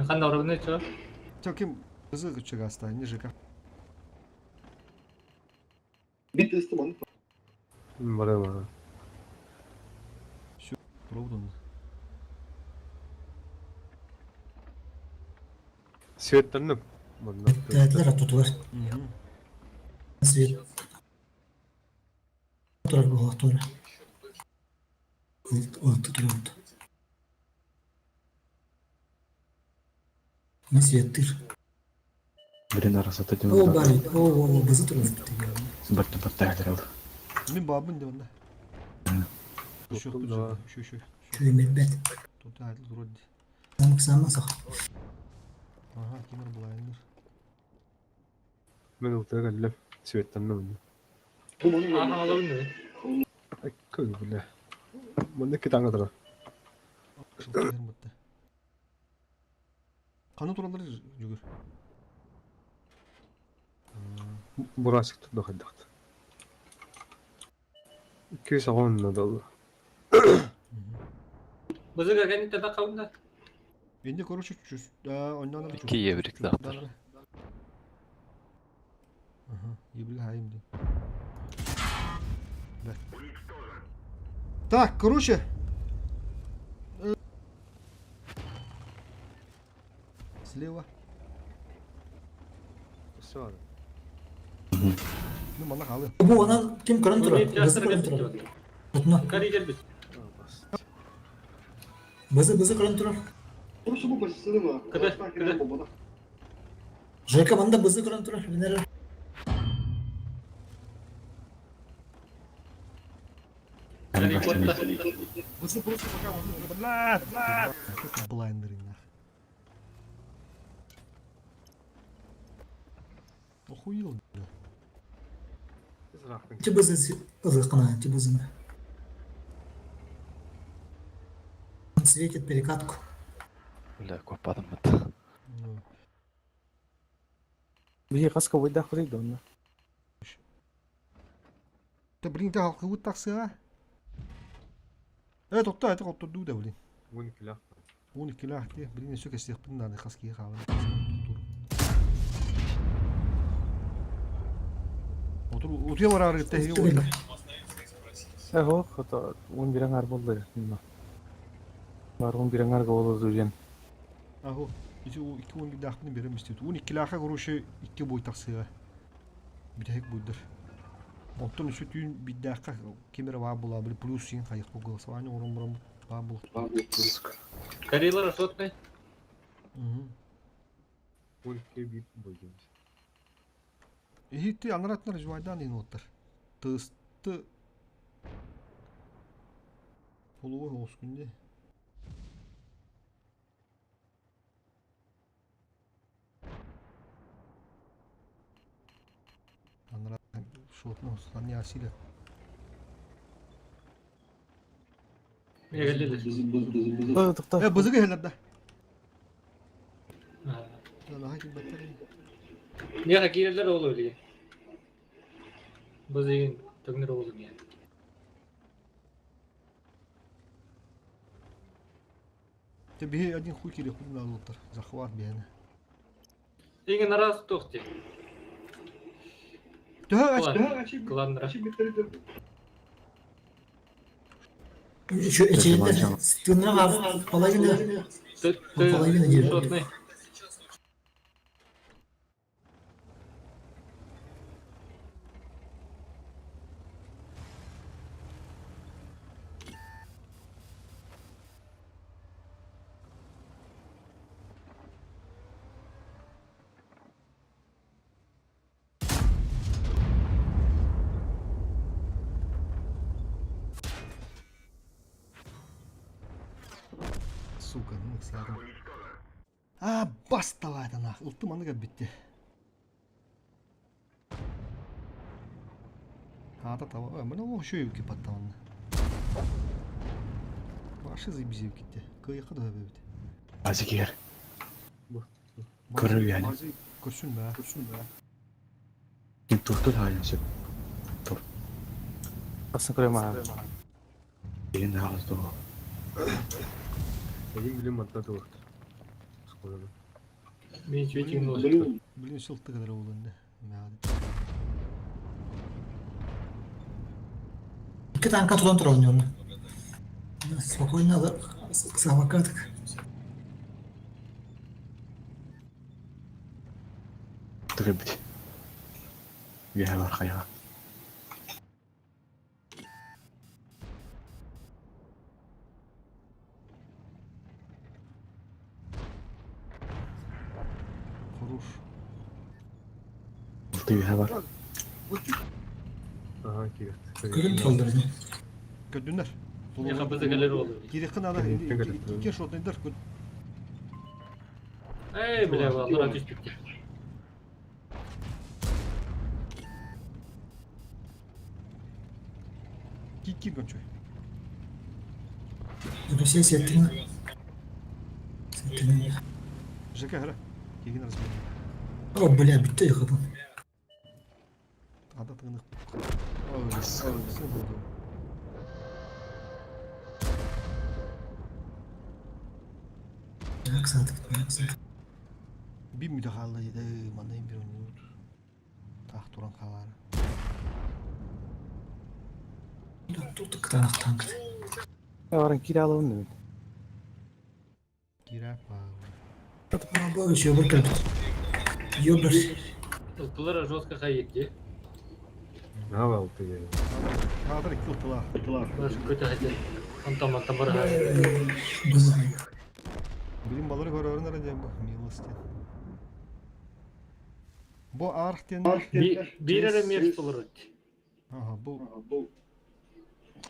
Speaker 7: Ханна орогны чо?
Speaker 4: Чо ким кызы күчөг аста, не ЖК.
Speaker 3: Барама.
Speaker 4: Проводун.
Speaker 3: Светтанным. Манна.
Speaker 5: Тәтилер тутулар. Свет. Турар буолуох туора. Ылты турар. Мен светтыр.
Speaker 8: Блин, арасата
Speaker 5: Ол
Speaker 8: дем.
Speaker 5: бар, ол ол бызы турар.
Speaker 8: Бартты бартты хәлер алды.
Speaker 4: Мен бабын деп анда. Еще,
Speaker 3: Да.
Speaker 4: еще, еще.
Speaker 5: Күөмэрбэт.
Speaker 4: Тут айтыл вроде.
Speaker 5: Замок сама сах.
Speaker 4: Ага, кимер булайындар.
Speaker 3: Мен ылтыга кэллим. Светтанным.
Speaker 7: Аха алабын
Speaker 3: Көл бля. Манна китаңа тара.
Speaker 4: Қаны туралар жүгір.
Speaker 3: Бурасик турда хайдахта. Күүс оҕонно долла.
Speaker 7: Бызыга кэнниттэн таххабын да.
Speaker 4: Инде короче чүс оннан
Speaker 6: Икки ебрик лахтар.
Speaker 4: Ага, ебрик хайым дин. Да. Так, короче. Слева.
Speaker 3: Все.
Speaker 4: Ну, манна хаалыа.
Speaker 5: Бу онон ким көрөн турар? Бызы көрөн турар. Утуна. Бызы бызы көрөн турар. Жека манда бызы көрөн турар. Венера.
Speaker 4: Бызы просто пока Блядь, блядь. Блайндеры нах. Охуел, бля.
Speaker 5: Ти бызы ылыхына, ти бызыны. Он светит перекатку.
Speaker 6: Бля, копадым бит.
Speaker 4: Ну.
Speaker 9: Биһи хаска бойдаах бутый да онно.
Speaker 4: Да блин, да халкыбыт тахсыа. Э, тохто, это хоттордуу да, блин.
Speaker 3: Вон килах.
Speaker 4: 12 ти, блин, өссө кэсиэхпин наада хас киһи хаалан. Отур, утуя бараары тэһиги уойда.
Speaker 9: Эһо, хото он бир аңар болду. Бар он бир аңарга болду диэн.
Speaker 4: Ахо, ити икки он биирдаахпын берем истибит. 12-лээхэ короче икки бой тахсыа. Бүтэһик буйдар. Онтон өссө түүн биирдээххэ ким эрэ баар буолаа, били плюс син хайых бу голосование оҥорон баран баар буолуох.
Speaker 7: Карелар ошотный.
Speaker 4: Мгм.
Speaker 3: Вон икки бойдум.
Speaker 4: Иһитти анаратнар жвайдан ин оттар. Тысты Полуой оҕус күнде. Анара шотно саня асиле.
Speaker 9: Тохто.
Speaker 4: Э, бызыгы хелер да. Наһаа килбэттэр.
Speaker 7: Не киирэллэр ол өлүгэ. Бызыгын төҥнөр ол диэн.
Speaker 4: Те биһи один хуй кириэх курдук наадалыктар. Захват биһэни.
Speaker 7: Иҥин араас туох дии.
Speaker 4: Төһө ач
Speaker 7: Кланнара.
Speaker 5: Еще эчейдер тыыннара половина половина диир.
Speaker 7: Шотный.
Speaker 4: Сука, ну ыксаатым. А, басталаата нах. Ылтым аныга битти. Аата таба. Мына ол үшөө кипаттамын. Башы заебизеп кетти. Кыйқы да бит.
Speaker 8: Азигер. Көрөр yani.
Speaker 4: Көрсүн бә. Көрсүн бә.
Speaker 8: Ким турту да сөп.
Speaker 9: Асын көрөм аа.
Speaker 8: Деген ağız doğu.
Speaker 3: Эгин билим манта туох. Скоро.
Speaker 7: Мен чүйтигин ол.
Speaker 4: Блин, сылты кадar болду.
Speaker 5: Икки танка тутан турар онньону. Спокойно ыксаабакка
Speaker 8: Тыгы бит. Үөһэ бар хайаҕа.
Speaker 4: Хорош.
Speaker 8: Алты үөһэ бар.
Speaker 3: Ага, киирет.
Speaker 5: Көрүн тураллар ини.
Speaker 4: Көрдүннэр.
Speaker 7: Яха бызыгалар ол.
Speaker 4: Кириэххин наада икки шотныйдар.
Speaker 7: Эй, бля, баллара түспүттэр.
Speaker 4: Кик кир кончой.
Speaker 5: Россия сеттиҥ. Сеттиҥ.
Speaker 4: ЖК хара. Кигин разбил.
Speaker 5: О, бля, бүттэ якабын.
Speaker 4: Тыгынык. Ой, Bir müdahale манна bir oynuyordu. Таах туран хаалаары.
Speaker 9: Баран кире алабын дебин.
Speaker 4: Киирэ
Speaker 7: Ылтылар жестко хайыр
Speaker 3: Навал ты.
Speaker 4: Хаатар икки ылтылаа.
Speaker 7: Баш көтө хадер. Онтон мантан бара.
Speaker 4: Билим балары көрөрүн эрэ диэн бу милость диэн. Бу арх диэн
Speaker 7: Бир эрэ мерс болор.
Speaker 4: Аха, бу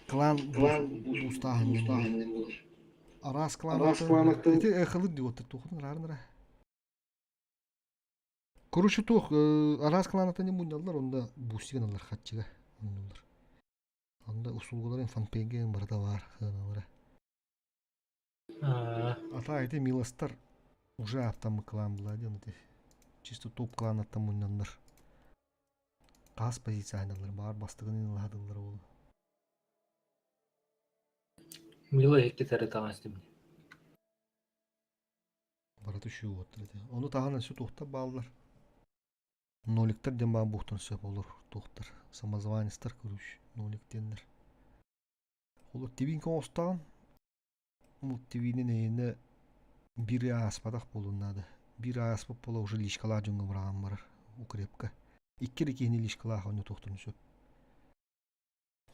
Speaker 4: клан бустааһын диэн буолар. Араас клан ити эхылыт диэн оттор туохутун ыраарын эрэ. Короче туох араас кланаттан диэн мунньаллар онно бустигын аллар хаччыга муннулар. Онно услугаларын фанпейге барыта баар сыаналара. Ата ити милостар уже автомы клан была диэн ити чисто топ кланаттан мунньаннар. Хас позиция баар бастыгын ылаһадыллар ол.
Speaker 7: Мила икки тәрі таңастым.
Speaker 4: Барыта үшүү уоттар ити. Ону таһынан өссө туохтар бааллар. Ноликтар диэн баан буохтан сөп олор туохтар. Самозванецтар короче. Нолик диэннэр. Олор тибин оҥостоон ол тибинин эйиэнэ биир ааспатах буолуон наада. Биир ааспыт буола уже личкалаах дьоҥҥо быраҕан барар укрепка. Икки эрэ киһини личкалаах онно туохтарын сөп.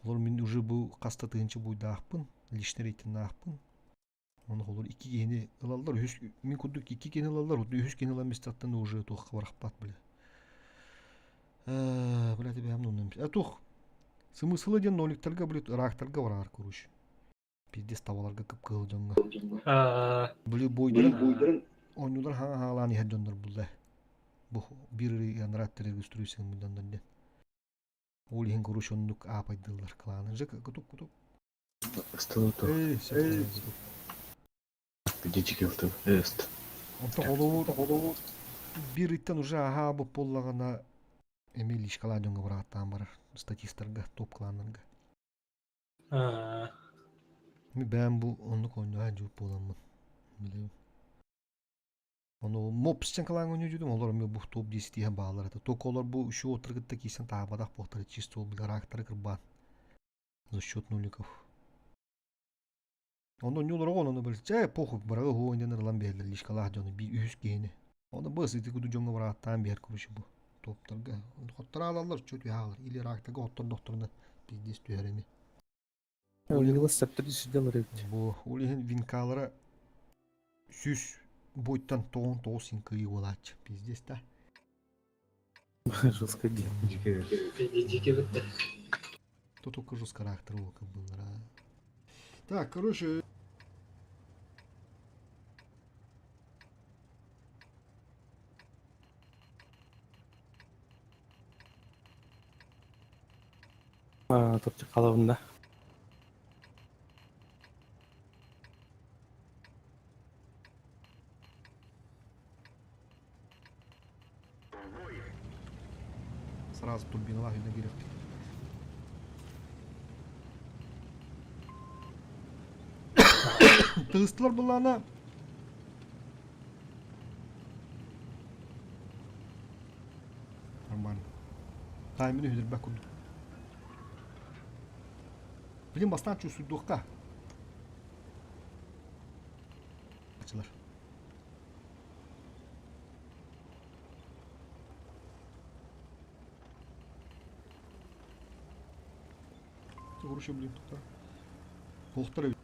Speaker 4: Олор мин уже бу хаста тыһыынча буйдаахпын, личный рейтиннаахпын. Ону холор икки киһини ылаллар, үһүс мин курдук икки киһини ылаллар, үһүс киһини ылан мистаттан уже туохха барахпат бile. Бля тебе ну туох сымысылы диэн ноликтарга блин ыраахтарга бараар короче. Пиздец табаларга кып-кыһыл дьоҥҥо. Били бойдарын оонньуулар хаҥа хаалаан иһэр дьоннор булла. Бу биир янрат регистрация дьоннор диэн. Ол иһин короче оннук аапайдыллар кланы. Жек кутук кутук.
Speaker 8: Ыстылы
Speaker 4: Эй, сөп.
Speaker 8: Дичи кылтым. Эст.
Speaker 4: Онто холобур биир ыйтан уже аһаа бу буоллаҕына эми личкалаа дьоҥҥо бырааттаан барар статистарга, топ кланнарга. Ми бэйэм бу оннук оонньоһо дьууп буоламмын. Билэбин. Ону мопс диэн клаҥҥа оонньуу олор эмиэ бу топ 10 бааллар этэ. Только олор бу үчү оттар кытта киирсэн таабатах буолтара чисто ол рактары кырбаан за счет нуликов. Онно оонньуулар оҕо ону били чэ похуй быраҕы уһуон диэн ылан биэрэллэр личкалаах дьону биир үһүс киһини. Ону быс ити куду дьоҥҥо бырааттаан биэр короче бу топтарга. Хоттор аалаллар чуть түһэ или рактарга хоттордохторуна пиздец түһэр эми.
Speaker 9: Милос септер сидел эбит.
Speaker 4: Бу ол иһин винкалара 100 бойтан 99 син кыйыы буолааччы. Пиздец да.
Speaker 9: Жестко день.
Speaker 7: Дики бітті.
Speaker 4: То только жестко характер был Так, короче,
Speaker 9: Топчик қалабында.
Speaker 4: Сразу турбиналар үйіне керек. Тығыстылар бұлана. Нормально. Таймini хүдірбәк курдук. Блин, бастан чувствую Açılır. Хорошо, блин, тут. Полтора.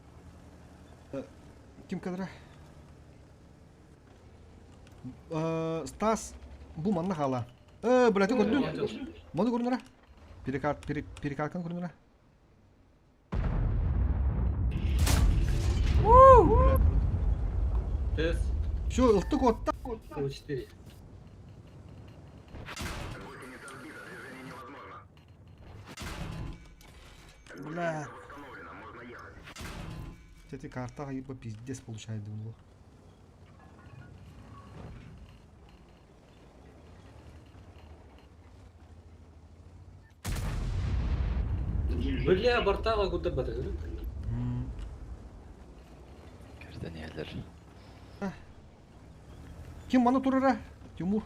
Speaker 4: Ким кадра? Стас, бу манна хала. Блядь, көрдүн. Мону көрүнөрө. Перекарканы көрүнөрө.
Speaker 7: Тес.
Speaker 4: Все, ылтык отта.
Speaker 7: 4.
Speaker 4: Бля. Кстати, карта ебо пиздец получает думал.
Speaker 7: Бля, бартаға куддар батыр.
Speaker 6: Көрдөн иһэллэр.
Speaker 4: Ким маны турара? Тимур.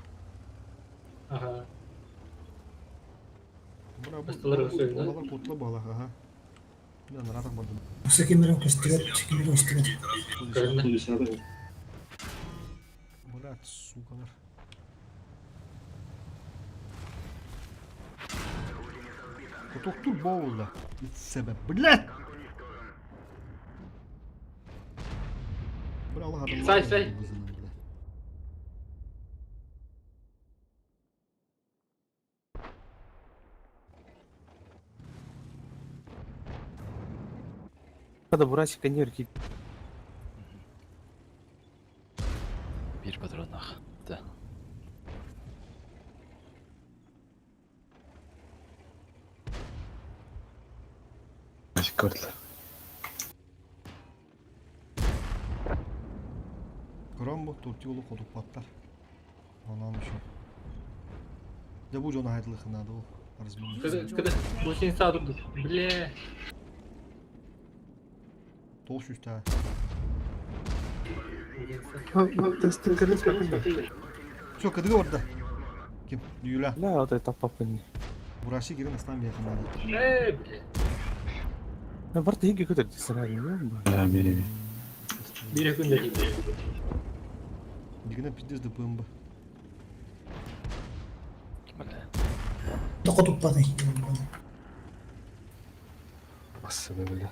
Speaker 7: Ага.
Speaker 4: Бра бу.
Speaker 7: Бастылар өсөйүнэ.
Speaker 4: Олар кутла бала, ага. Мен наратак бардым.
Speaker 5: Осы кемерин көстүгөр, кемерин көстүгөр.
Speaker 7: Көрүнэ.
Speaker 4: Брат, сукалар. Кутуктур боула. Себеп. Блядь! Бра Allah adam.
Speaker 7: Сай, сай.
Speaker 9: Хада бурасик энергии.
Speaker 6: Биир патроннаах. Да.
Speaker 8: Көрдүлэр.
Speaker 4: Көрөн бу тортиолу хотуппаттар. Онан еще. Да бу жона хайдылык надо ол. Размин.
Speaker 7: Кыды, кыды, бу син саадырды. Бля.
Speaker 4: Тош үстә. Все, кыдыгы орда. Ким? Юля.
Speaker 9: Ля, вот это папа не.
Speaker 4: Бураши кирен астан бияхын надо.
Speaker 7: Э, бля.
Speaker 9: Барта хиги көтөр десен.
Speaker 8: Э, бери.
Speaker 7: Бире күндө хиги.
Speaker 4: Дигенен пиздец ДПМБ.
Speaker 6: Ким эле?
Speaker 5: Токотуппаты.
Speaker 3: Бассana бля.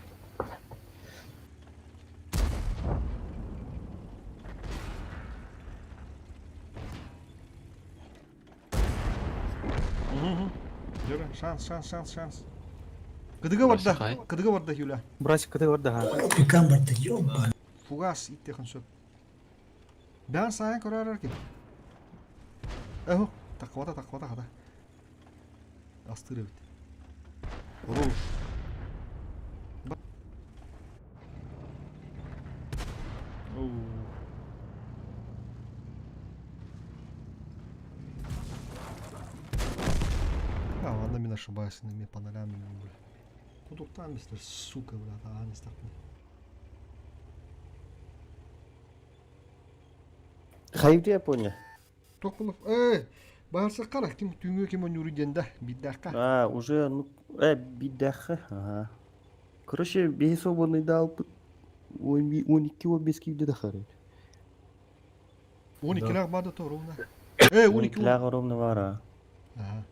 Speaker 4: Жора, шанс, шанс, шанс, шанс. Кыдыга барда.
Speaker 6: Хай.
Speaker 4: Кыдыга барда Юля.
Speaker 9: Бурасик көтөр барда ха.
Speaker 5: Пикан барды, ёба.
Speaker 4: Фугас иттехэн сөп. Бән сайын көрөр ким. Эхо, таквата, таквата хата. Астыры бит. Ру. Оу. А, ладно, мен ошибаюсь, на мне панораме, бля. Кудуктан мистер, сука, бля, а не стакны.
Speaker 2: Хайды Япония.
Speaker 4: Токулов, эй, барса кара, ким түнгө ким ойнуру денда, биддака.
Speaker 2: А, уже, ну, биддаха, ага. Короче, бей свободный дал, он iki он бес кивде дахары.
Speaker 4: 12 лаг барды то ровно. Эй, 12.
Speaker 2: лаг ровно вара.
Speaker 4: Ага.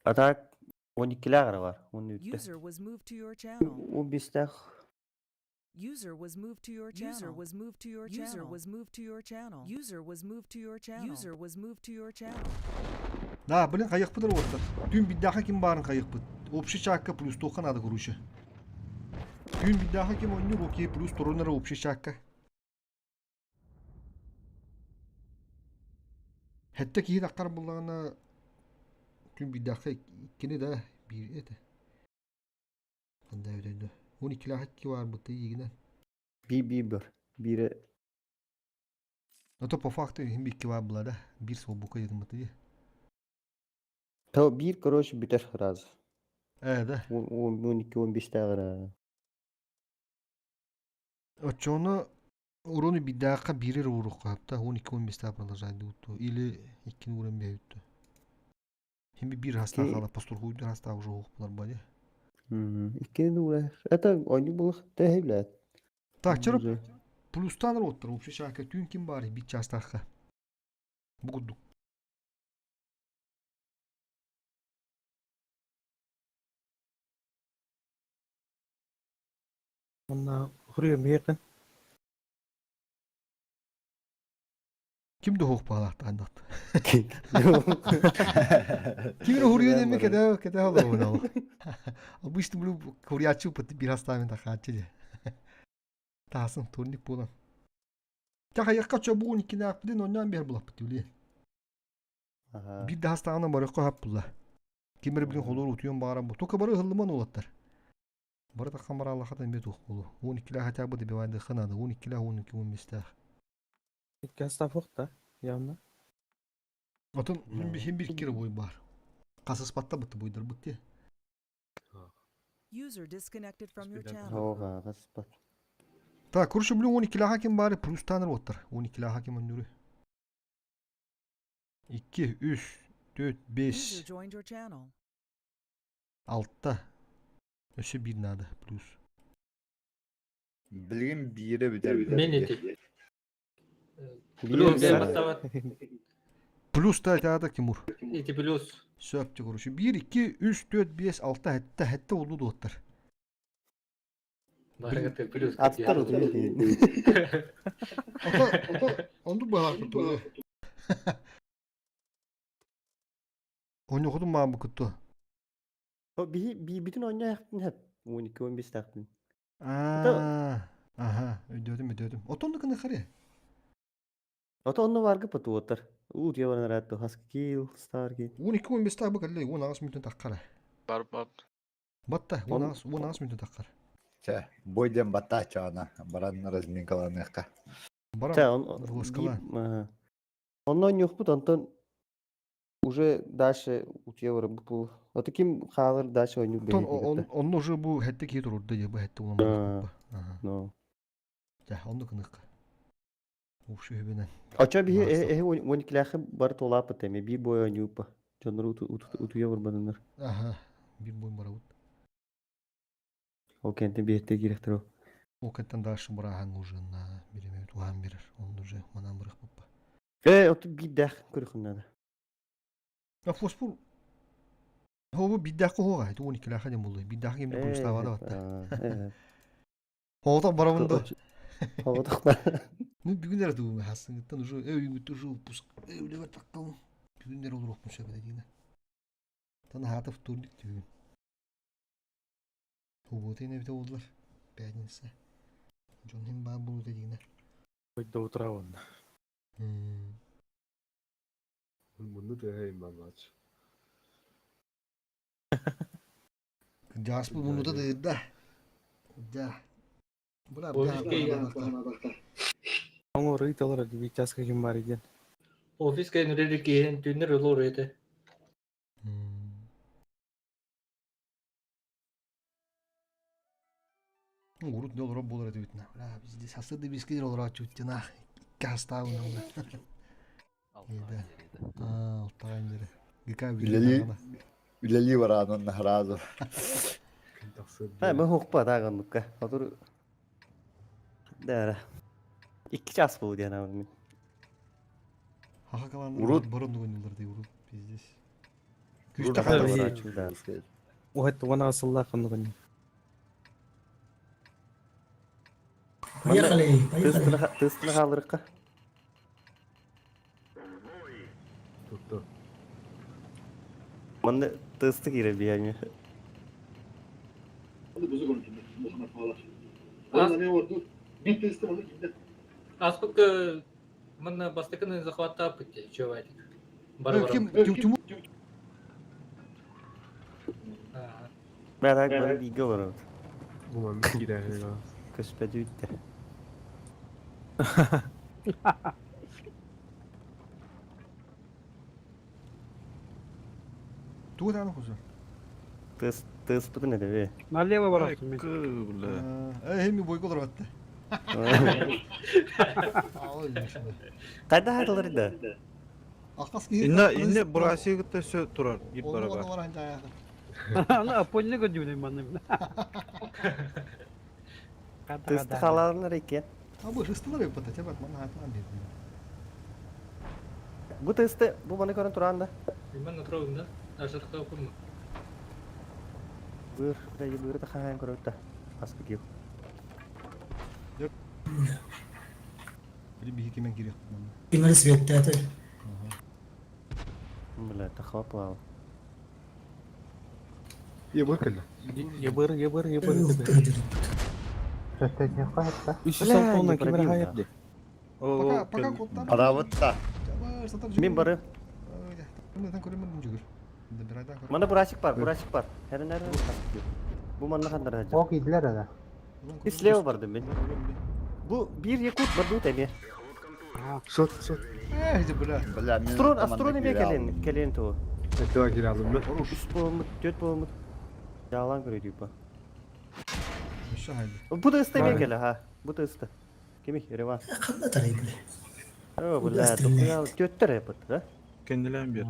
Speaker 2: А так, 12 лаг бар, он үтте.
Speaker 1: User was moved to your channel.
Speaker 2: 15 тах.
Speaker 1: User was moved to your channel. User was moved to your channel. User was moved to your channel. User was moved to your channel. User was moved to your channel.
Speaker 4: Да, блин, кайыкпыдыр оттар. Түн биддаха ким барын кайыкпыт. Общий чакка плюс тохан ады короче. Түн биддаха ким ойнур, окей, плюс турунара общий чакка. Хәтта кихи таккар буллагана түн биддаха иккини да бир эте. Кандай өйдөндө. 12 лах икки бар бутты игинен.
Speaker 2: Би би бір. Бири
Speaker 4: Но то по факту хим икки бар була да. Бир сол бука дедим бутты.
Speaker 2: То бир, короче, битер раз.
Speaker 4: Э, да.
Speaker 2: 12 15 тагыра.
Speaker 4: Очону уруну биддаха бирер урук хапта 12-15 та продолжать дутту или иккини уран бейтtu. Хим бир хаста
Speaker 2: Ки-
Speaker 4: хала пастур хуйду хаста уже ук булар бади.
Speaker 2: Иккини дура. Это они булых тәһәйләт.
Speaker 4: Так, чырып плюстан оттыр общий шака түн ким бар бит частахка. Бугудук.
Speaker 9: Онна хуруя мейкин.
Speaker 4: Ким де хох балат андат. Ким хуруя деме кеде кеде хала она. Обычно блю хуриячу пот бир хаста мен тахачы. Тасын турник болан. Таха якка чобуун иккини акпыдын оннан бер булаппыт үле.
Speaker 2: Ага.
Speaker 4: Бир да хастаана барыкка хап була. Кимер билин холор утуйон бааран бу. Тока бары хыллыман олаттар. Бары таккан бара Аллахатан бет ух болу. 12 ла хотя бы добивайды ханады. 12 ла 12 15 та.
Speaker 9: Икки хастафок да, явно.
Speaker 4: Отон хим бир кире бой бар. Касаспатта бытты бойдар бытты.
Speaker 1: User disconnected from your channel.
Speaker 2: Оҕа, хаспат.
Speaker 4: Так, короче, блин, 12 ким бары плюс таныр оттар. 12 ким өннүрү. 2, 3, 4, 5,
Speaker 1: User joined your channel.
Speaker 4: 6. Өссө биир надо, плюс.
Speaker 10: Билигин биирэ бүтэр.
Speaker 7: Мен эти. Плюс баттабат.
Speaker 4: Плюс та это Тимур.
Speaker 7: Эти плюс.
Speaker 4: Сөп, короче. 1, 2, 3, 4, 5, 6, 7, 7 oldu доттар.
Speaker 7: Барыгыты плюс.
Speaker 2: Аттар утуйа.
Speaker 4: Ото, онду быһалар куту. Оню хотум маам бу кутту.
Speaker 2: Би би бүтүн ойнойахтын хеп. 12-15 тахтын.
Speaker 4: Аа, аха, өйдөтүм, өйдөтүм. Отонду кыны харе.
Speaker 2: Ото онно баргы патуоттар. Уу тиеван ратто Husky Star Key.
Speaker 4: 12-15 та бу кэллэ, 18 мүнтэн таххара.
Speaker 11: Бар бар.
Speaker 4: Батта, 18 18 мүнтэн таххара.
Speaker 10: Чэ, бой диэн баттааччаана, баран разминкаланыахха.
Speaker 4: Баран.
Speaker 2: Ча, он
Speaker 4: Воскала.
Speaker 2: Онно нюхпут, онтон уже дальше утьевара бу. А таким хаалар дальше ойнук
Speaker 4: Тон онно уже бу хэтте кии турурда дии, бу хэтте улам. Аха.
Speaker 2: Но.
Speaker 4: Жа, онду кыныкка. Укшу хүбенен.
Speaker 2: Ача би э он кляхы бар толапы теме би бой ойнупа. Жонор утуя барбанынар.
Speaker 4: Аха, бир бой барабыт.
Speaker 2: Ол кенте биэтте кирехтер.
Speaker 4: Ол кеттен дальше бурахан уже на биреме тухан берер. Он уже манан бырых баппа.
Speaker 2: Э, оту би дах көрөхүннада.
Speaker 4: А фосфор Хобу биддах хога, это он кляха дем булды. Биддах кемде плюс тавада батта. Хогота барабында.
Speaker 2: Хогота.
Speaker 4: Ну бүгүн эрэ тугу хасыңыттан уже өйүңүт уже выпуск. Өйлөбө таккал. Бүгүн эрэ олоруохпун сөп дигинэ. Тан хатов турник түгүн. Тугу эбите болдулар. Пятница. Дьон хим баар буолута дигинэ.
Speaker 9: До утра онно. Мунну тыһайын бамач.
Speaker 4: Жааспы муннута дыырда. Да. Була
Speaker 7: Офиске
Speaker 9: Оңор ыйталар витязка ким бар диэн.
Speaker 7: Офиске нүрели киһин түннер олор эти.
Speaker 4: Урут не олоро болар эти битна. Бля, бизде сасырды бискидер олоро чуттина. Кастауна.
Speaker 6: Алтыға
Speaker 4: А, алтыға бери. ГК
Speaker 10: Үлели үлели бараанын наразы.
Speaker 2: Ha, мен хукпа тагынныкка. Отур Дара. 2 час бул диэн мен.
Speaker 4: Хаха калан
Speaker 10: Урут.
Speaker 4: борон дугуннулар дей урут пиздец.
Speaker 10: Урут
Speaker 4: Күстэ
Speaker 10: хата
Speaker 4: хата.
Speaker 9: Уһат уона сыллаа хоннугун.
Speaker 5: Поехали, поехали.
Speaker 2: Тыстыны хаалырыкка.
Speaker 3: Tuttu.
Speaker 2: Манна тысты кире биями.
Speaker 7: Аспык манна бастыкын захватта пытте, чувак. Бар
Speaker 4: Ким Тимур
Speaker 2: Мен так бары биге барат.
Speaker 3: Бу мен кире.
Speaker 2: Көспөдү үттэ.
Speaker 4: Тугу тааны хузу.
Speaker 2: Тыс тыс бутун эдебе.
Speaker 12: Налево барасың мен.
Speaker 4: Э, эми бойго олоро батта.
Speaker 2: Кайда хатылар да?
Speaker 4: Акас ки.
Speaker 13: Инна инне бурасига төсө турар гип бараба.
Speaker 12: Аны апольны көдүнө манным.
Speaker 2: Тысты халалар экен.
Speaker 4: А бу хыстылар өп бата, тебат мана хатан бир.
Speaker 2: Бу тысты бу маны көрөн туран да.
Speaker 7: Мен натровым да. Ашырка курма.
Speaker 2: Быр, бир быр та хаан көрөт да. Аскы киу.
Speaker 4: Били бихи кемен кирек мана.
Speaker 5: Кимер светтәте.
Speaker 2: Бля, тахапал.
Speaker 3: Ебыр кэллэ.
Speaker 9: Ебыр, ебыр, ебыр. Үс
Speaker 2: Бля,
Speaker 9: салтонан
Speaker 2: не
Speaker 9: кимер
Speaker 2: пробил,
Speaker 9: хайып ди.
Speaker 4: Пока пока коттан.
Speaker 10: Барабытта.
Speaker 2: Мен бары.
Speaker 4: Мен көрөмүн жүгүр. Бир айдан көрөм.
Speaker 2: Мана бурасик бар, бурасик бар. Хәрен әрен аскы киу. Бу манна хандар хаҗа.
Speaker 3: Ок идлер ада.
Speaker 2: Слева барды мен. Бу бир якут бар бу теме.
Speaker 3: Шот, шот.
Speaker 4: Э, бля.
Speaker 10: Бля, мен
Speaker 2: Астрон, астрон эме келен, келен то.
Speaker 3: Это кире алдым мен.
Speaker 2: Үс болмут, төрт болмут. Ялан көрөй дейпа.
Speaker 4: Өссө хайды.
Speaker 2: Бу да ыста мен келе, ха. Бу да ыста. Кими, Ереван.
Speaker 5: Ханна тарай бile.
Speaker 2: О, бля, тохуял төттөр эпит, да?
Speaker 13: Кендилен бир.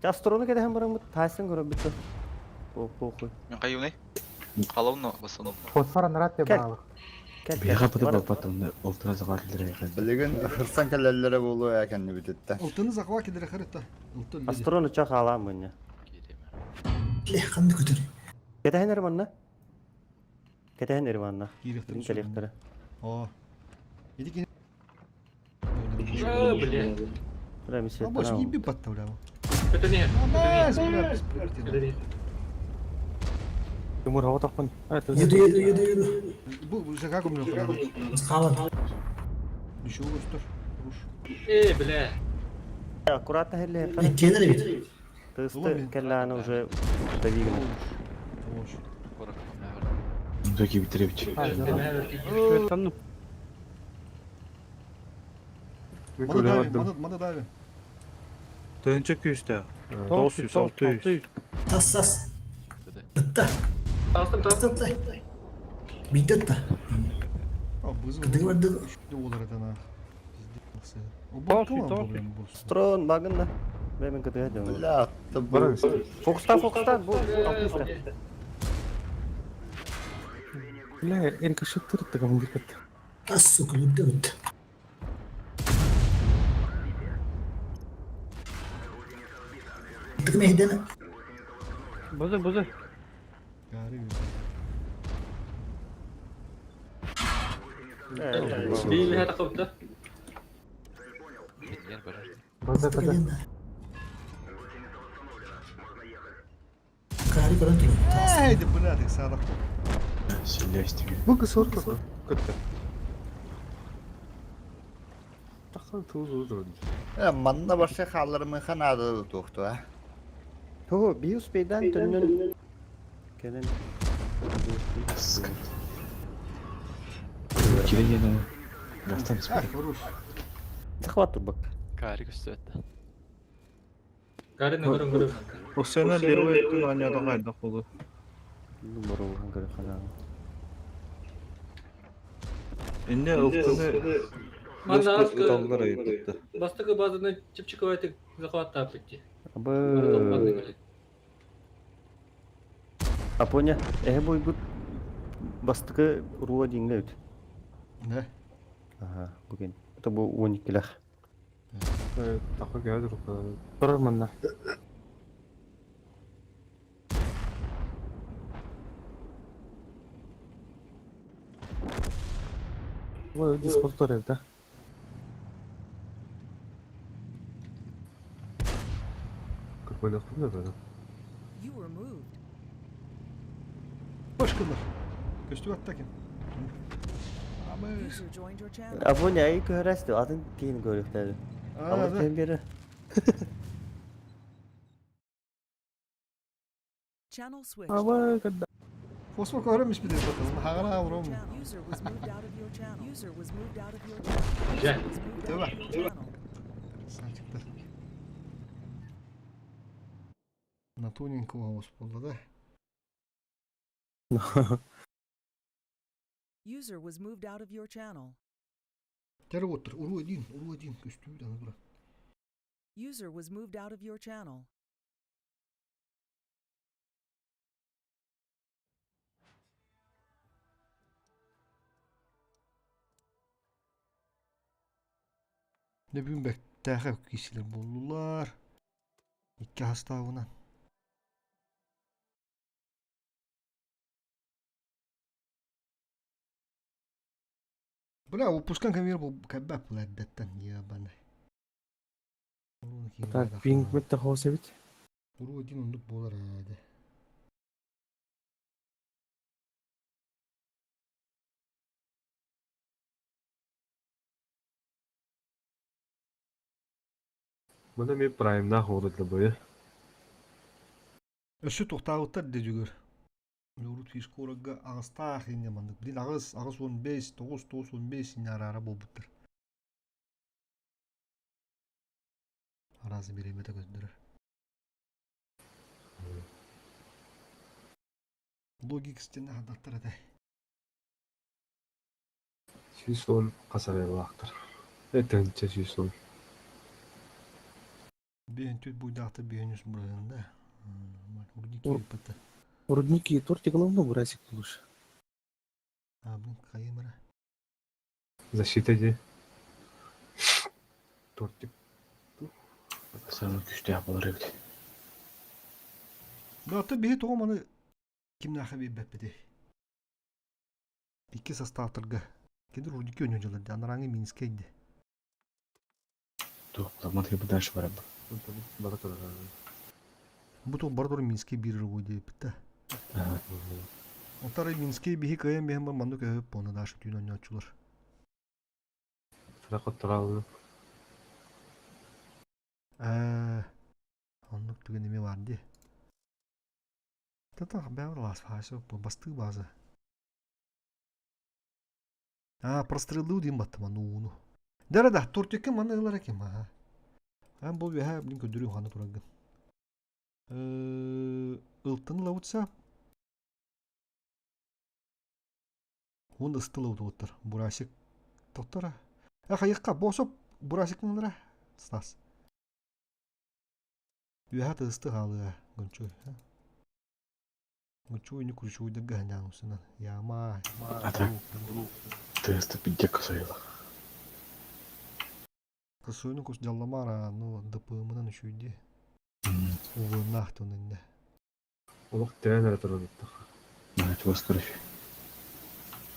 Speaker 2: Астрону кедеһен бараммыт, тайсын көрө бүттү. О, похуй.
Speaker 11: Мен кайюнай. Халауна басын.
Speaker 9: Фосфор анарат
Speaker 2: Кел.
Speaker 9: баалы.
Speaker 2: Кел,
Speaker 8: Бияға
Speaker 2: кел.
Speaker 8: быды бапат онда олтыра загалдыры.
Speaker 10: Билигин хырсан кэлэллэрэ буолуо кэнни бүтүттэ.
Speaker 4: Алтыны заква кедere харыта. Алтын леди.
Speaker 2: Астрону чах алам мыння.
Speaker 5: Ле ханна көтөр.
Speaker 2: Кедеһен эрманна? Кедеһен эрманна.
Speaker 4: Кирехтер.
Speaker 2: Келехтере.
Speaker 4: О. Иди ки.
Speaker 7: А, бля.
Speaker 2: Бля, миссия.
Speaker 4: А больше не би подставлял.
Speaker 7: Это не.
Speaker 4: Бля, без
Speaker 7: Это не.
Speaker 9: Тимур хава тақпын.
Speaker 5: Еду еду еду еду.
Speaker 4: Бу же как у меня
Speaker 5: Хаалан.
Speaker 4: Еще устур. Руш.
Speaker 7: Э, бля.
Speaker 2: Аккуратно хелле.
Speaker 5: Келер бит.
Speaker 2: Тысты келланы уже давигн.
Speaker 4: Ош.
Speaker 8: Зоки Витревич.
Speaker 12: Шведтан
Speaker 4: Маны дави, маны маны дави.
Speaker 13: Тönче күүстэ. 900, 600.
Speaker 5: Тас тас. Бытта.
Speaker 7: Тастым, тастым.
Speaker 5: Тастым. Бидетта.
Speaker 4: А бызы.
Speaker 5: Кыдыгы барды.
Speaker 4: Олар это на. Пиздец.
Speaker 2: Строн багында. Бля, мен кыдыга дем.
Speaker 10: Бля, бу.
Speaker 2: Фокустан, фокустан, бу.
Speaker 9: Бля, Эрика шыттырды командир кетті.
Speaker 5: Тас сука бүттө бүттө. Тык мейден.
Speaker 12: Бузы бузы.
Speaker 4: Гари.
Speaker 7: Би хата кылды.
Speaker 6: Yer барар.
Speaker 9: База база.
Speaker 5: Кари көрөн туру.
Speaker 4: Эй, да бля, ты садақ.
Speaker 8: Сильлястиге.
Speaker 3: Бу кысор көттө. Тақсан туз уз.
Speaker 10: Э, манна башы халларымы ханады туохту а.
Speaker 2: Тоо, биус бейдан төннөн. Келен.
Speaker 8: Кирен Гастан
Speaker 4: А, хорош.
Speaker 2: Захват турбак.
Speaker 6: Кари көстөттө.
Speaker 7: Гарины көрөн көрөн.
Speaker 13: Осена левый өттүн анядан кайдак болу.
Speaker 2: Numara хангары ханан.
Speaker 13: Инне ылтыны
Speaker 7: Манна аскы.
Speaker 13: Ыталлар айыпты.
Speaker 7: Бастыкы базаны чипчиковай тик захват тап итти.
Speaker 2: Абы. Апоня, эхе бойгут бастыкы руа диңле үт.
Speaker 4: Да.
Speaker 2: Ага, бүгін. Это бу 12-лэх.
Speaker 3: Тақы келді Тұрар манна. Ой, дискорд тұр еді. Көрпелі қылды да.
Speaker 1: You were moved.
Speaker 4: Башкалар. Көстү аттакин. Абы.
Speaker 1: User joined your channel.
Speaker 2: Апоня, ай көрәсті, атын кейін көрөктәді.
Speaker 4: А,
Speaker 2: Алып
Speaker 4: да.
Speaker 2: кем бері.
Speaker 1: Channel switched.
Speaker 9: Аба, кадда.
Speaker 4: Фосфор көрөмүш бит это. Хагара уром.
Speaker 1: User was moved out of your channel. User was moved out of your channel.
Speaker 7: Жа.
Speaker 1: User was moved out of your channel.
Speaker 4: Красавчиктар. На тоненького осполда, да?
Speaker 1: User was moved out of your channel.
Speaker 4: Тәрі отыр. Уру один, уру один. Көстү аны бура.
Speaker 1: User was moved out of your channel.
Speaker 4: Не бүгүн бек тәхә кишилер болдулар. Икки хастабынан. Бля, упускан камера бу кәбәп ләддәттән ебаный.
Speaker 3: Так, пинг бітті хосы бит.
Speaker 4: Уру один ондук болар әді.
Speaker 3: Мұны мен праймна хорыдлы бойы.
Speaker 4: Өссө тоқтағыттар де жүгір. Урут фишкорага ағыстақ инне мандык. Блин, ағыс, ағыс 15, 9, 9, 15 инне ара-ара болбуттар. Аразы беремете көздөрөр. Логик стена хадаттар әді.
Speaker 3: 110 хас арыылаахтар. 1110.
Speaker 4: Биһин түт буйдаахта биһин үс бырыһында. Рудники ыппыта.
Speaker 9: Рудники тортик главное бурасик лучше.
Speaker 4: А, блин, хайымара.
Speaker 3: Защита дии. Тортик.
Speaker 8: Саамай күүстээх буолар эбит.
Speaker 4: Да, аты биһи тоҕо маны кимнээхэ биэрбэппитий? Икки составтарга. Кини Рудники өнү дьылар, анарааҥы Минскэй ди.
Speaker 8: Туох Ламатыгы дальше барабын.
Speaker 3: Бара турар.
Speaker 4: Бу туох бара турар Минскэй биир рогой диэбит да. Отары Минскэй биһи кыайан биһэн бар маннык өһөп буона даашы түүн ойнооччулар.
Speaker 3: Сара хоттораалны.
Speaker 4: Ээ, оннук түгэн эмиэ баар дии. Тата бэйэм лаас фаасы бастыы бааза. Аа, простреллыы диэн баттым ууну. Дара да, тортикка манна ылар ким аха. Ан бу үөһэ блин көрдөрүү хана тураргын. Э, ылтын ылабытса Уон ыстыл ылбыттар. Бурасик тоттора. Э, хайыкка, босоп Бурасик ылара. Стас. Үөһэ тысты хаалыа, гончуй. Гончуй не кручуйдарга ханяан усунан. Яма.
Speaker 8: А так, тысты пиздец косойла.
Speaker 4: Косойну кус дьалламара, ну, ДПМынан үчүйди. Увыннаах тунынне.
Speaker 3: Олох тирэн эрэ турар ыттах.
Speaker 8: Чугас короче.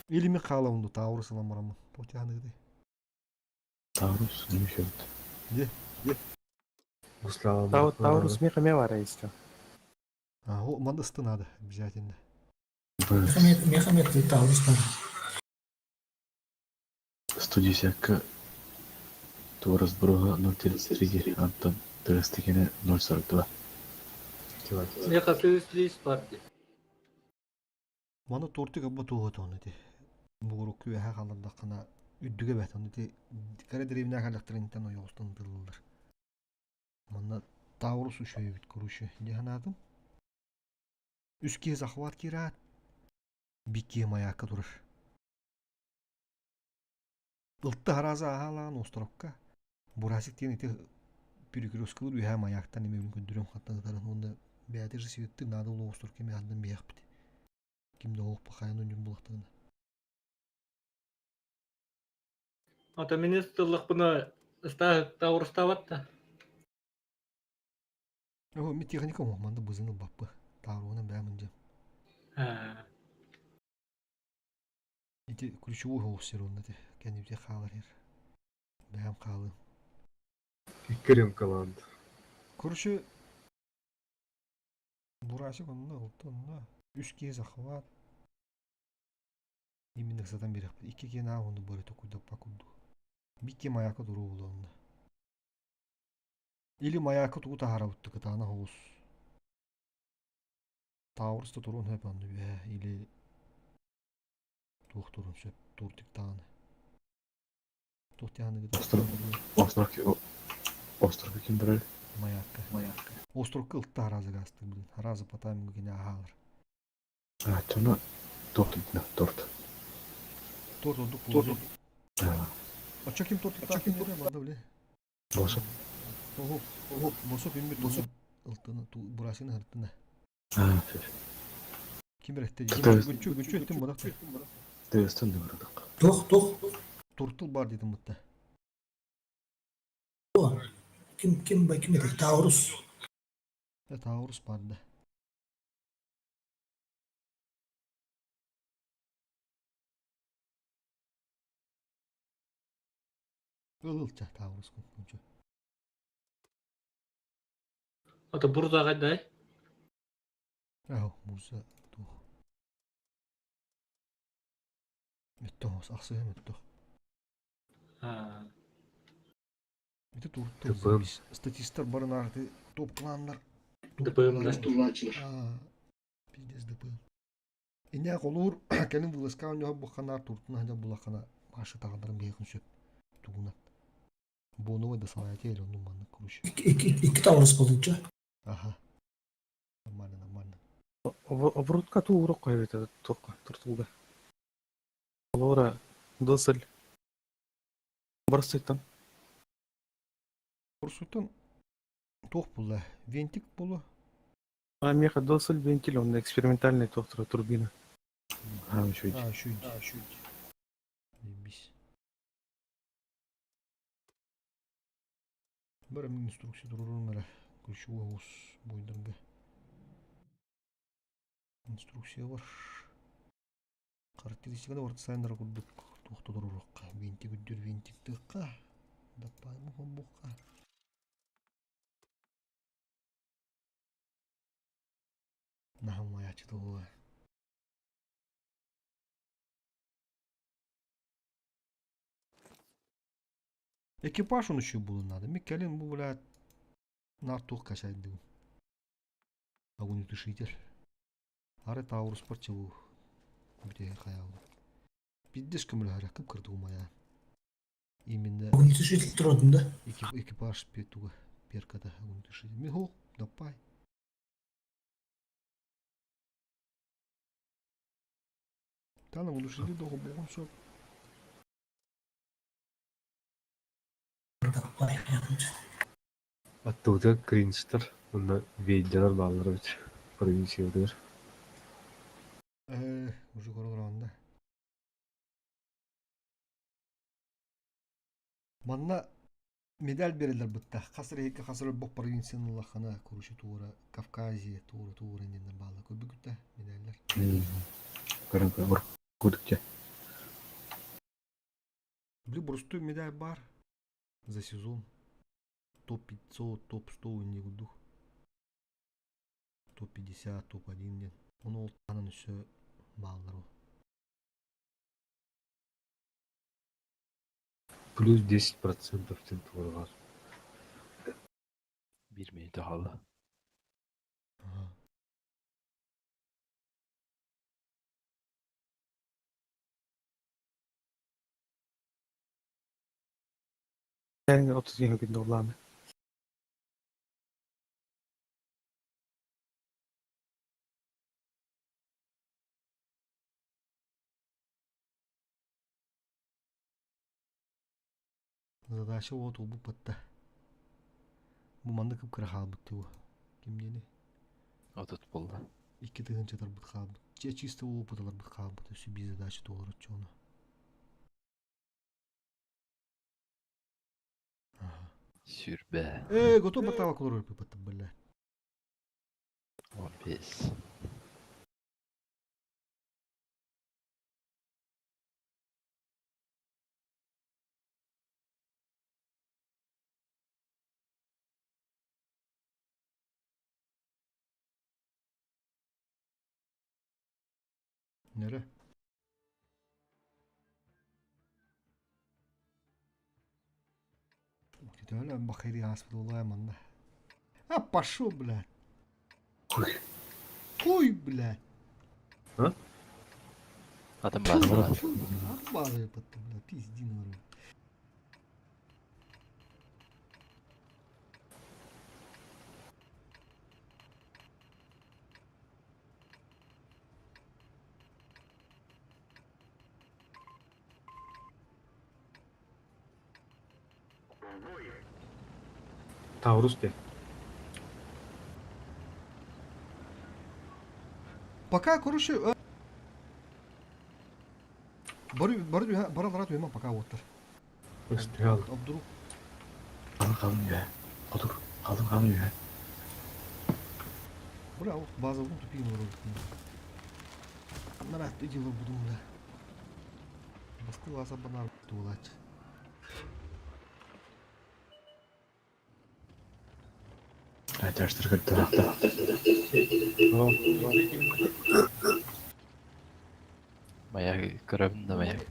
Speaker 4: Или ми хаалабын Таурус ылан бараммын. Туох
Speaker 8: Таурус, не мешает.
Speaker 4: Где?
Speaker 3: Гуслава.
Speaker 9: Таурус меха ме бара исте.
Speaker 4: А, о, манда ысты надо обязательно.
Speaker 5: Меха Таурус бар.
Speaker 8: 110 Торос броха 0.33, Антон Терестикене 0.42.
Speaker 7: Меха тыс бар дии.
Speaker 4: Маны тортик абба туоһа туһуна ити. Бугурукку үөһэ хааллардаххына үрдүгэ бэт ону ити кэрэ дэриэбинэ хааллахтарын ойоҕостон тыллылар. Манна Таурус үчүгэйбит короче дии санаатым. Үс киһи захват киираат, биир киһи маякка турар. Ылты харааза аһаалаан островка Бурасик диэн ити перекресткалыыр үөһээ маяктан эмиэ көрдөрүөм хантан ытарын уонна бэйэтэ же светты наада ол островка кими аннан биһиэхпит. Ким да олох хайан онньун булахтарына.
Speaker 7: Ата мин ыстыллахпына Таурустаабат да.
Speaker 4: О, ми техника манна бызын ылбаппы. Тааруунан бэйэм дьэ. Ити ключевой оҕус сир онно ити кэннибитигэр хаалар иһэр. Бэйэм хаалыым.
Speaker 3: Икки рюмкалаан.
Speaker 4: Короче, Бурасик онно, ылта онно. Үс киһи захват. Именно сатан биэрэхпит. Икки киһи наа онно бары токуйдаппа курдук. Бикки маяка туруу буолуо онно. Или маяка тугу таһаарабыт кытаанах оҕус. Таурус да туруон сөп онно үөһэ или туох туруон сөп туурдук даҕаны. Туох диэханыгыт
Speaker 8: Остров Остров ким барар?
Speaker 4: Маякка.
Speaker 8: Маякка.
Speaker 4: Островка ылта харазы гаастыр блин. Харазы по таймингу кини аһаалар.
Speaker 8: А, чоно торт итина, торт.
Speaker 4: Торт ордук буолуо. Оччо ким торт ким торт били?
Speaker 8: Босоп.
Speaker 4: Ого, ого, босоп иммит босоп ылтына бурасины хартына.
Speaker 8: А, все.
Speaker 4: Ким эретте? Гүччү, гүччү эттим бодак.
Speaker 8: Тыастан дыбырдык.
Speaker 5: Туох, туох.
Speaker 4: Туртул бар дедим мытта.
Speaker 5: Ким ким бай ким этэ? Таурус.
Speaker 4: Э, Таурус бар да. Ыл-ыл ча Таурус кунчу.
Speaker 7: Ата бурза кайдай?
Speaker 4: Аһ, мурза туох. Мөттөх, ахсыһы мөттөх.
Speaker 7: Аа.
Speaker 4: Ити туртул статистар барын аарты топ кланнар.
Speaker 7: ДПМ да.
Speaker 4: Аа, пиздец ДПМ. Иня холуур кэлин вылазка оонньоһор бухханаар туртун хадьа булаххана машы таҕаннарын биһиэхин сөп тугунан. Боновай да салайате или оннун маннык короче.
Speaker 5: Икки Таурус болунча.
Speaker 4: Аха. Нормально, нормально.
Speaker 9: Оборотка туу урок койбут туохха туртулга. Олора досыл.
Speaker 3: Барсыттан.
Speaker 4: Бурсуттан туох буолла? Винтик буолуо?
Speaker 3: А меха досыль вентиль, он экспериментальный тохтора турбина.
Speaker 8: А, үчүгэй.
Speaker 4: А, үчүгэй. Бис. Бары мин инструкция турурум эрэ. Ключевой ус буйдарга. Инструкция бар. Характеристиканы барыта сайыннара курдук туох толоруохха, винтик үрдүр винтиктыахха, даппаайма холбуохха. Наһаа умайааччыта буолуо. Экипаж он еще было надо. Ми кэлин бу блядь наар туох качайдыгын. Огнетушитель. Ары Таурус парчылуу бүтэһик хайаабыт. Пиздец көмөлөһөрө кып-кырдык умайаан. Именно
Speaker 5: Огнетушитель туратын да?
Speaker 4: Экипаж туга перката огнетушитель. Миху, давай. Тана огнетушитель доху бугун сөп.
Speaker 5: Давай.
Speaker 3: Аттыбытыгар кринжтар уонна вейдялар бааллар эбит провинциябытыгар.
Speaker 4: Э, уже көрө да. Манна медаль берелер бытта. Хасыр екі хасыр бок провинцияны лахана короче туора Кавказия туора туора иннен баала көрбүкүттэ медальлер.
Speaker 8: Көрөн көрөн кудукча.
Speaker 4: Били простой медаль бар за сезон. Топ-500, топ-100 не курдук. Топ-50, топ-1 диэн. Ону ол таһынан өссө бааллар ол.
Speaker 3: Плюс 10% тентуургаар.
Speaker 6: Биир минута хаалла.
Speaker 4: Ага.
Speaker 3: Yani 37 günde olan.
Speaker 4: Задача вот ол буппатта. Бу манна кып-кыра хаалбыт дуу. Ким диэни?
Speaker 6: 30 буолла.
Speaker 4: Икки тыһыынчатарбыт хаалбыт. Чэ чисто опыталарбыт хаалбыт. Өссө биир задача туолар оччоҕуна. Ага.
Speaker 6: Сүүрбэ.
Speaker 4: Э, готов батала колор баттым бля.
Speaker 6: 15.
Speaker 4: Nere? Төһөлөөн бахайри ааспыт буолуо манна. А, пошел, блядь.
Speaker 8: Хуй.
Speaker 4: Хуй, блядь.
Speaker 6: Атын баазалар.
Speaker 4: Базовый потом, бля, пизди народ.
Speaker 3: Taurus de.
Speaker 4: Пока, короче, бары бары бары барат уйма пока оттар.
Speaker 3: Ыстыал.
Speaker 4: А вдруг
Speaker 8: Қалың қалың үйе. Отур. Қалың қалың үйе.
Speaker 4: Бля, вот база вон тупик народ. Нарат иди буду, бля. Баскы лаза банар тулач.
Speaker 8: Айташтыр кыртарақта.
Speaker 6: Маяк көрөбүн да маяк.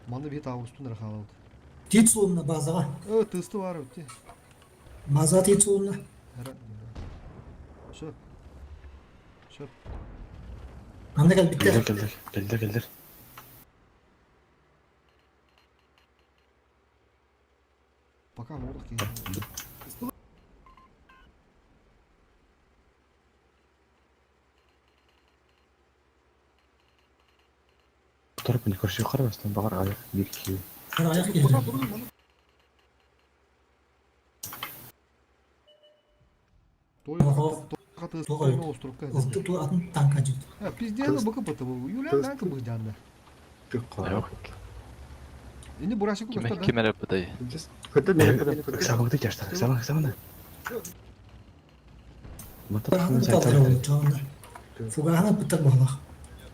Speaker 4: Маны бит августун рахалауд.
Speaker 5: Тиит суолуна базаҕа.
Speaker 4: Э, тысты бар өтте.
Speaker 5: Базаҕа тиит суолуна.
Speaker 4: Все. Все.
Speaker 5: Манна кэлбиттэр.
Speaker 8: Келдер келдер. Келдер келдер.
Speaker 4: Пока воздух.
Speaker 8: Охтору бuni көрсү қарабастан бағар аяқ bir киви.
Speaker 5: Аяқ келді.
Speaker 4: Той
Speaker 5: Ого.
Speaker 4: каты
Speaker 5: Тоқ ой.
Speaker 4: островка.
Speaker 5: Ылты ту атын танка жүд.
Speaker 4: А, пиздец, бакы быты бу. Юля танка бу жанда.
Speaker 6: Yok.
Speaker 4: Ini burası
Speaker 6: Kime
Speaker 4: көстөр да.
Speaker 6: kime бытай?
Speaker 3: Көтө мен
Speaker 8: Сабаңды жаштар, сабаң, сабаңды. Мата
Speaker 5: Фугаханы
Speaker 8: тұрын
Speaker 5: быталдыр
Speaker 8: сайтар.
Speaker 5: ол жоғында. Фугаханы бытар болақ.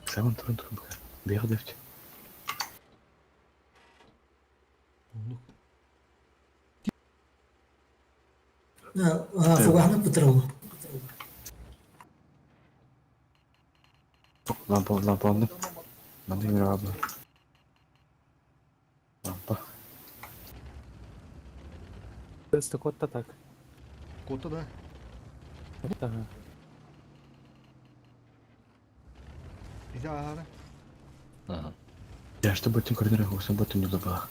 Speaker 8: Сабаң тұрын тұрын бұқа. Бейғы депті.
Speaker 5: Фугаханы бытар ол.
Speaker 8: Лампа, лампа алды. Мында кемер абы. Лампа.
Speaker 9: Тесті котта так.
Speaker 4: Котта да.
Speaker 9: Котта.
Speaker 4: Иде ара.
Speaker 6: Ага.
Speaker 8: Жашты бөтін көрінер оқсан бөтін ұлы баға.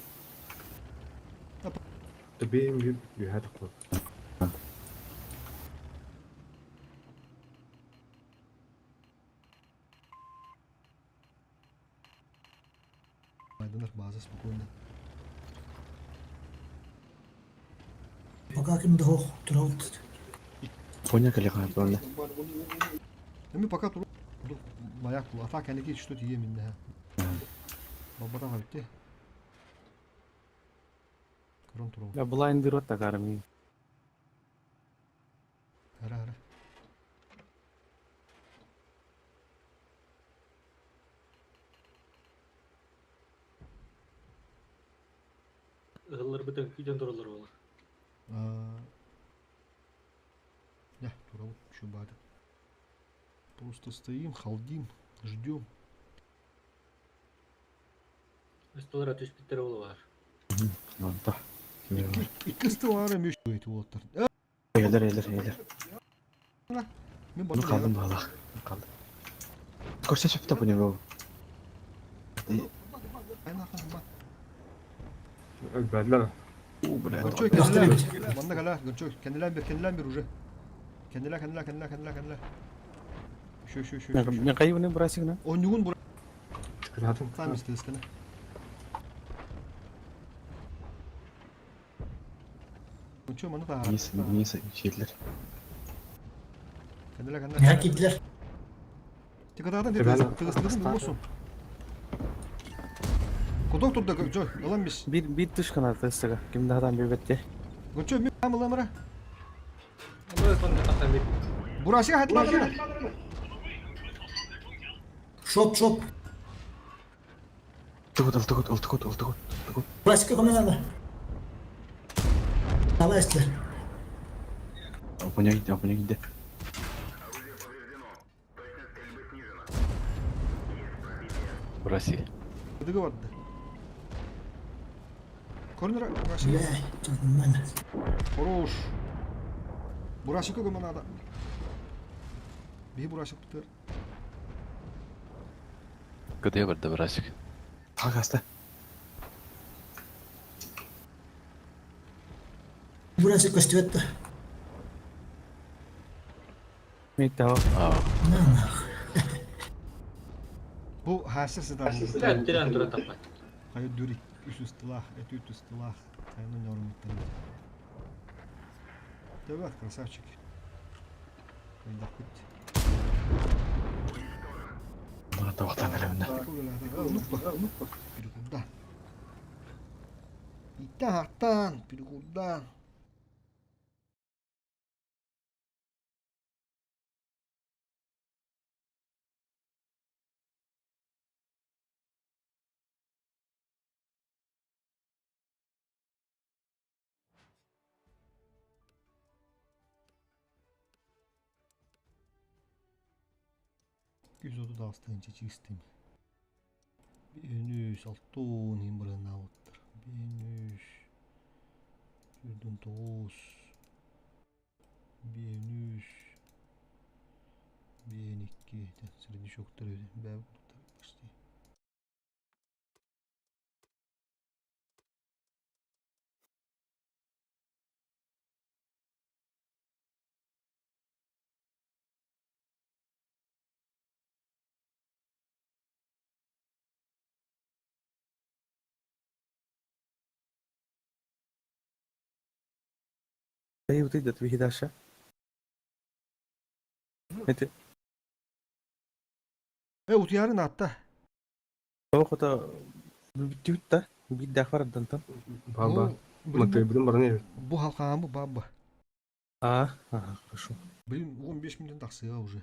Speaker 3: Бейм bir yuhar қой.
Speaker 4: Айдынар база спокойно.
Speaker 5: Пока кімді хоқ тұрауыт.
Speaker 8: Поня кәлі қанат болны.
Speaker 4: Эми пока тур маяк бул. Атака кәнеки что тие минне. Бабадан битти. Көрөн туру.
Speaker 9: Я блайндер вот так армии.
Speaker 4: Ара ара.
Speaker 7: Ыһыллар бытын күйден туралар болар.
Speaker 4: Я, тура вот еще бады. Просто стоим, халдим, ждем.
Speaker 7: Өстөлөр түспүттер болу бар.
Speaker 8: Лампа. Кемер бар.
Speaker 4: Икки ары меш өйтүп болоттар.
Speaker 8: Елер, елер, елер.
Speaker 4: Мен
Speaker 8: Ну
Speaker 4: бата
Speaker 8: қалдым балақ. Қалдым. Көрсе шөпті бұны бұл.
Speaker 3: Бәлләр.
Speaker 8: У, бля.
Speaker 4: Гончой кенделен. Манна кала, гончой кенделен бер, кенделен бер уже. Кенделе, кенделе, кенделе, кенделе, кенделе. Еще, еще, еще.
Speaker 9: Мен кайыбыны брасигна?
Speaker 4: Онюгун бура.
Speaker 3: Чыкыратын.
Speaker 4: Там естественно. Гончой мана та.
Speaker 8: Несі, несі, жетілер.
Speaker 4: Кенделе,
Speaker 5: Не
Speaker 4: кенделе.
Speaker 5: кидлер.
Speaker 4: Тикададан тыгыстыгын болсун. Кудок турда гончой, алам бис.
Speaker 9: Bir bir тышкана тестігі. Кимді адам бебетте.
Speaker 4: Гончой мен амыламыра.
Speaker 7: Аны сонда тактан бир.
Speaker 4: Бурасыга хатладыр.
Speaker 5: Шоп, шоп.
Speaker 8: Тұғыт, ылтығыт, ылтығыт, ылтығыт, ылтығыт.
Speaker 5: Классика көмен Ала эстлер.
Speaker 8: Апоня гидде, апоня гидде.
Speaker 6: Бурасик.
Speaker 4: Дыгы барды. Көрүнөр Бурасик.
Speaker 5: Бля, нормально.
Speaker 4: Хорош. Бурасик көмөн ада. Би бурасик битер.
Speaker 6: Кыдыя барды Бурасик.
Speaker 8: Тағы аста.
Speaker 5: Бурасы көстүбетті.
Speaker 9: Мейт тава.
Speaker 6: Аа.
Speaker 5: На, нах.
Speaker 4: Бу хасыр сыдан.
Speaker 7: Тиран тура таппат.
Speaker 4: Кайы дүри үс ыстылах, эт үт ыстылах. Кайны нормуттан. Давай, красавчик. Кайда кут.
Speaker 8: Мына табақтан әлемінде.
Speaker 4: Нуппа, Пиркурда. Иттан хаттан, пиркурда. 136 тыһынча чистым. Бенүс алтон хим бырынаабыттар. Бенүс 109 Бенүс Бен 2 среднячоктар бәб почти.
Speaker 9: Айыбыты да биһидаша. Это
Speaker 4: Э, утуйарын атта.
Speaker 9: Тоқота бүттүбүт да биир барардантан.
Speaker 3: Баба.
Speaker 4: Ну, блин,
Speaker 3: Матайбытын баран ебит.
Speaker 4: бу халқаамы бабба.
Speaker 9: А, ага, хорошо.
Speaker 4: Блин, 15 минут тахсыга уже.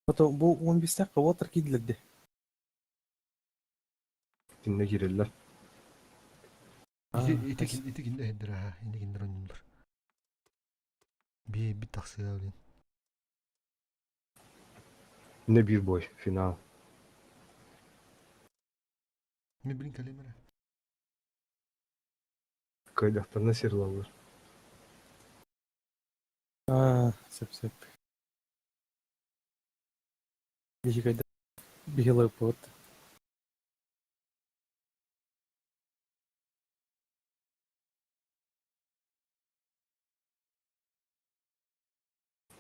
Speaker 9: Потом бу 15 dakika water кидлерди.
Speaker 3: Тинне киреллер.
Speaker 4: Ити ити ити кинде хендер ha, ини киндер ойнулар. Би бит тахсыга блин.
Speaker 3: Не бир бой. Финал.
Speaker 4: Мен блин калемера.
Speaker 3: Кайдахтарна серлалар.
Speaker 9: А, сеп сеп. Биһи кайда биһи лайпот.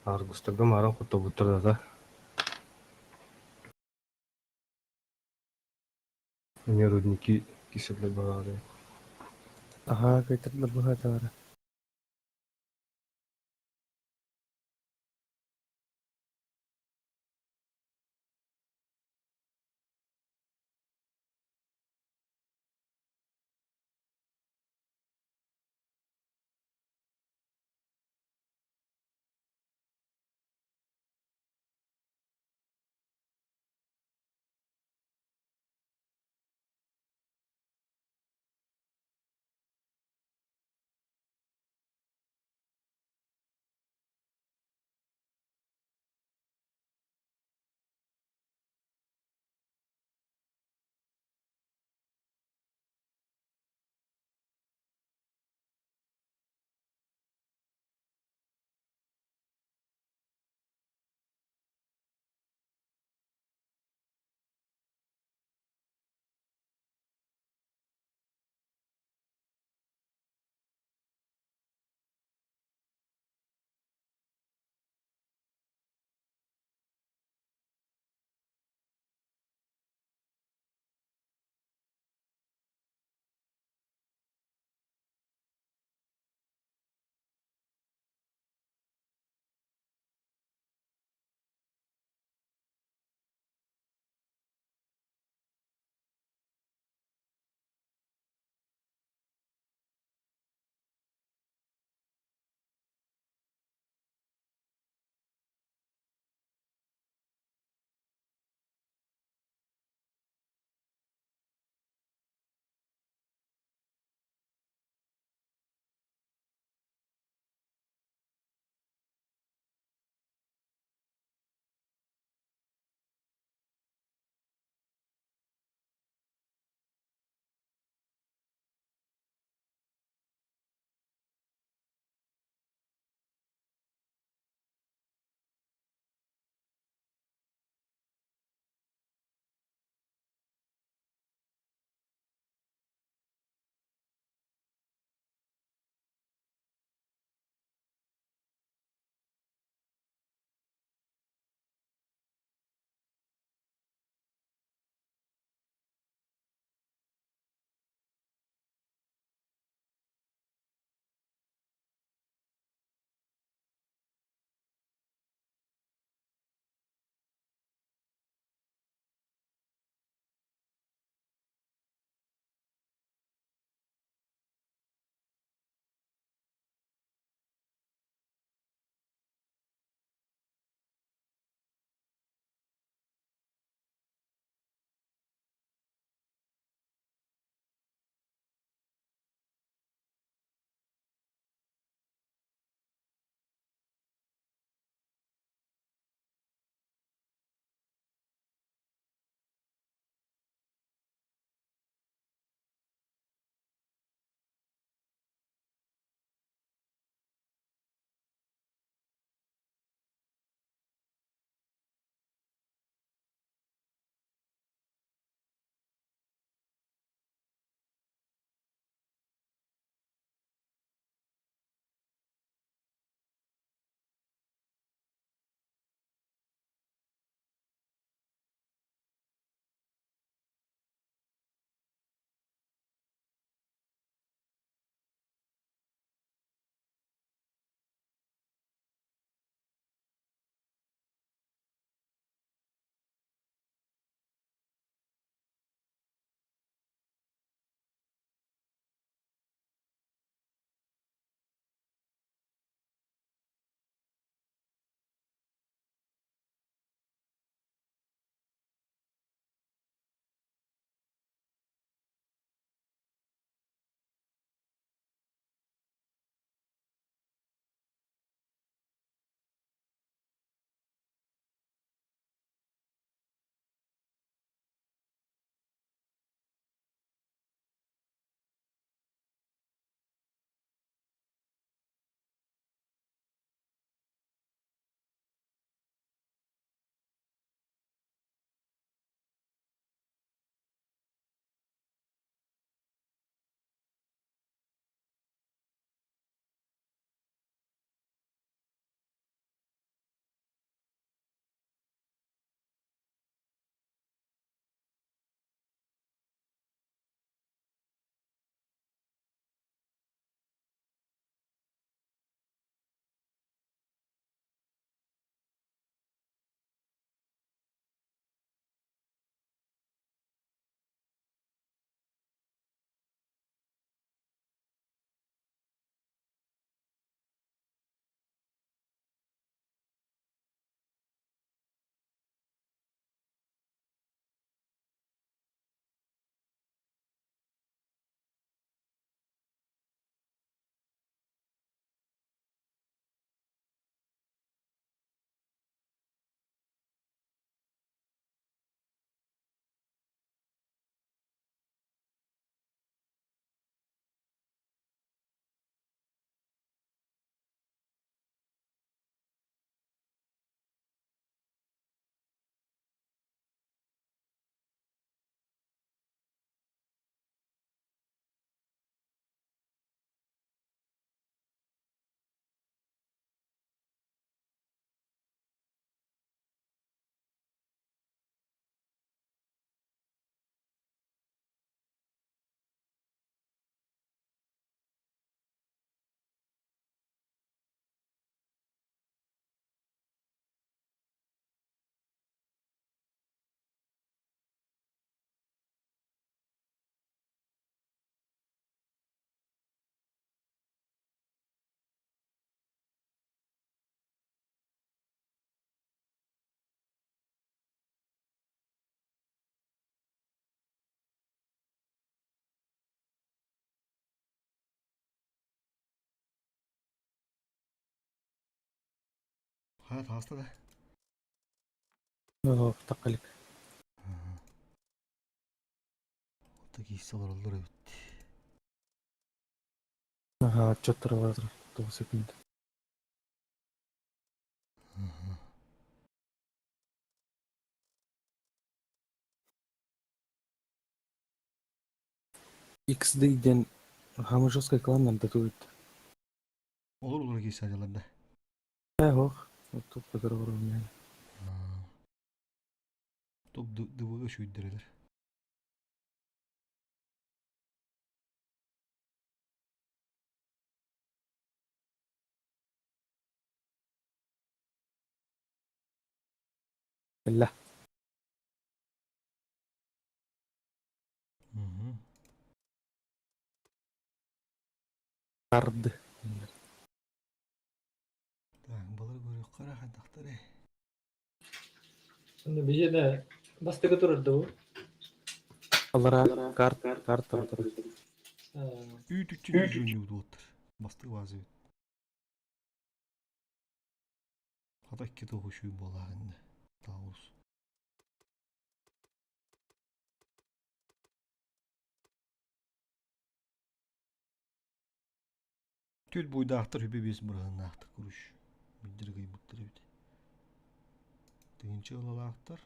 Speaker 3: Аргустарга маран кутта да. Мне рудники киселер багары.
Speaker 9: Ага, кайтарлар бу хатара.
Speaker 4: Хаа тааста да.
Speaker 9: Оо, тақалик.
Speaker 4: Ота кииссе олороллор эбит.
Speaker 9: Аха, отчеттара барар. 9 секунд. XD диэн хамы жесткий клан нам татует.
Speaker 4: Олор олор кииссе дьалар да.
Speaker 9: Э, ох, тут көтөр мен.
Speaker 4: Топ дыбыга шүйдерелер.
Speaker 9: Бilla. Арды.
Speaker 4: Так, балар көрүк кара хантахтары.
Speaker 7: Онно биһиэнэ бастакы турар да бу.
Speaker 9: Алара карт карт тардар.
Speaker 4: Үүт үчүн жүннүк дуоттар. Бастык базы бит. Хата икки тоҕу шүй буолааҕынна. Таурус. Түл буйдаахтар хүбе бес мырыһыннаахтар куруш. Билдир гыйбыттар эбит. Тыынчы ылалаахтар.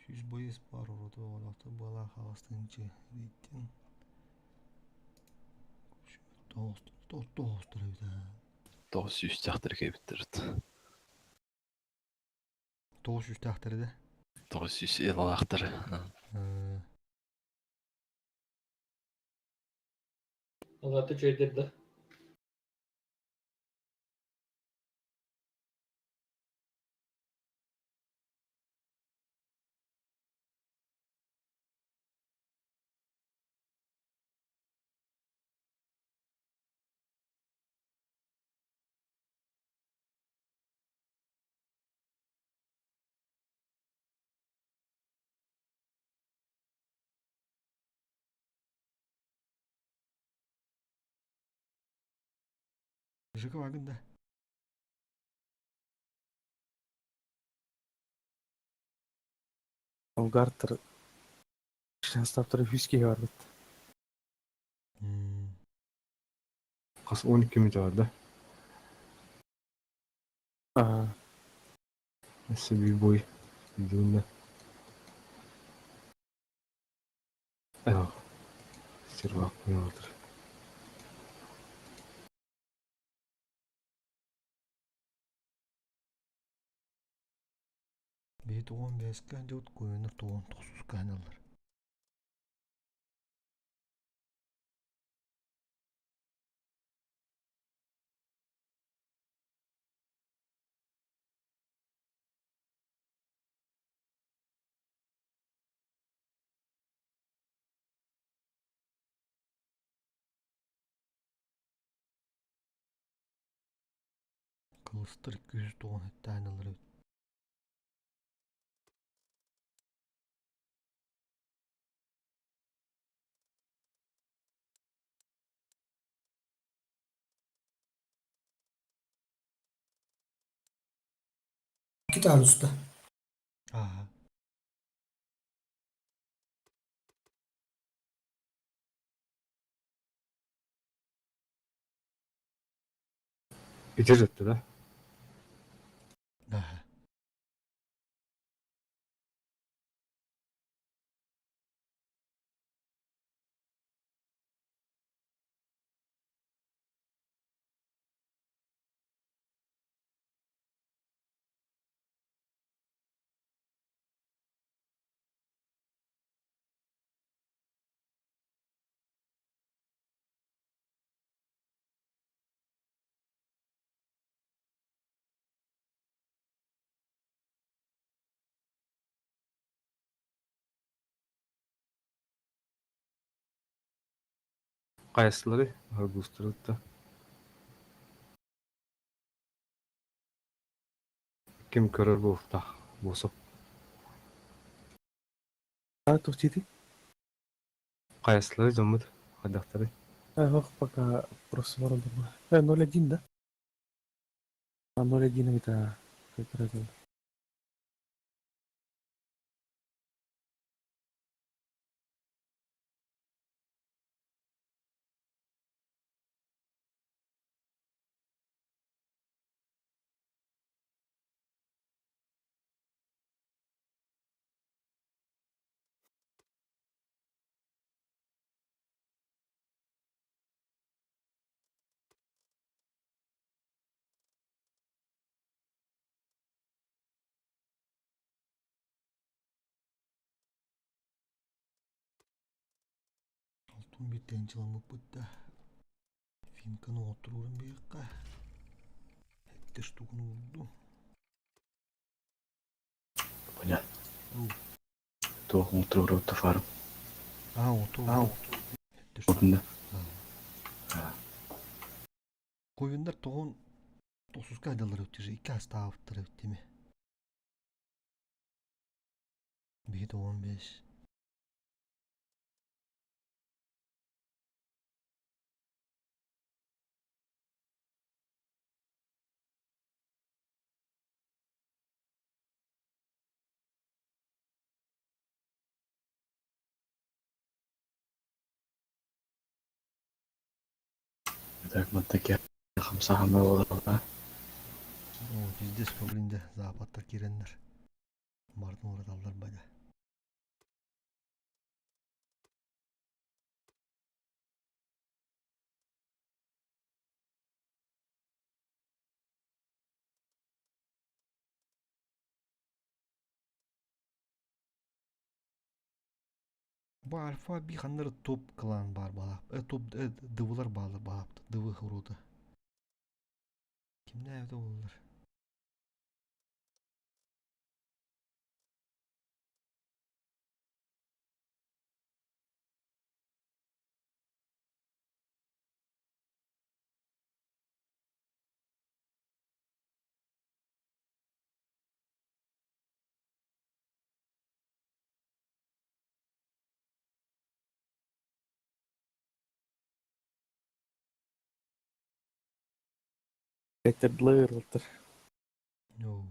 Speaker 4: Сүүс бойыс бар орото оҕолоохтор буолаах хаҕас тыынчы рейтинг. Тоҕустар эбит аа.
Speaker 6: 900 тахтар кэбиттэрит.
Speaker 4: 900 тахтар да?
Speaker 6: 900 илалаахтар.
Speaker 7: Алата үчүгэйдэр да.
Speaker 4: Жыка багын да.
Speaker 9: Болгартар Шастаптар хүске бар бит.
Speaker 3: Қас 12 минут бар да.
Speaker 9: Аа.
Speaker 3: Өссө бой. Дүүнэ. Аа. Сирвак отыр.
Speaker 4: Бии тугун бэскэ дьут куйунур тугун тохсуска ханаллар. Кылыстыр 200 тугун хэттээналлар эбит.
Speaker 5: Икки уста.
Speaker 4: Ага.
Speaker 3: Ити жетти да?
Speaker 4: Да.
Speaker 3: Кайсылары аргустырытта. Ким көрөр буufta бусуп.
Speaker 9: Аа тухтити.
Speaker 3: Кайсылары жоммут хадахтары.
Speaker 9: Ох, пока просто ворон. 0-1, да? А 0-1 это как раз.
Speaker 4: Алтын биттен жыламыппыт да. Финканы оттуруурун биэххэ. Этте штуканы урду.
Speaker 8: Поня. Туох оҥотторор тафарым.
Speaker 4: А, оту.
Speaker 8: Отунда.
Speaker 4: Ковендар тоҕон тохсуска айдаллар өттүже икки астаабыттар эбиттими. Биһи тоҕон бес.
Speaker 8: Так мантаки хамсаһама буолла.
Speaker 4: О, пиздец проблемде западтар киреннер. Бардын ураталлар бада. Бу альфа би ханнары топ клан бар балап. Топ дывылар баалар балапты. Дывы хурута. Кимне evde olurlar?
Speaker 9: Эттердилер олтор.
Speaker 4: No.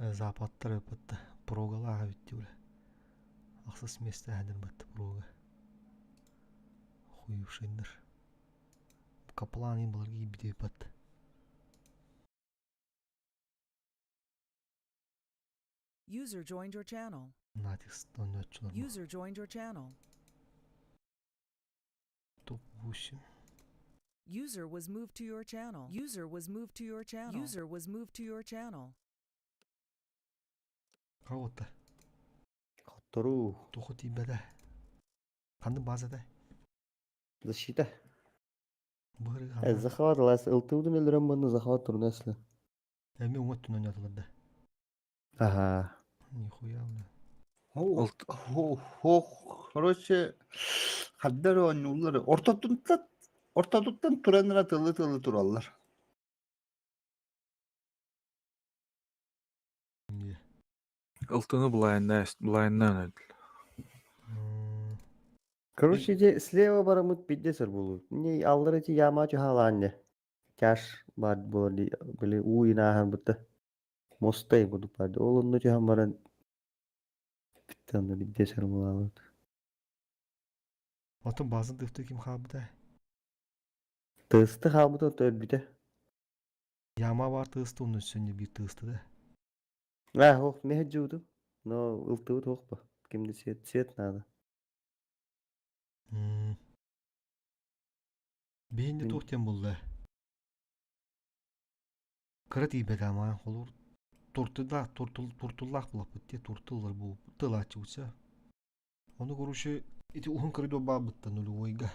Speaker 4: Западтар өпөттө. Прогалаға битти үле. Ақсыз месте әдір бітті прога. Хуюшиннер. Каплан им баларги бите бат.
Speaker 1: User joined your channel.
Speaker 4: Натиск онночулар.
Speaker 1: User joined your channel.
Speaker 4: Топ 8.
Speaker 1: User was moved to your channel. User was moved to your channel. User was moved to your channel.
Speaker 4: Работа.
Speaker 2: Хоттору.
Speaker 4: Туху тибеде. Ханды базада.
Speaker 2: Защита.
Speaker 4: Быры
Speaker 2: Захват лас ылтыудun өлөрөм муну захват турнаслы.
Speaker 4: Эми оңот түнөн ятылырды.
Speaker 2: Ага.
Speaker 4: Нихуя бля.
Speaker 10: Хо, короче, хаддар оонньууллар. Ортотунтан ортотуттан тураннара тылы-тылы тураллар.
Speaker 13: Ылтыны былайынна былайыннан öldü.
Speaker 2: Короче, де слева барамыт пиддесер болу. Не аллар эти яма чухаланне. Тяж бар боли были уинахан бутта. Мостай буду пад. Олонну чухан баран биттан пиддесер булалыт.
Speaker 4: Отон базын тыфты ким хабыда.
Speaker 2: Тысты хабыта төрбүтэ.
Speaker 4: Яма бар тысты onun үстүнө бир тысты да.
Speaker 2: А, ох, мехджуду. Но ылтыбыт охпа. Кимде свет свет надо.
Speaker 4: Бейинде тухтен булды. Кыра тийбет ама холур тортуда тортул тортуллах булаппыт те тортуллар бу тылачы Ону короче эти уһун коридор баабытта нулевойга.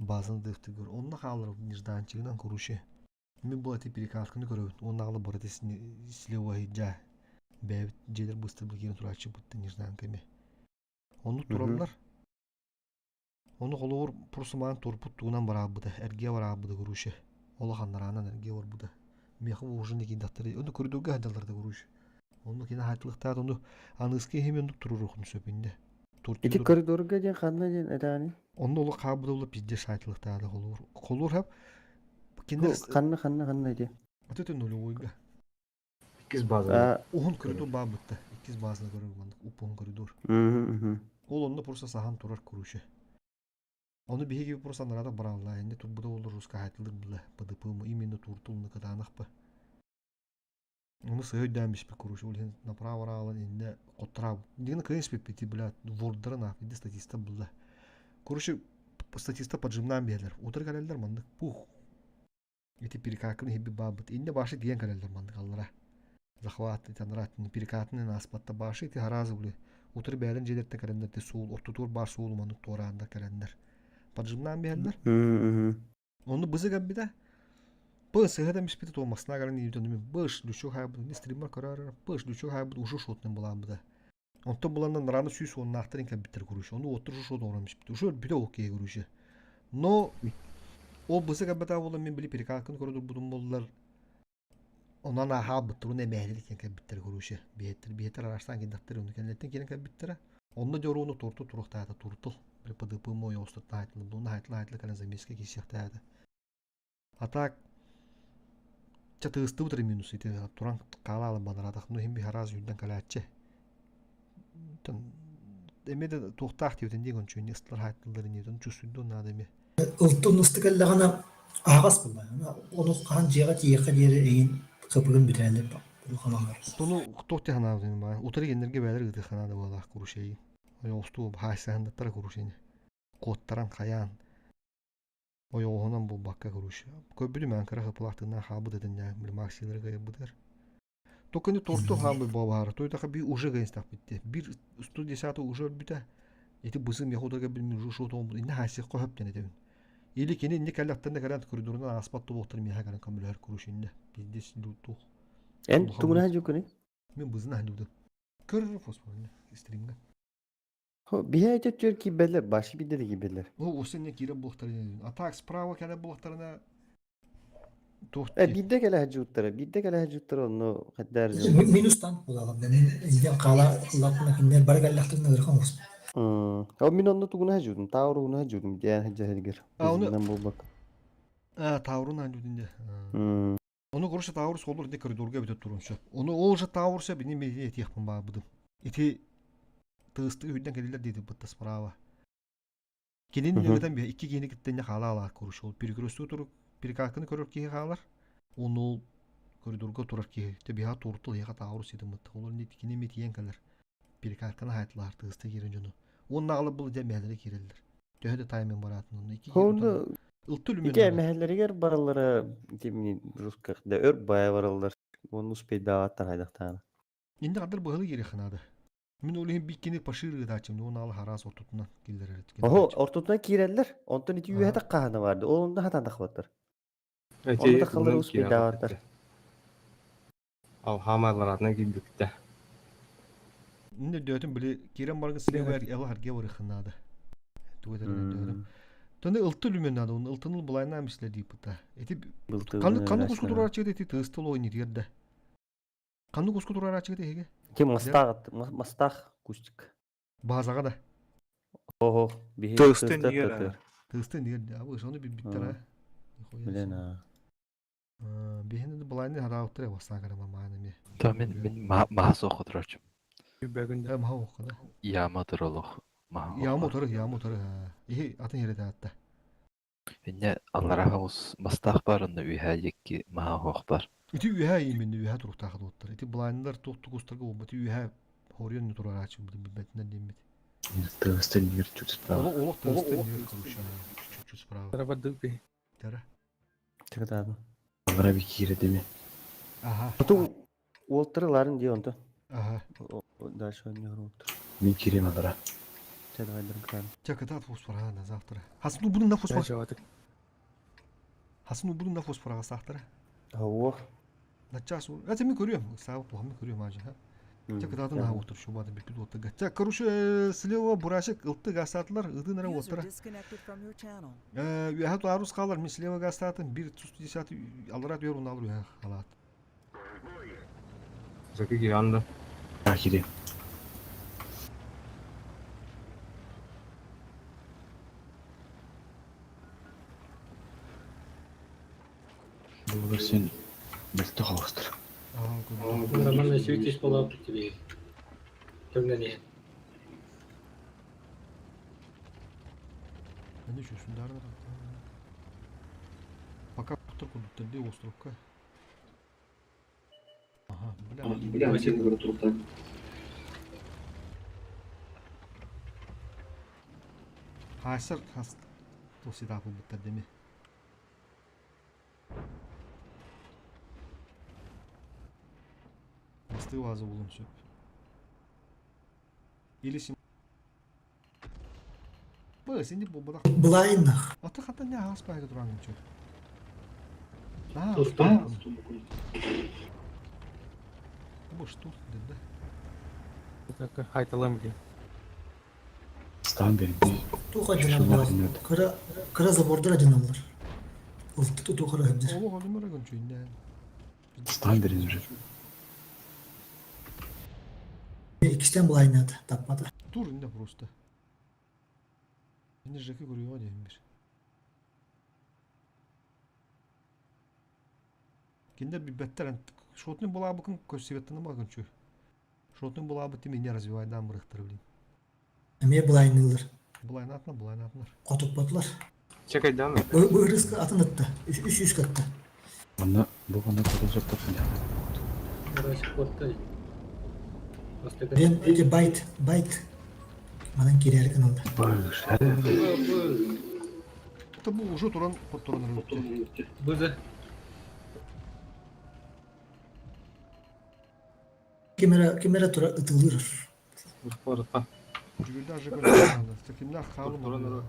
Speaker 4: Базаны дыктыгыр. Онно хаалар нежданчигынан короче. Мин бу ати перекатканы көрөбүн. Уонна аҕала барыта слева дьа бэйэбит дьиэлэр быстар киирэн турааччы бутта нежданка эми. Оннук тураллар. Ону холобур прусумаан турпут тугунан бараабыта, эргиэ бараабыта короче. Улаханнараанан эргиэ барбыта. Миэхэ уже не киирдэхтэрэ. Ону коридорга сылдьаллар да короче. Онну кини хаайтылыктаат ону аныыска иһим оннук туруруохун сөп инде.
Speaker 2: Ити коридорга диэн ханна диэн этээни?
Speaker 4: Онно олох хаалбыта була пиздец хаайтылыктаата холуур. Холуур хап кинилэр
Speaker 2: Ханна ханна ханна ити?
Speaker 4: Вот это нулевойга.
Speaker 3: Иккис база.
Speaker 4: Уһун коридор баар бытта. Иккис базаны көрөр маннык уп-уһун коридор. Ол онно просто саһан турар короче. Ону биһиги просто анарада баралла. Инде турбута олор руска хаайтылыр була. ПДП именно туртулны кытаанахпы. Ону сыһа өйдөөн биспит короче. Ол иһин направо араалан инне хоттараабыт. Дигини кыайын испиппит блядь вордарын аах инде статиста булла. Короче статиста поджимнаан биһэлэр. Утары кэлэллэр маннык пух. Ити перекакын иһибит баабыт. Инне башы диэн кэлэллэр маннык аллара. Захват итанрат перекатын ааспатта башы ити харазы били. Утары бээлен дьиэлэртэн кэлэннэр ти суул ортотугар баар суолу маннык туорааннар кэлэннэр. Поджимнаан биһэллэр. Онну бызы кэлбитэ. Бы сыһыта миспити то масна кэлэн иибитэн мин быш лүчү хаайбыт не стриммер көрөр быш лүчү хаайбыт уже шотным булаамбыта. Онтон буланнан раны сүүс уоннаахтарын кэлбиттэр короче. Ону оттур уже шот оҥорон испит. Уже өлбүтэ ол киһи короче. Но ол бызы кэлбэтэ буолан мин били перекалканы көрө турбутум буоллар Онон ааһаабыттарын эмээһилик диэн кэлбиттэрэ короче. Биһиэттэр биһиэттэр араастаан киирдэхтэрэ ону кэнниттэн киирэн кэлбиттэрэ. Онно дьоруону торту туруохтаата туртул. Били ПДП ойоҕостуттан аайтылы буолна аайтылы аайтылы кэлэн замеска киирсиэхтэээтэ. А так чэ тыыстыбыт эрэ минус ити туран хаалаалан банараатах ну иһин биһараас үүрдэн кэлээччи. Эмиэ да туохтаах диэбитин дии кончуйни ыстылар хаайтыллар инниэтин чувствуйдуон наада эмиэ.
Speaker 5: Ылтын ыстык эллэҕинэ аһаҕас буолла. Ону хаһан дьиэҕэ тиийиэххэ диэри эйин хапыгын бүтэрэллэр улаханаллар.
Speaker 4: Тону туох дии санаабытым баа. Утары геннерге бээлэр ыытыы ханаада буолаах курушейин. Ойоҕостуу хаайсаһындаттара курушейни. Куоттаран хайаан ойоҕоһунан булбакка куруш. Көрбүтүм аан кыра хыпылаах тыыннаах хаалбыт этин били максилары кыайбытыгар. Только не торту хаалбыт буолбаары. Той таха би уже гэнстахпит. Бир 110 уже өлбүтэ. Ити бысым яхударга билмин уже шо тоҥбут. Инне хаасиах хөп ден этебин. Или кини инне кэллэхтэн да кэлэн коридорунан ааспат тобуохтар миэхэ кэлэн көмөлөһөр куруш инне. Пиздец туох.
Speaker 2: Эн тугуна жукуни?
Speaker 4: Мен бызын хандуду. Көрөр фосфорны стримга.
Speaker 2: Биһэ өтөттүөр киирбэллэр, башы бидде да киирбэллэр.
Speaker 4: Ол осы не киирэн буолуохтарын. А так справа кэлэ буолуохтарына туох
Speaker 2: Э, биирдэ кэлэ сылдьыбыттара, биирдэ кэлэ сылдьыбыттара онно хайдаар
Speaker 5: Минустан буолалар. Илдьэн хаала ыллахпына кинилэр бары кэллэхтэринэ ыарахан оҕус.
Speaker 2: Ол мин онно тугуна сылдьыбытым, тауругуна сылдьыбытым диэн сылдьа сылдьар.
Speaker 4: А, оны
Speaker 2: Бызынан буолбакка.
Speaker 4: А, таурун аанньуутун дьэ. Ону короче Таурус олор ди коридорга эбитэ турун сөп. Ону ол же Таурус бини мени этиэхпин баабыдым. Ити тыыстыгы үрдэн кэлилэр диэтим бытта справа. Кинин ньыгытан биһэ икки киһини кытта инне хаала алаар короче. Ол перекресту турук перекатканы көрөр киһи хаалар. Оны ол коридорга турар киһи. Те биһа тууртул иһэ Таурус этим бытта. Олор не кини эми тиийэн кэлэр. Перекатканы хаайтылаар тыысты киирэн дьону. Уонна аҕалар бұл дьэ мэһэлэри киирэллэр. Төһө да тайминг бараатын онно икки киһи
Speaker 2: Онно
Speaker 4: Ылты үлүмүн
Speaker 2: ити эмэһэлэригэр бараллара тимни руссках да өр бая бараллар. Оны успейдаабаттар хайдахтаана.
Speaker 4: Инде қадар быһылы кире ханады. Мин ол иһин биккини пашир ыытааччым, уон аалы хараас ортотунан киллэрэр.
Speaker 2: Оһо, ортотунан киирэллэр. Онтон ити үөһэ таххаһына барды. Ол онно хатан тахбаттар. Онно
Speaker 3: Эти
Speaker 2: таххаллар успейдаабаттар.
Speaker 3: Алхамаларатына киирбиттэ.
Speaker 4: Инде дөтүн били киирэн баргын силебэр ела харге барыхынаада. Тугу этэрин өйдөөрүм. Тоны ылты үлүмөн наада, оны ылтыныл булайна мисле дииппыта. Эти канны канны куску тураачыгыт эти тыстыл ойнир ерде. Канны куску тураачыгыт эһиге?
Speaker 2: Ти мастаах мастаах кустик.
Speaker 4: Базаға да.
Speaker 2: Ого, биһи
Speaker 13: Тыстын нигер.
Speaker 4: Тыстын нигер. Абы соны билбиттер а.
Speaker 2: Билен а.
Speaker 4: Биһини булайны хараабыттар бастаан карама мааны ми.
Speaker 6: Та мен мен маха соох отырачым.
Speaker 4: Э маха оққана.
Speaker 6: Яма туролох. Маха
Speaker 4: Яма отыры, яма отыры. Ихи атын херете атта.
Speaker 6: Инне аллараха ус мастаах барынна үһэ дикки маха хоох бар.
Speaker 4: Ити үһэ именно үһэ туруктаах дуоттар. Ити булайнылар туох тугустарга буолбат үһэ хорион турараачы билбэтинэн диэммит.
Speaker 8: Тыастан нигер чуть справа.
Speaker 4: Олох тыастан нигер короче. Чуть-чуть справа. Тара.
Speaker 2: Тыгытаадым.
Speaker 8: Аллара би киирэ деми.
Speaker 4: Аха.
Speaker 2: Потом уолтары ларын дии онто.
Speaker 4: Аха.
Speaker 2: Дальше он не уолтар.
Speaker 8: Мин киирем аллара.
Speaker 2: Чэ давайдарын кытаан.
Speaker 4: Чэ кытаат фосфор а на завтра. Хасын убудун на фосфор. Хасын убудун на фосфор аҕастаахтара.
Speaker 2: Оһуох.
Speaker 4: Начаас это ми көрүөм, саабы плохо көрүөм ажы. Чэ кытаатын аха отур шубады бүппүт уоттага. Чэ короче слева бурашек ылты гастаатылар, ытын эрэ уоттара. Үөһэ туарус хаалар, мин слева гастаатым, бир 110 аллара түөр уналар үөһэ халаат.
Speaker 3: Заки киирэн
Speaker 8: Да, киирин. Буолар син мөлтөх оҕустар.
Speaker 7: Роман Васильевич буолаабыт тебе. Төгнөн иһэн.
Speaker 4: Они что, сундарна Пока курдуктар дии островка. Ага, бля. Хаасар хас туосидаах булбуттар деми. Бастыы ваза булун сөп. Или сим... Бы, синди буолбатах.
Speaker 5: Былайыннах.
Speaker 4: Аты хата не аас баайга тураҥын чө. Бу что да?
Speaker 9: Хайталам дии.
Speaker 8: Стан берди.
Speaker 5: Туха дьаналлар. Кыра кыра забордара дьаналлар. Ылты туту кыра сылдьар.
Speaker 4: Олох олумара гынчуйнан.
Speaker 8: Стан берин уже.
Speaker 5: Иккистен былайынады, таппады.
Speaker 4: Тур инде просто. Мени жеке көрүөҕэ диэн бир. Кинилэр билбэттэр шотный булаабыкын көрсүбэттэн магынчу. Шотный булаабыт тим не развивайдаан бырыхтар блин.
Speaker 5: Эмиэ былайныылар.
Speaker 4: Былайнаатына, былайнаатынар.
Speaker 5: Хотуппатылар.
Speaker 3: Чекайдан.
Speaker 5: Бу ырыска атын ытта. Үс үс үс кытта.
Speaker 8: Онно бу онно хотун соттоп
Speaker 5: Ден эти байт, байт. Манан киирээри гыналлар.
Speaker 8: Быш.
Speaker 4: Это бу уже туран хотторон ырытты.
Speaker 7: Бызы.
Speaker 5: Кимера кимера тура ытылыр.
Speaker 3: Урпа.
Speaker 4: Жүгүрдә же көрдө. Такимнах хаалым. Туран ыры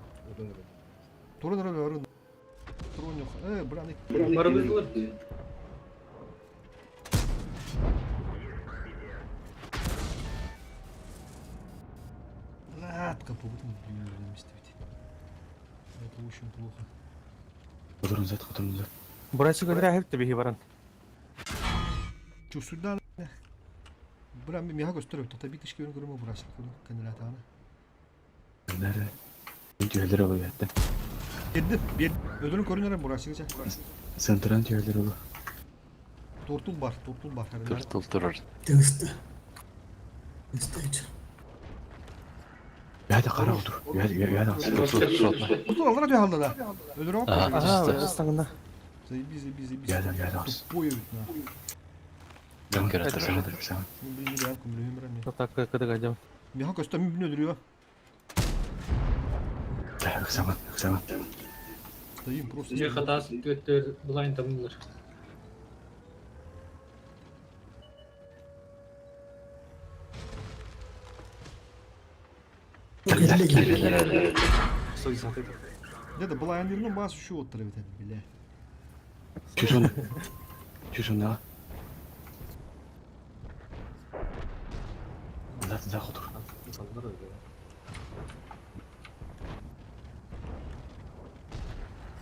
Speaker 4: Туран э, бран
Speaker 7: Барыбыз
Speaker 4: Ладка побутун местить. Это очень плохо.
Speaker 8: Хотурун зат, хотурун зат.
Speaker 9: Бурачы көтөрө хэп биһи баран.
Speaker 4: Чу сюда. Бра миха көстөр өтө табитышки көрүн көрүмө бурасыл көрүн кенелатаны.
Speaker 8: Нere? Tüyleri oluyor hatta.
Speaker 4: Берди, бер. Өдөрүн көрүнөр бурасыгыча.
Speaker 8: Центран tüyleri oluyor.
Speaker 4: Тортул бар, тортул бар.
Speaker 6: Туртул турар.
Speaker 5: Тыгысты. Тыгысты.
Speaker 8: Яда кара отур. Яда яда.
Speaker 4: Тортул алара дүй алды да. Өдөрүн
Speaker 6: Ага,
Speaker 9: Ага,
Speaker 6: түстэ.
Speaker 9: ыстаңына.
Speaker 4: Заебись, заебись, заебись.
Speaker 8: Яда яда.
Speaker 4: Тупой ведь на.
Speaker 6: Көрө турар.
Speaker 8: Саған.
Speaker 4: Мен блин, нереально көмөлөйм бирам.
Speaker 9: Так кыдыга
Speaker 4: Миха көстө мен биле өдөрүө.
Speaker 8: Саған, саған.
Speaker 4: Стоим просто.
Speaker 7: Же хатас төттөр булайн табылыр.
Speaker 5: Кэллэ
Speaker 4: Деда былайындырдын басы шу оттыра бит бля.
Speaker 8: Чушон. Чушон Зат, зат отур.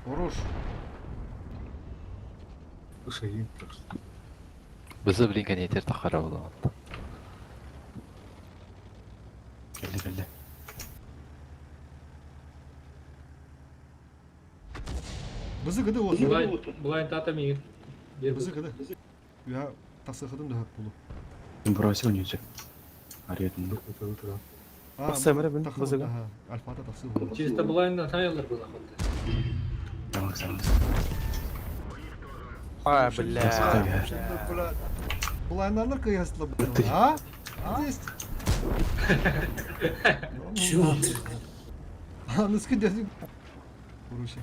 Speaker 4: Хорош.
Speaker 6: Бызы блин кенетер тахара буолан.
Speaker 8: Келди, келди.
Speaker 4: Бызы гыды вот.
Speaker 7: Булайн булайн тата миң.
Speaker 4: Бызы гыды. Я тасыхыдым да хөп болу.
Speaker 8: Бурасы өнүзө. Ариятын.
Speaker 9: Тахса эмэрэ бин, бызыга.
Speaker 4: Альфата тахсы болу.
Speaker 7: Чисто булайндан хайалар була хотта.
Speaker 8: Саған, саған.
Speaker 9: А, бля.
Speaker 4: Булайналар кыясла. А? Здесь.
Speaker 5: Чё?
Speaker 4: Аныскы дедим. Короче.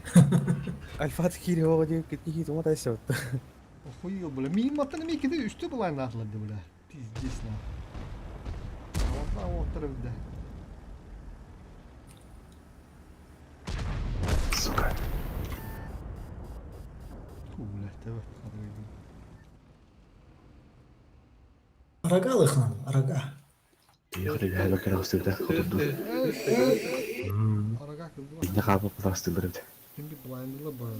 Speaker 9: Альфат кири ого дип кетки тума тайсы.
Speaker 4: Охуел, бля. Мин маттан ми киде үстü булайнатлар бля. Пиздец на. Алла оттырып да. Хатыга хатыгайдым.
Speaker 5: Арага алыхнан, арага.
Speaker 8: Тиэхэ үһэ кэрэхсибитэ хотурдур.
Speaker 4: Арага кылдыба.
Speaker 8: Инне хаапа патастылар эбит.
Speaker 4: Ким bir блайндыла бар.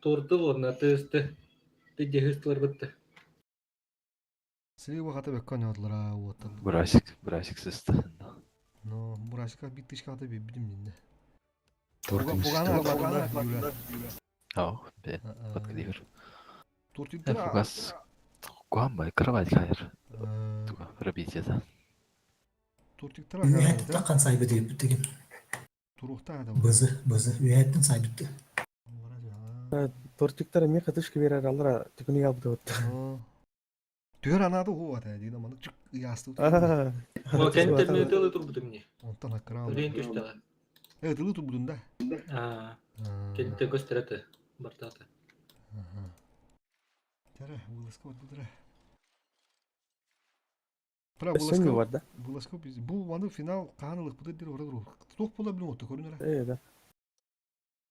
Speaker 7: Турду уонна тыысты. Тыдьыһыстылар бытты.
Speaker 4: Слива хата бөккө ойнодулар уоттан.
Speaker 6: Бурасик, Бурасик сыста.
Speaker 4: Но Бурасика бит тышка хата бибидим динде.
Speaker 8: Торт
Speaker 4: Фуганы албатылар Юля.
Speaker 6: Ау, бе, подкадивер.
Speaker 4: Тортиттер.
Speaker 6: Фугас Куамба, кровать хайр. Туга, пробитие да.
Speaker 4: Тортиктер
Speaker 5: Үөһэттэн таххан сайбыт диэбит
Speaker 4: Туруохта да.
Speaker 5: Бызы, бызы. Үөһэттэн сайбытты.
Speaker 3: Тортиктар эмиэ катышка берер аллара түгүнү албыт вот.
Speaker 4: Түөр анаады уу ата дии маны чык ыяасты.
Speaker 7: О, кентерне тылы турбутум не.
Speaker 4: Онтон аккыраа.
Speaker 7: Үлен түстәҕэ.
Speaker 4: Э тылы турбутун да.
Speaker 7: Аа, кенте көстөрөтө бартаата.
Speaker 4: Тәрэ, вылазка вот Тра
Speaker 3: Өссө бар да.
Speaker 4: Вылазка биз бу маны финал хаан ылык быты дир орар. Туох була билин отто көрүнөр.
Speaker 3: Э да.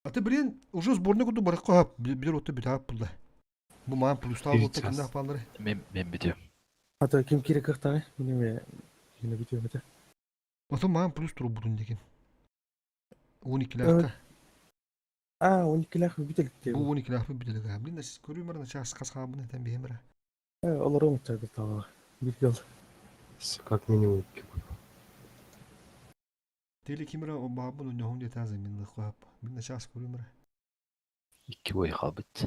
Speaker 4: А ты блин уже сборный куду баракка билер отто битап булда. Бу маан плюстал болта кимде апалары.
Speaker 6: Мен мен бүтүм.
Speaker 3: А то ким кире кыхтагы? Минеме мине бүтүм это.
Speaker 4: Ото маан плюс туруп бутун деген. 12 лахка.
Speaker 3: А, 12 лах бүтелик
Speaker 4: Бу 12 лах бүтелик. Блин, сиз көрүмөр на час кас хаабын этен бихемер.
Speaker 3: Э, олар умутчады тала. Бир жол.
Speaker 9: Как минимум икки бой.
Speaker 4: Тели кимера баабын өнөһүн дете заминлык кап. Блин, час көрүмөр.
Speaker 6: Икки бой калбыт.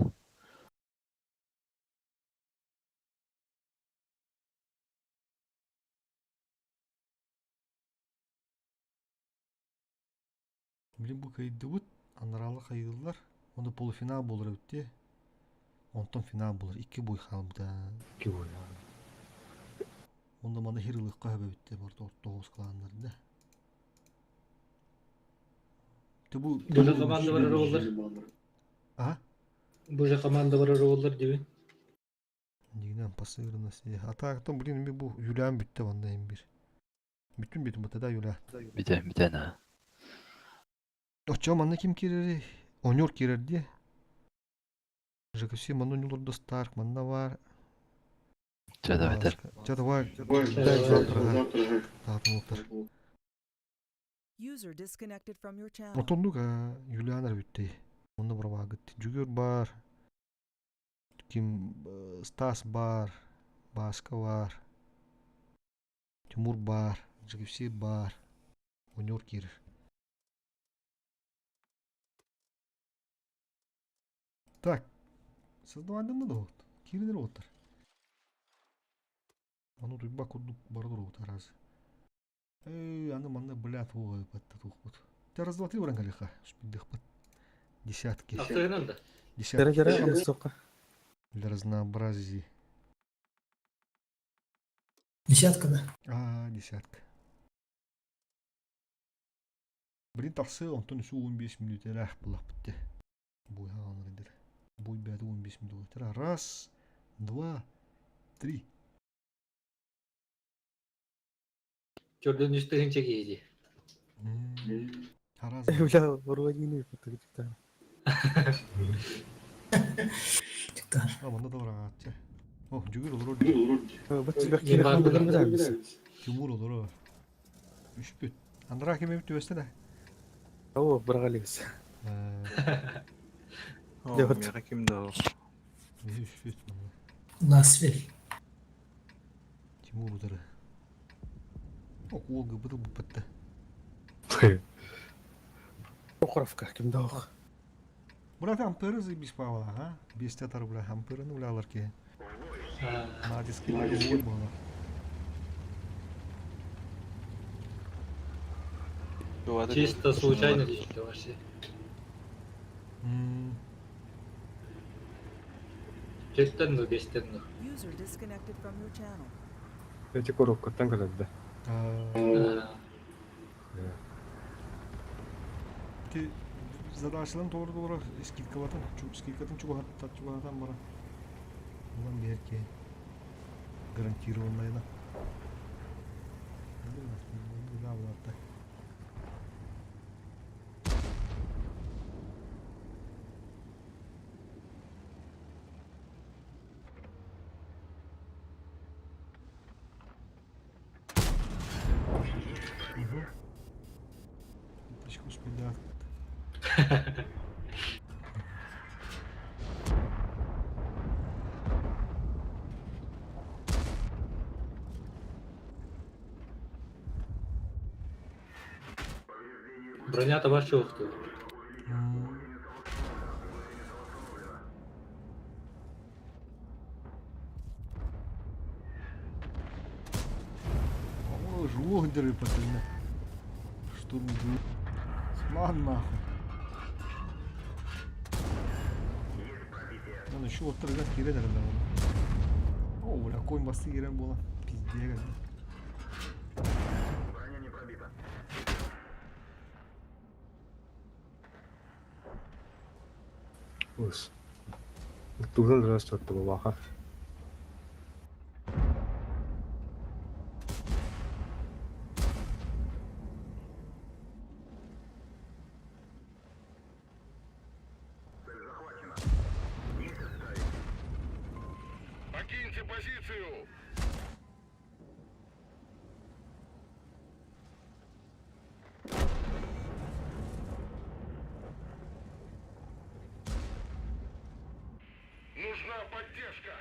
Speaker 4: Блин, бу кайдыбыт анаралы кайдылар. Оны полуфинал болор өтте. Онтон финал болор. Икки бой халбыта.
Speaker 9: Икки бой.
Speaker 4: Онда маны хирылыкка хөбө битте бар тоғыз кылааннар да. Те бу
Speaker 7: Бу команда барар олар.
Speaker 4: А?
Speaker 7: Бу же команда барар олар диби.
Speaker 4: Дигинен пассыгырына си. А так там блин ми бу Юлян бүтте ванда им бир. Бүтүн бүтүн бу да Юля.
Speaker 6: Бүтэ, бүтэ на.
Speaker 4: Очо манна ким кирери? Оньор кирер ди. ЖКС манна оньолордо Старк манна бар.
Speaker 6: Чэ давай тер.
Speaker 4: Чэ давай. Таатымыктар.
Speaker 1: User disconnected from your channel.
Speaker 4: Отоннук Юлианар бүтте. Онно барабагыт. Жүгөр бар. Ким Стас бар. Баска бар. Тимур бар. ЖКС бар. Оньор кирер. Так. Создавайдан да вот. Киринер оттар. Аны туйба курдук бардыр вот раз. Эй, аны манна блядь, ой, патта тухпут. Те раз, два, три баран калиха. Шпидых пат. Десятки.
Speaker 7: Ахтыгынан да.
Speaker 4: Десятки.
Speaker 3: Тере тере амыстокка.
Speaker 4: Для разнообразия.
Speaker 5: Десятка, да.
Speaker 4: А, десятка. Блин, тахсы, онтон үсу 15 минут эрах булак битте. Буй хааныр Буй бәді 15 минут. Раз, два, три.
Speaker 7: Чордон үстігін чекейdi.
Speaker 4: Раз.
Speaker 3: Бля, вроде бүтүк.
Speaker 4: А, манда да бар ағатчы. О, жүгір олар.
Speaker 3: Бат кире кылдырмыз.
Speaker 4: Тимур олар. Үш бүт. Андра кеме бүт өсті да.
Speaker 3: О, баргалыбыз.
Speaker 13: О, мера ким да.
Speaker 4: Үш бүт.
Speaker 5: Насвель.
Speaker 4: Тимур удары. О, Олга бұды бұл бітті.
Speaker 3: Прохоровка ким да ох.
Speaker 4: Брат, амперы заебись павла, а? Без театра, бля, амперы, ну, бля, ларки. Натиски, натиски было.
Speaker 7: Чисто случайно дешті вообще. Төрттен ну, бестен ну.
Speaker 1: User disconnected from your channel.
Speaker 9: Эти коробкаттан калады.
Speaker 4: Ти задачаларын doğru doğru скидкалатын, скидкатын чугатан бара. Улан берке гарантированная.
Speaker 7: Броня табар чуохтуу.
Speaker 4: О, жлондеры пацаны. Штурм Сман нахуй. Он еще вот торгас кирен О, бля, конь басы кирен була. Пиздец.
Speaker 3: Ус. Туран раз бабаха.
Speaker 14: Покиньте позицию! Нужна поддержка!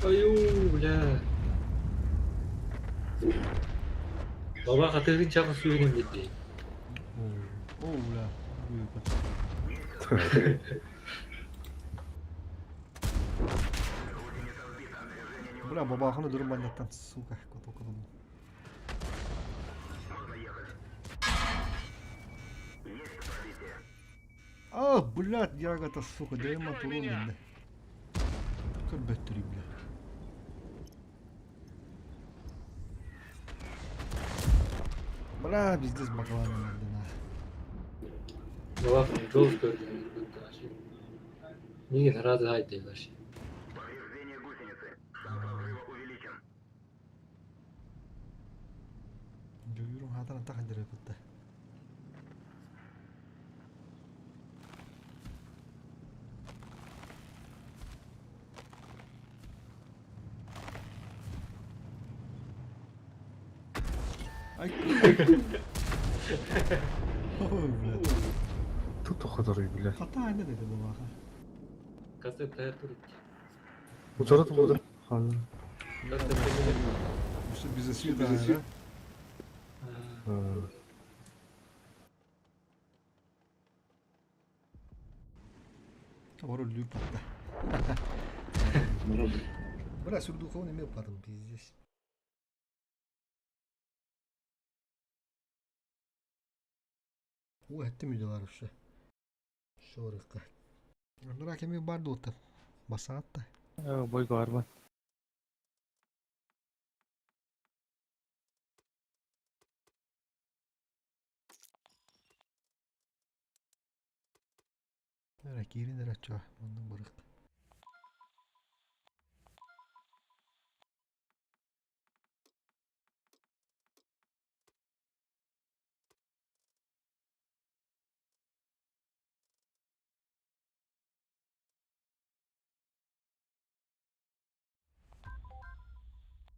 Speaker 7: Аю, бля. Баба хатырын чакы сүйрен битти.
Speaker 4: О, бля. Бля, бабаханы дурым баняттан, сука, котоку думал. А, блядь, ягода, сука, дай ему турун, бля. Көрбөттүрүй, бля. Бля, пиздец, бакланы надо, на.
Speaker 7: Баба жол көрдүм. Мигин разы haydi вообще.
Speaker 4: Жуюрум хатан тахан дерепетте. Ай. Ой, бля.
Speaker 3: Тут хоторой, бля.
Speaker 4: Хата айна деди бабаха.
Speaker 7: Касып таяр турут.
Speaker 3: Утара тулуда. Хан.
Speaker 4: Все без освита, да? Оборот люпа. Бля, Сурдухов не имел потом, пиздец. Ой, это ми дела вообще. Шорыка. Нура кеми бардута. Басатта.
Speaker 9: Бой гарман.
Speaker 4: Нера кирин нера чо. Манны барык.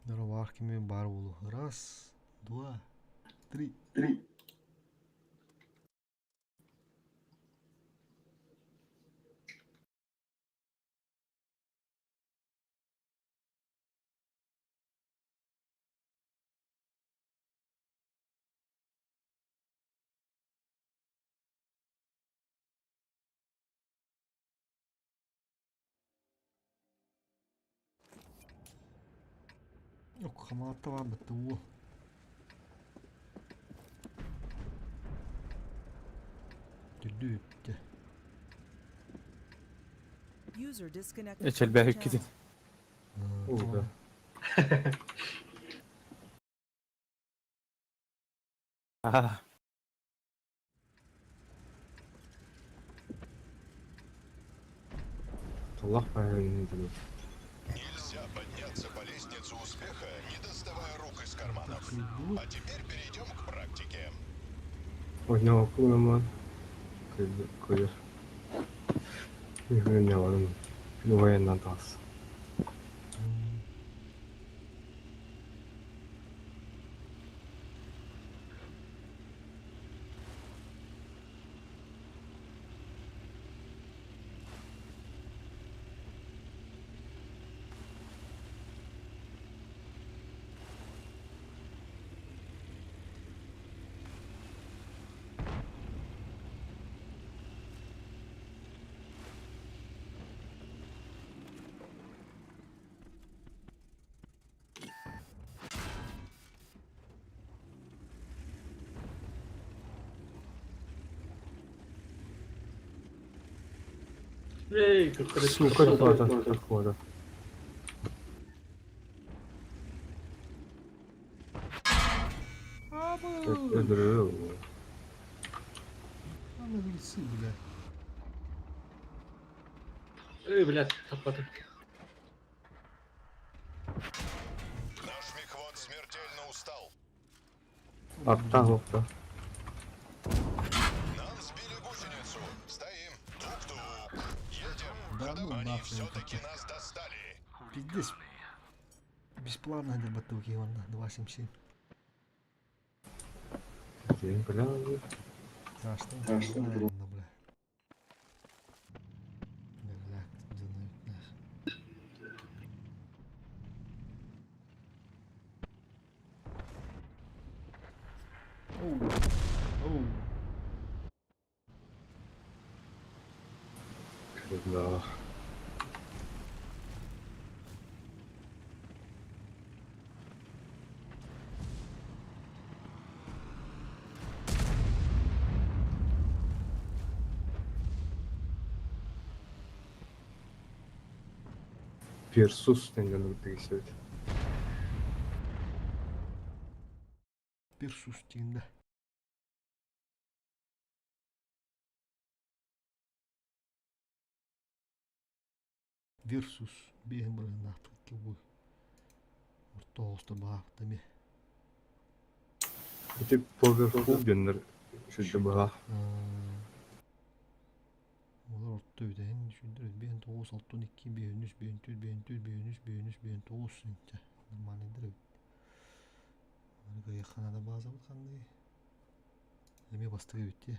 Speaker 4: Нера вах кеми бар болу. Раз, два, три. Три. Ок, хамаатта бар бітті о. Дүллү үтті.
Speaker 1: User disconnected.
Speaker 9: Эчел
Speaker 1: from your
Speaker 9: бәхик китин.
Speaker 4: channel.
Speaker 3: Да.
Speaker 9: А.
Speaker 3: Аллах правильно делает.
Speaker 14: Нельзя подняться по лестнице успеха, не доставая рук из карманов. А теперь перейдем к практике.
Speaker 3: Ой, не окунаман. Кыйыр. Не аларым. Военна тас.
Speaker 7: Эй, кыртыры.
Speaker 3: Сука, тупата, хода. Öldürür.
Speaker 4: Ана вилсы, бля.
Speaker 7: Эй, блядь, таппатым.
Speaker 14: Наш мехвод смертельно устал.
Speaker 3: Артта хопта.
Speaker 14: Нам сбили гусеницу. Стоим. Тук-тук. Едем.
Speaker 4: Да ну
Speaker 14: Они
Speaker 4: нахуй.
Speaker 14: все-таки нас достали.
Speaker 4: Пиздец. Бесплатно для бутылки, ладно, 2,77.
Speaker 3: Бля.
Speaker 4: Страшно. Бля. Бля. Бля, нах. Оу. Оу.
Speaker 3: Да. Персус тенген пересет.
Speaker 4: Персус тигінде. Версус бейін бір нақты бу. Орто оста бақты ме.
Speaker 3: Ити Powerful деннер шүдді баға.
Speaker 4: Олар орто өйден шүндір бейін 9 6 2 бейін 3 бейін 4 бейін 4 бейін 3 бейін 3 бейін 9 инче. Нормальныйдыр. Гайханада база қандай. Эме бастығы бітті.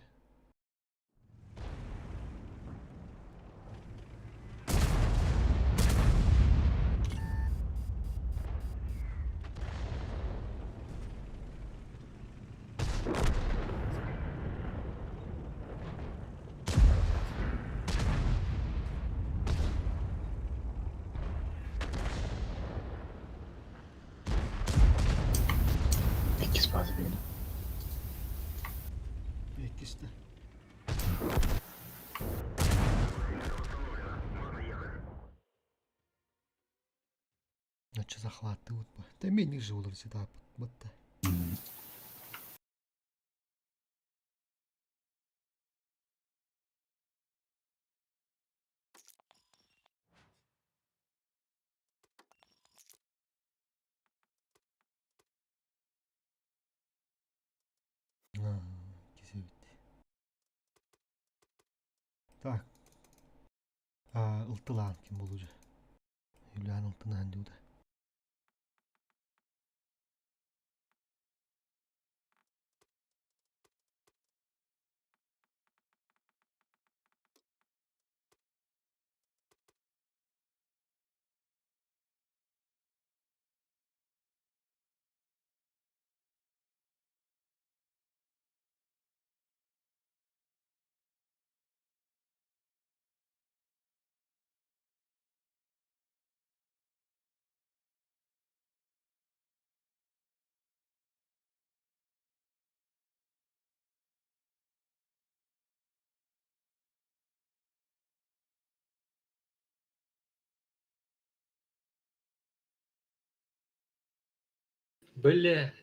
Speaker 8: Иккис база бейін.
Speaker 4: Еккісті. Наче захваты вот бы. Да мен же олар всегда бітті. Кесе бітті. Так. А, ылтылаан ким болу же. Юлиан ылтынаан диуда.
Speaker 7: Бля.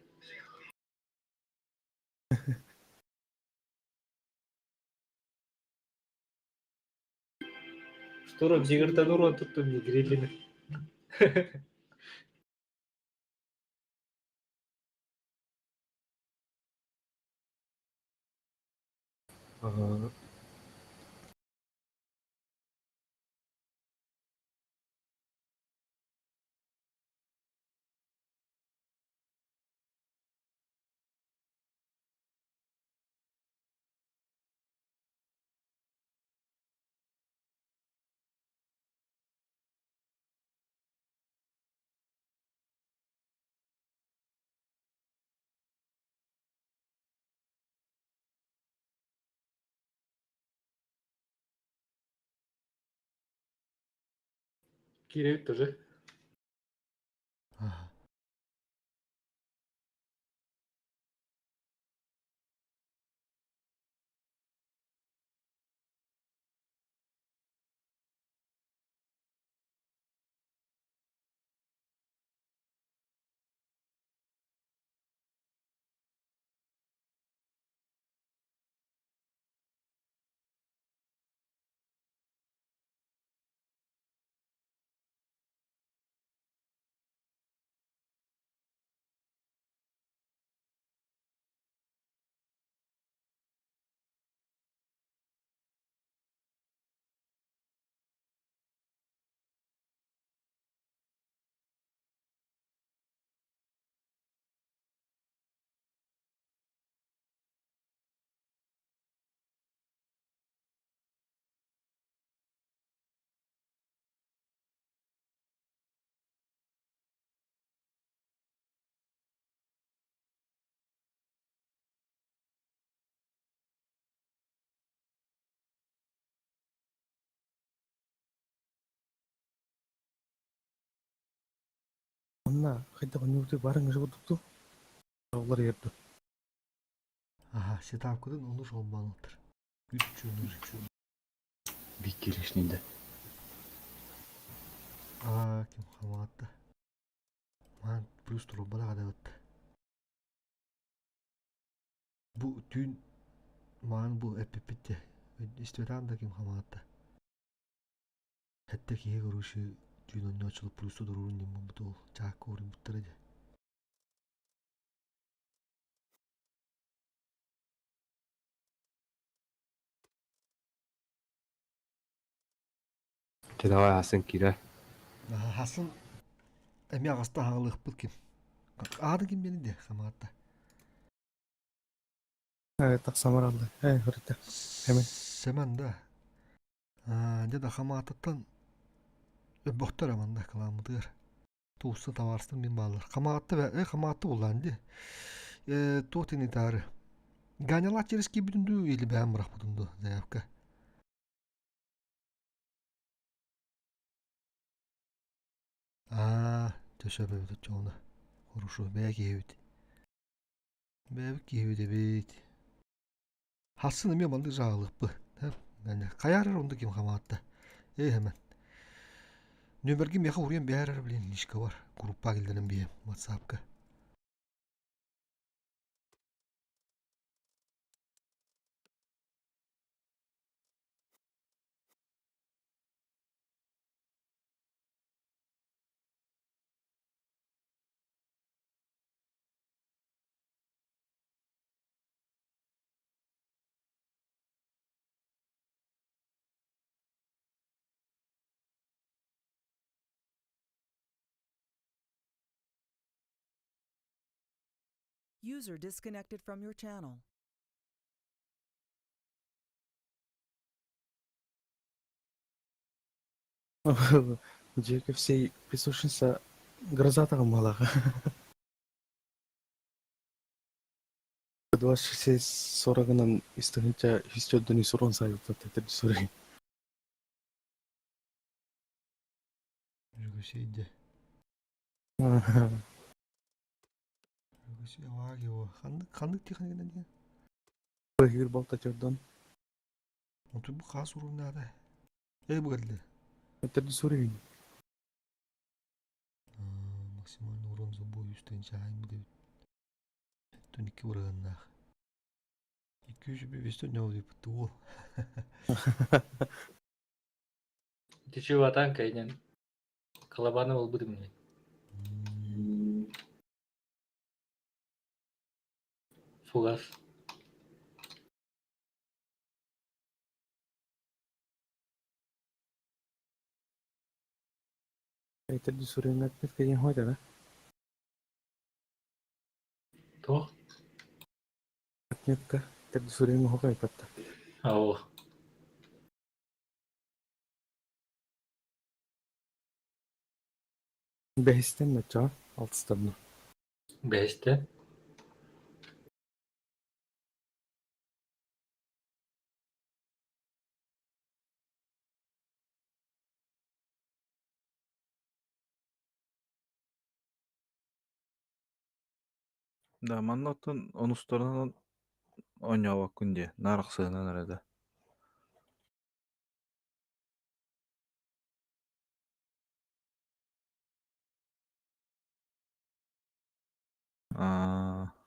Speaker 7: Штором зигыртан урон туттум не грилини.
Speaker 3: Ага.
Speaker 7: Киребит тоже.
Speaker 4: Ага.
Speaker 9: Онна хайдах онньуурдуй баарыҥ ыжы курдук дуу? Олар ерду.
Speaker 4: Аха, сетапкытын олус холбоонуттар. Үс чуунур.
Speaker 8: Бикки лишний да.
Speaker 4: Аа, ким хамаатта. Маан плюс турбата хадабытта. Бу түүн маан бу эппиппит истибэтаан да ким хамаатта. Хэтте киһи короче түүн онньоочулу плюсу туруорун диэн буолбут ол чаакка уруйбуттара дии.
Speaker 3: Чэ давай асын киирэ.
Speaker 4: Хасын эмиэ аҕаста аҕалыахпыт ким. Ааты ким диэн дии хамаатта.
Speaker 9: Э, тахсамар алла. Э, хөрүтэ. Хэмэн.
Speaker 4: Сэмэн да. Дьэ да хамаатыттан өлбөхтөр аманда кылааммытыгар. Туусса табаарыстан мин бааллар. Хамаатта э хамаатта буллаан дии. Э туох тинитаары. Ганялаах через киирбитин дуу или бэйэм бырахпытым дуу заявка. Аа, төсө эбит оччоҕуна. Хорошо, бэйэ киһибит. Бэйэбит киһибит эбит. Хассын эмиэ маннык жаалыахпы. Хайаарар онду ким хамаатта. Ээ хэмэн. Нөмерги миэхэ уруйан биэрэр блин личка бар. Группа киллэрэн биэм WhatsAppка.
Speaker 1: User disconnected from your channel.
Speaker 9: Дьиэкэ всей песочница гроза тагымалаҕа. 26 сорогынан истыһынча хисчоддуни сурон сайылта тетер суры.
Speaker 4: Жүгүсейде. Жүгүсей его. Ханнык ханнык техниканан диэн?
Speaker 9: Быһыыр балта чордон.
Speaker 4: Оту бу хаас урунаада. Э бу кэллэ.
Speaker 9: Тетер суры.
Speaker 4: Максимальный урон за бой үстен чайым деп. Түн икки бырыганнаах. 205 нөл деп уол.
Speaker 7: Тичи танка инен. Колобаны болбут мне. Фугас.
Speaker 9: Тетер суры ngат кеген хойда да.
Speaker 7: То?
Speaker 9: Отметка. Тетер суры ngхокай патта.
Speaker 7: Ау.
Speaker 9: Бэһистен нача алтыстабына.
Speaker 7: Бэсте.
Speaker 13: Да, манна оттон онустарынан оонньообоккун дии, наар ахсыһынан эрэ да. Аа.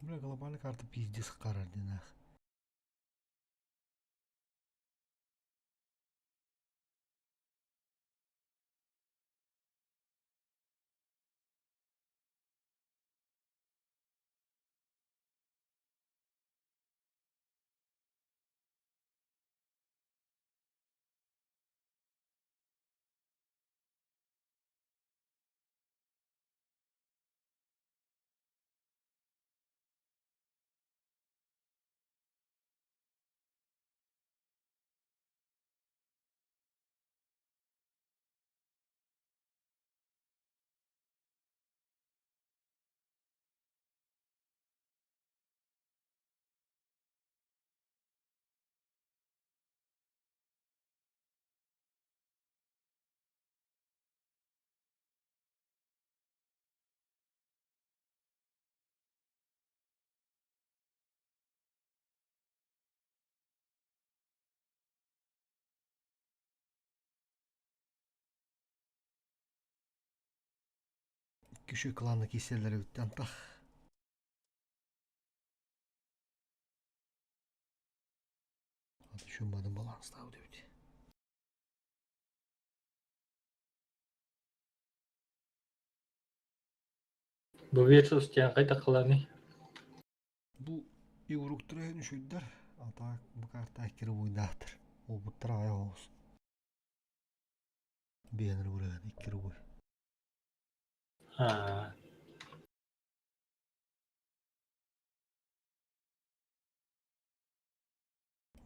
Speaker 4: Бля, глобальная карта пиздец харар динах. Күшү кланна киселлери бүттен тах. Düşünmedim баланстау деп.
Speaker 7: Бу Версус диэн хайдах кыланый?
Speaker 4: Бу игруктары үшүйдер, ата бу карта кири буйдаатыр. Обуттар ая оғыз. Бенер бураган иккири буй.
Speaker 7: Аа.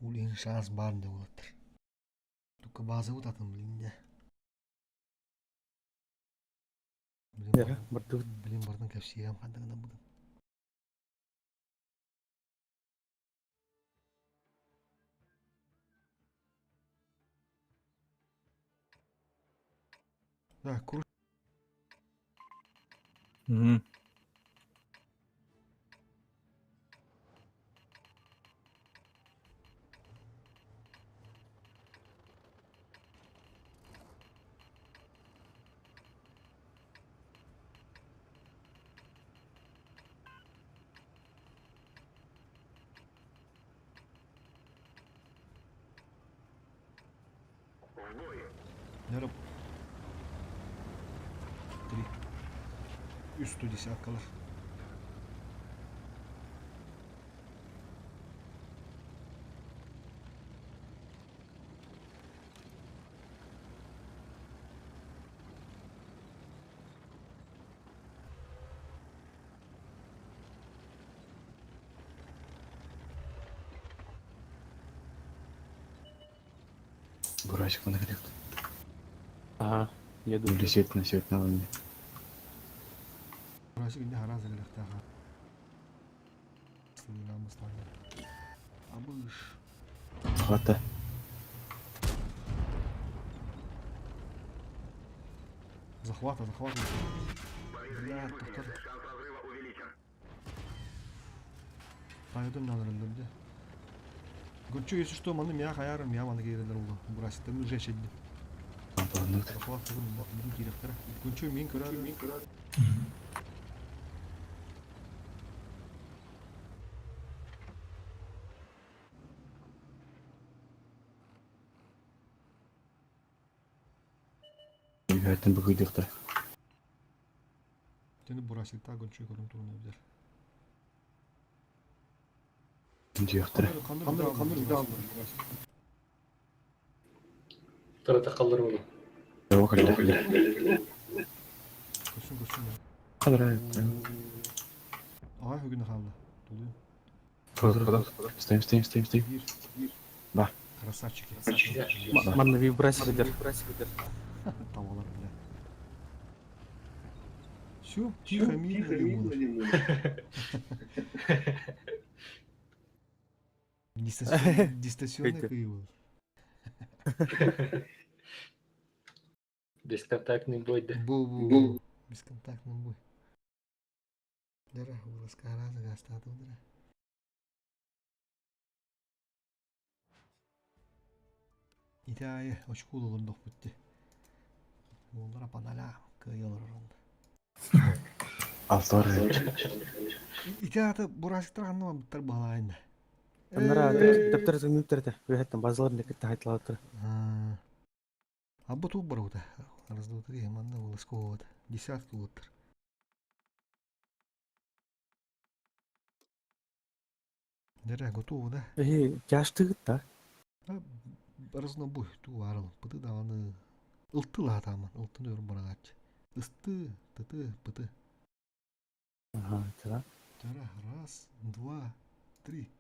Speaker 4: Улин шанс бар деп олаттыр. Тука база утатын блин де. Блин, бардын кәпсиям хандыгына будын. Да, кур.
Speaker 13: Угу.
Speaker 4: Nere? Три. Үстü десяткалар.
Speaker 8: Бурасик на грех.
Speaker 9: Ага, еду.
Speaker 8: Или сеть на сеть на луне.
Speaker 4: Бурасик инде харазы гелехтаға. Намысланды. Абыш.
Speaker 8: Хвата.
Speaker 4: Захвата, захвата. Бля, тоқтар. Тайдым нанырылды. Гүрчү, если что, маны мя хаярым, я маны кейрелер улы. Бурасиктен уже шедди. Захват кызым, керектер. Гүрчү мен көрөр. Мен көрөр.
Speaker 8: Үйәтін бұғыдықты.
Speaker 4: Тені Бурасикта гүрчү көрүм туруна бер.
Speaker 8: Диэхтэрэ.
Speaker 4: Кандыр, кандыр, кандыр.
Speaker 7: Тарата қалдыр болу.
Speaker 8: Yok öyle.
Speaker 4: Көссүн, көссүн.
Speaker 8: Kadar.
Speaker 4: Ай, бүгін қалды. Толуйм.
Speaker 8: Стоим, стоим, стоим, стоим.
Speaker 4: Бир.
Speaker 8: Ба.
Speaker 4: Красавчики.
Speaker 9: Манна вибрация дер.
Speaker 4: Тавалар, бля. Все, тихо, мирно, лимон. Дистанционный кыйбыл.
Speaker 7: Бесконтактный бой, да.
Speaker 4: Бу, бу, бесконтактный бой. Дара, уласка разы гастаты удара. Итае очку олордох бутти. Олара паналя кыйылыр онда.
Speaker 8: Алтор.
Speaker 4: Ити аата бурасиктар ханна барбыттар баһылаайын да.
Speaker 3: Аннара дөптөр зыңныттар этэ. Үөһэттэн базаларын кытта хайталааттар.
Speaker 4: Абы туох барбыта? Раз, два, три, манна волоска вот. Десятка уоттар. Дэрэ, готово, да?
Speaker 3: Эһи тяжтыгыт да?
Speaker 4: Разнобой туу арыл. Пыты даҕаны ылты лаатааман, ылтын өр барагааччы. Ысты, тыты, пыты.
Speaker 3: Ага, тара.
Speaker 4: Тара, раз, два, три.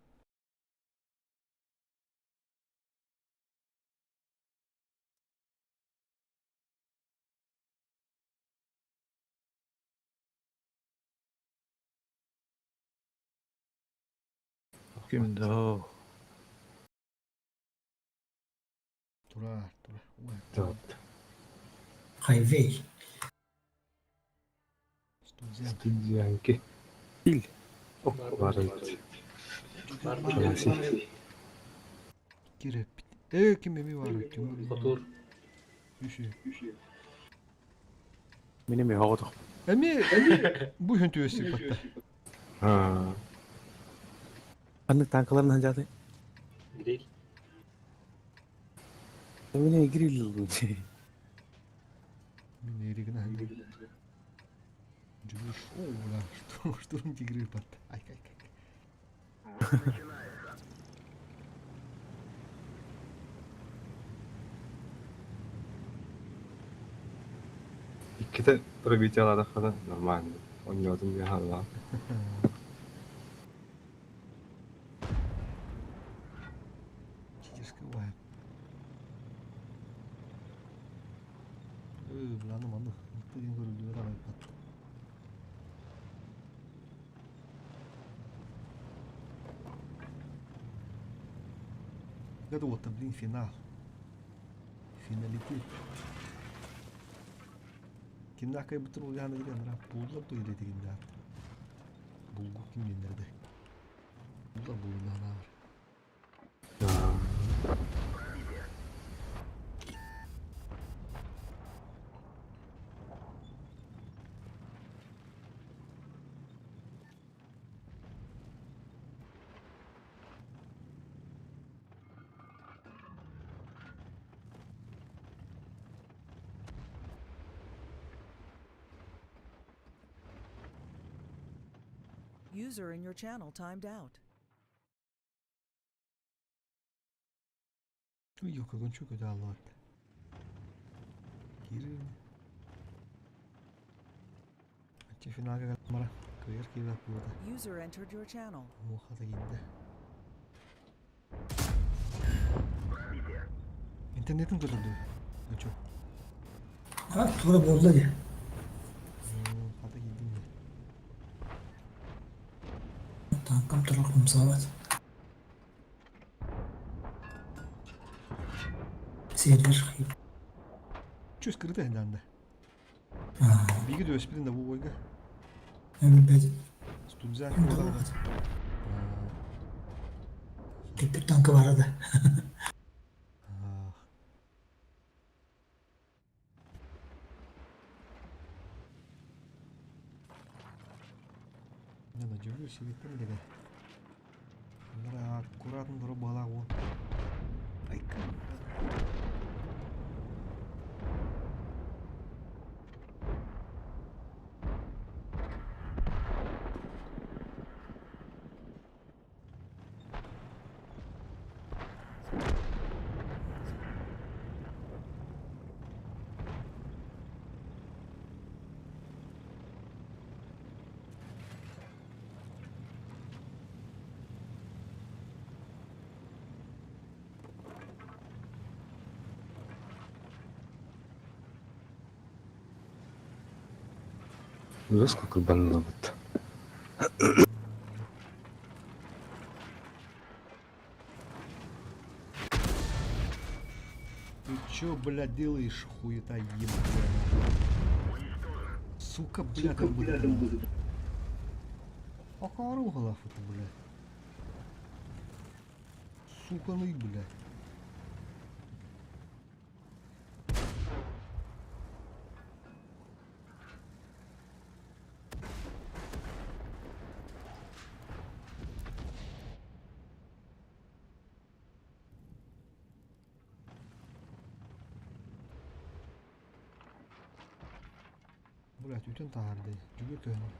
Speaker 13: Ким да
Speaker 4: Тура, тура.
Speaker 5: Хайвей.
Speaker 3: Студентки. Ил. Барыт.
Speaker 4: Киреп. Э, ким эми бар? Ким?
Speaker 7: Хотур.
Speaker 4: Үшү.
Speaker 3: Мин эми оҕотох.
Speaker 4: Эми бу күн түөсүк батта.
Speaker 3: Ханнык танкаларын ханжааты?
Speaker 7: Гриль.
Speaker 3: Мин гриль ылбын.
Speaker 4: Мин эригин ахын. Жүгүр. О, бля, что, штурм тигры батта. Ай, ай, ай.
Speaker 3: Иккитэ пробитиялаатаххына нормально. Онньоотум диэн хааллаҕым.
Speaker 4: Читирский уайт. Бля, ну манны. Тыгын көрүлдүбэт арайбат. Это вот, блин, финал. Финалитет. Кимнәх кайбытыр улахан деген ра буллар то иле деген да. Булгу ким денерде. Буллар булгунан бар.
Speaker 1: User in your channel timed out.
Speaker 4: Ой, какой куда лот. Кирин. Ача финалга мара. Кыйыр кире буода.
Speaker 1: User entered your channel.
Speaker 4: Муха да киинде. Интернетин көтөрдү. Өчө.
Speaker 5: А, тура буолла дии.
Speaker 4: Хата киирдим де.
Speaker 5: Танкам турар хамсаабат. Сиэллэр
Speaker 4: Чүс кырыта хинданды. Биги дөспүтүн да бу бойга.
Speaker 5: Эми
Speaker 4: Студзяк буолар.
Speaker 5: Теппит танка бара да.
Speaker 4: Не, надеюсь, сидит деген. Аккуратно дұры бала ол. Ай,
Speaker 3: Ну, сколько бананов-то?
Speaker 4: Ты чё, бля, делаешь, хуета ебаная? Сука, бля, там будет. Акару это, бля. Сука, ну и, бля. Блядь, үтэн таһаарды. Жүгүр көһүн.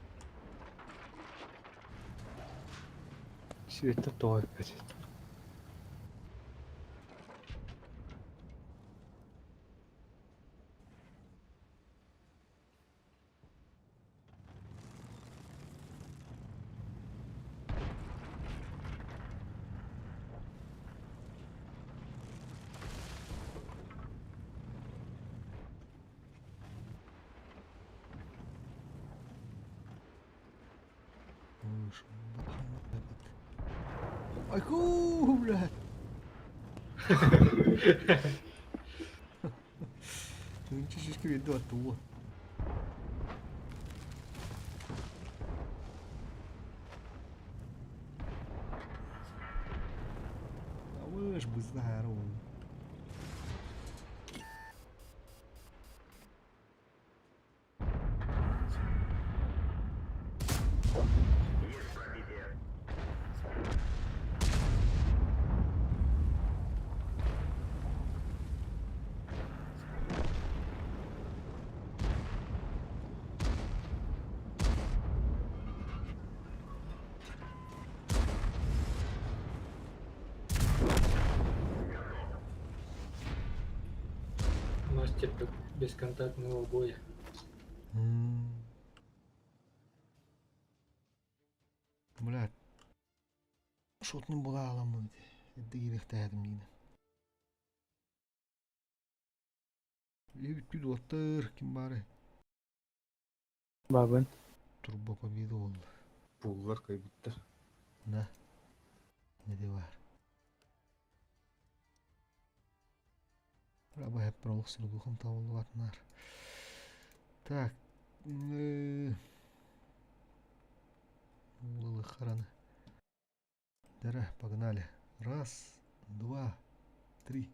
Speaker 3: Светтер тоҕо эппэт.
Speaker 4: Айку, блядь. Нче шишки виду оттуда. А вы ж бы здорово.
Speaker 7: Мастер бесконтактного боя.
Speaker 4: Блядь. Шотным була аламын. Эдде кириэхтээдим диин. Бүттү дуоттар ким баары?
Speaker 9: Бабын.
Speaker 4: Турбо победа ол.
Speaker 3: Пуллар кайбыттар.
Speaker 4: Да. Не де бар. Раба хеп пролог сырдухам табылып. Так. Улы хараны. Дара, погнали. Раз, два, три.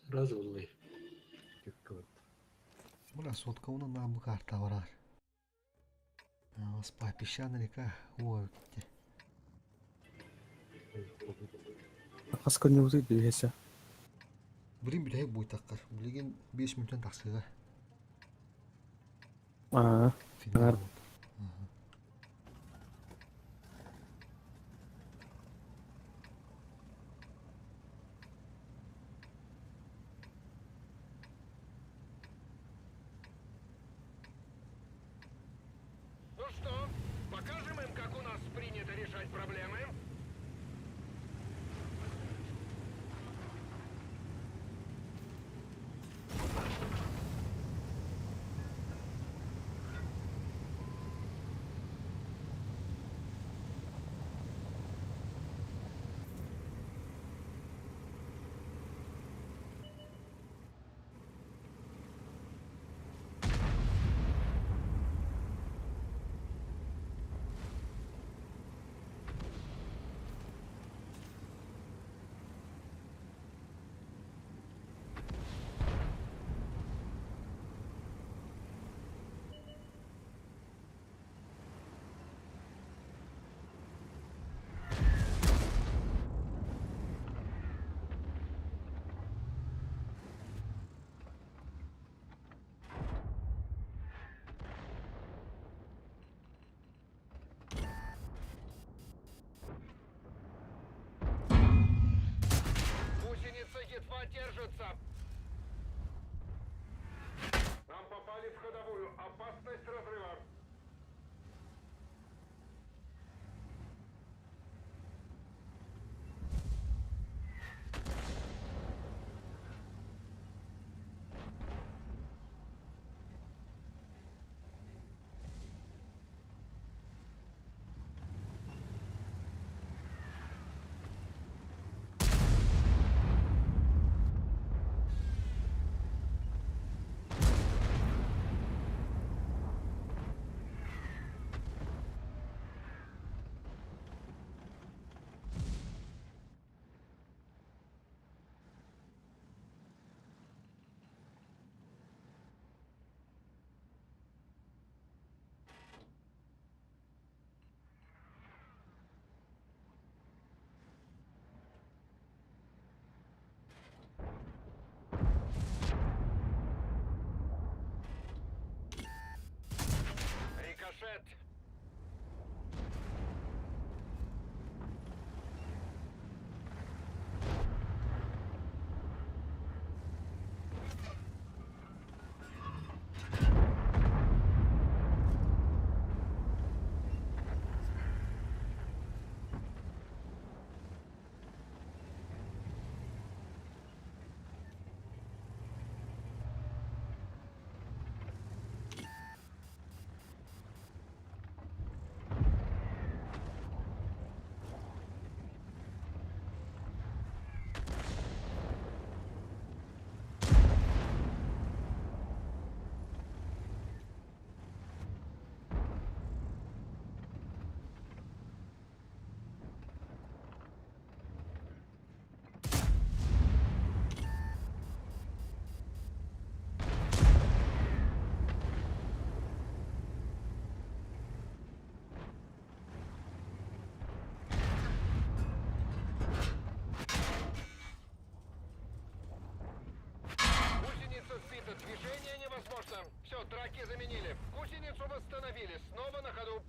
Speaker 7: Раз улы.
Speaker 4: Бля, сотка уна нам карта барар. Спа, песчаная река. Ой, где.
Speaker 9: Хас көрнөбүт билесе.
Speaker 4: Блин, бүтэһик буйтаккар. Билигин 5 мүнөттэн тахсыга.
Speaker 9: Аа.
Speaker 4: Финал.
Speaker 14: Ну что, покажем им, как у нас принято решать проблемы? Все, траки заменили. Гусеницу восстановили. Снова на ходу.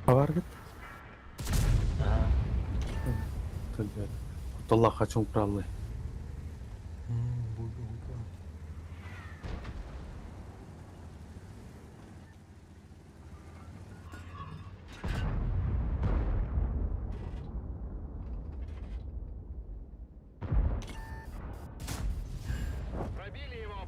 Speaker 9: Аваргыт? Кутталлаахха чуҥкураллыы.
Speaker 14: Пробили его.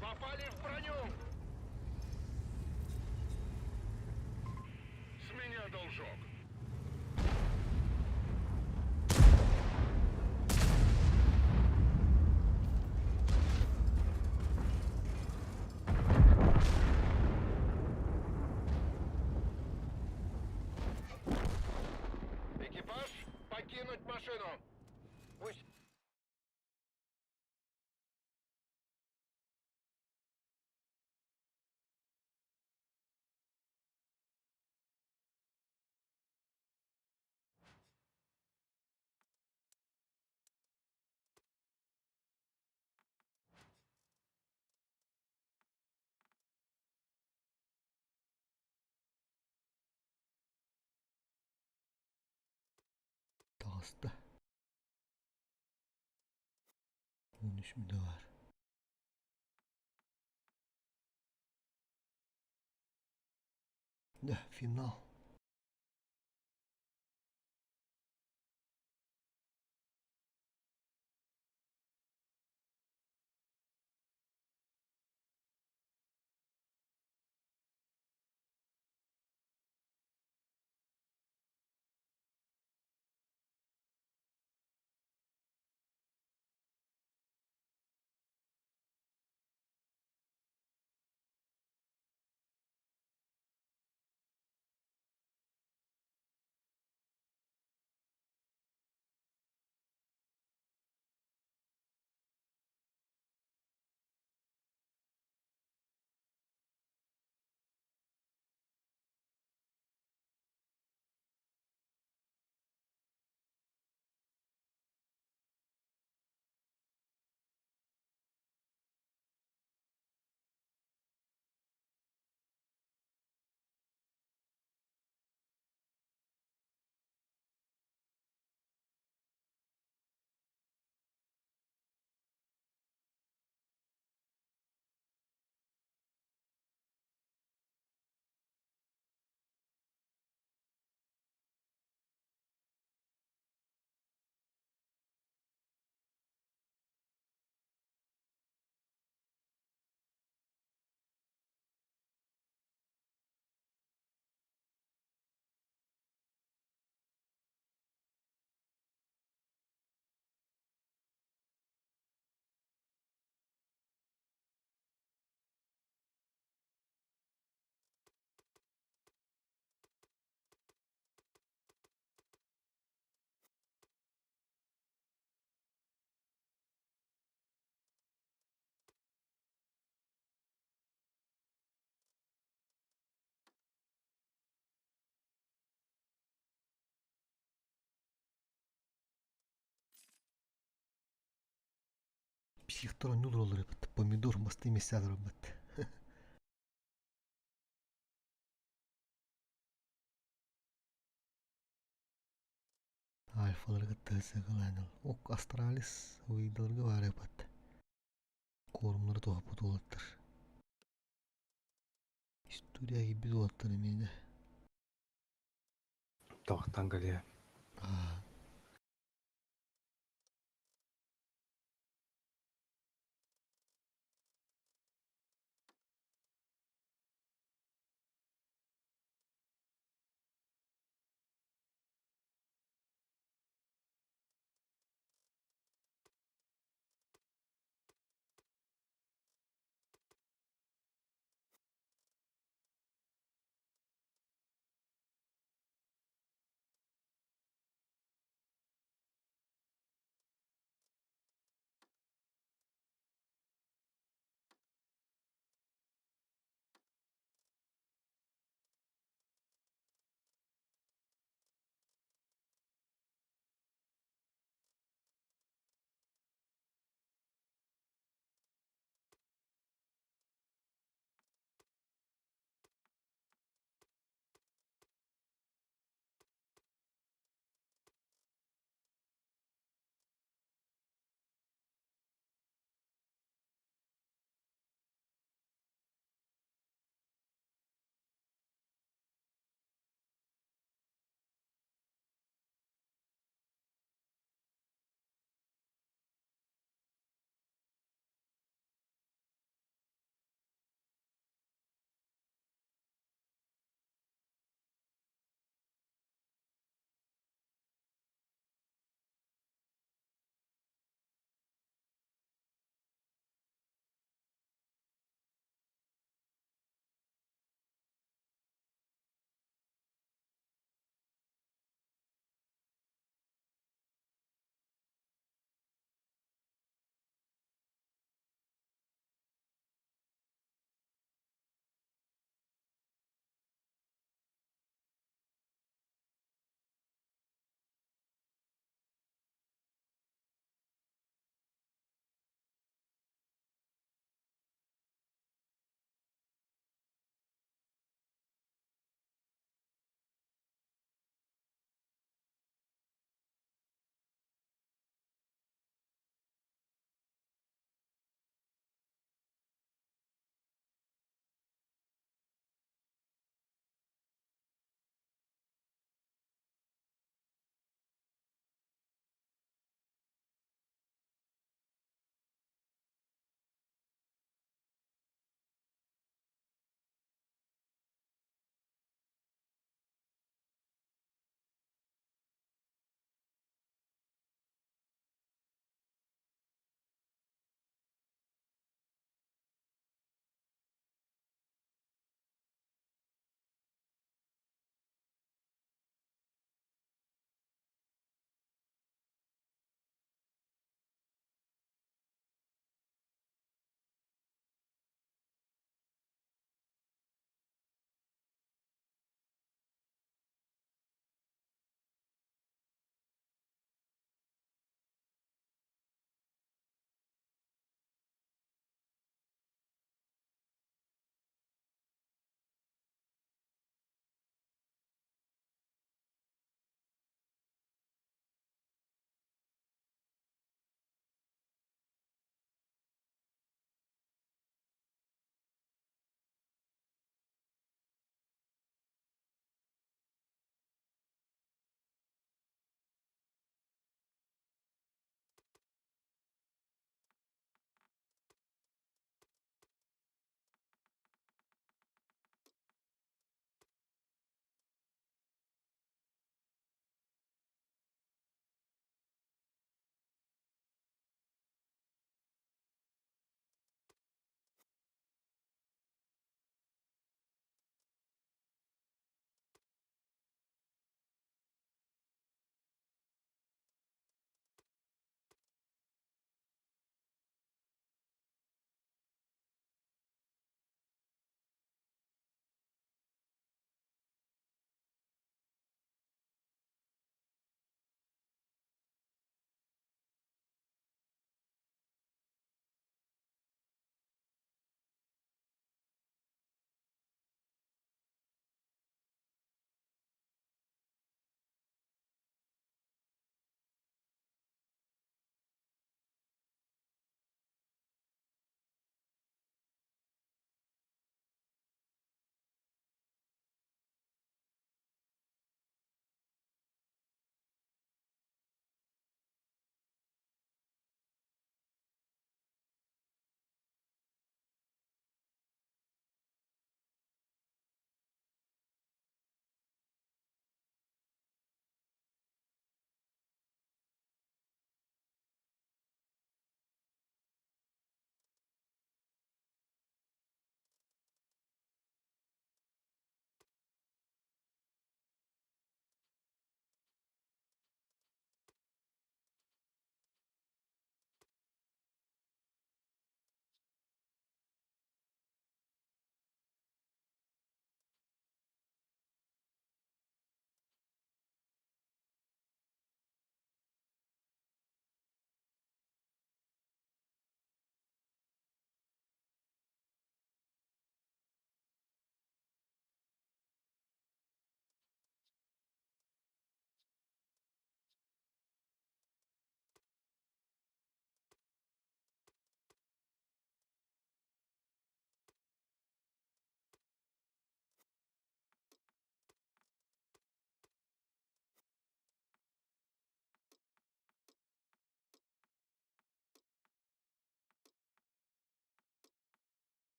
Speaker 14: Попали в броню. С меня должок. Экипаж, покинуть машину. Пусть
Speaker 4: Таҕыста. 13 мүнүүтэ баар. Да, финал. Психтар оонньуулар олор эбит. Помидор мастыы мессиалар эбит. Альфалары кытта сыгылаанал. Ок Астралис выйдаларга баар эпат. Куорумнары туһаппыт уолаттар. История киирбит уолаттар эмиэ.
Speaker 3: Тоқтан кэлиэ.
Speaker 4: Аа.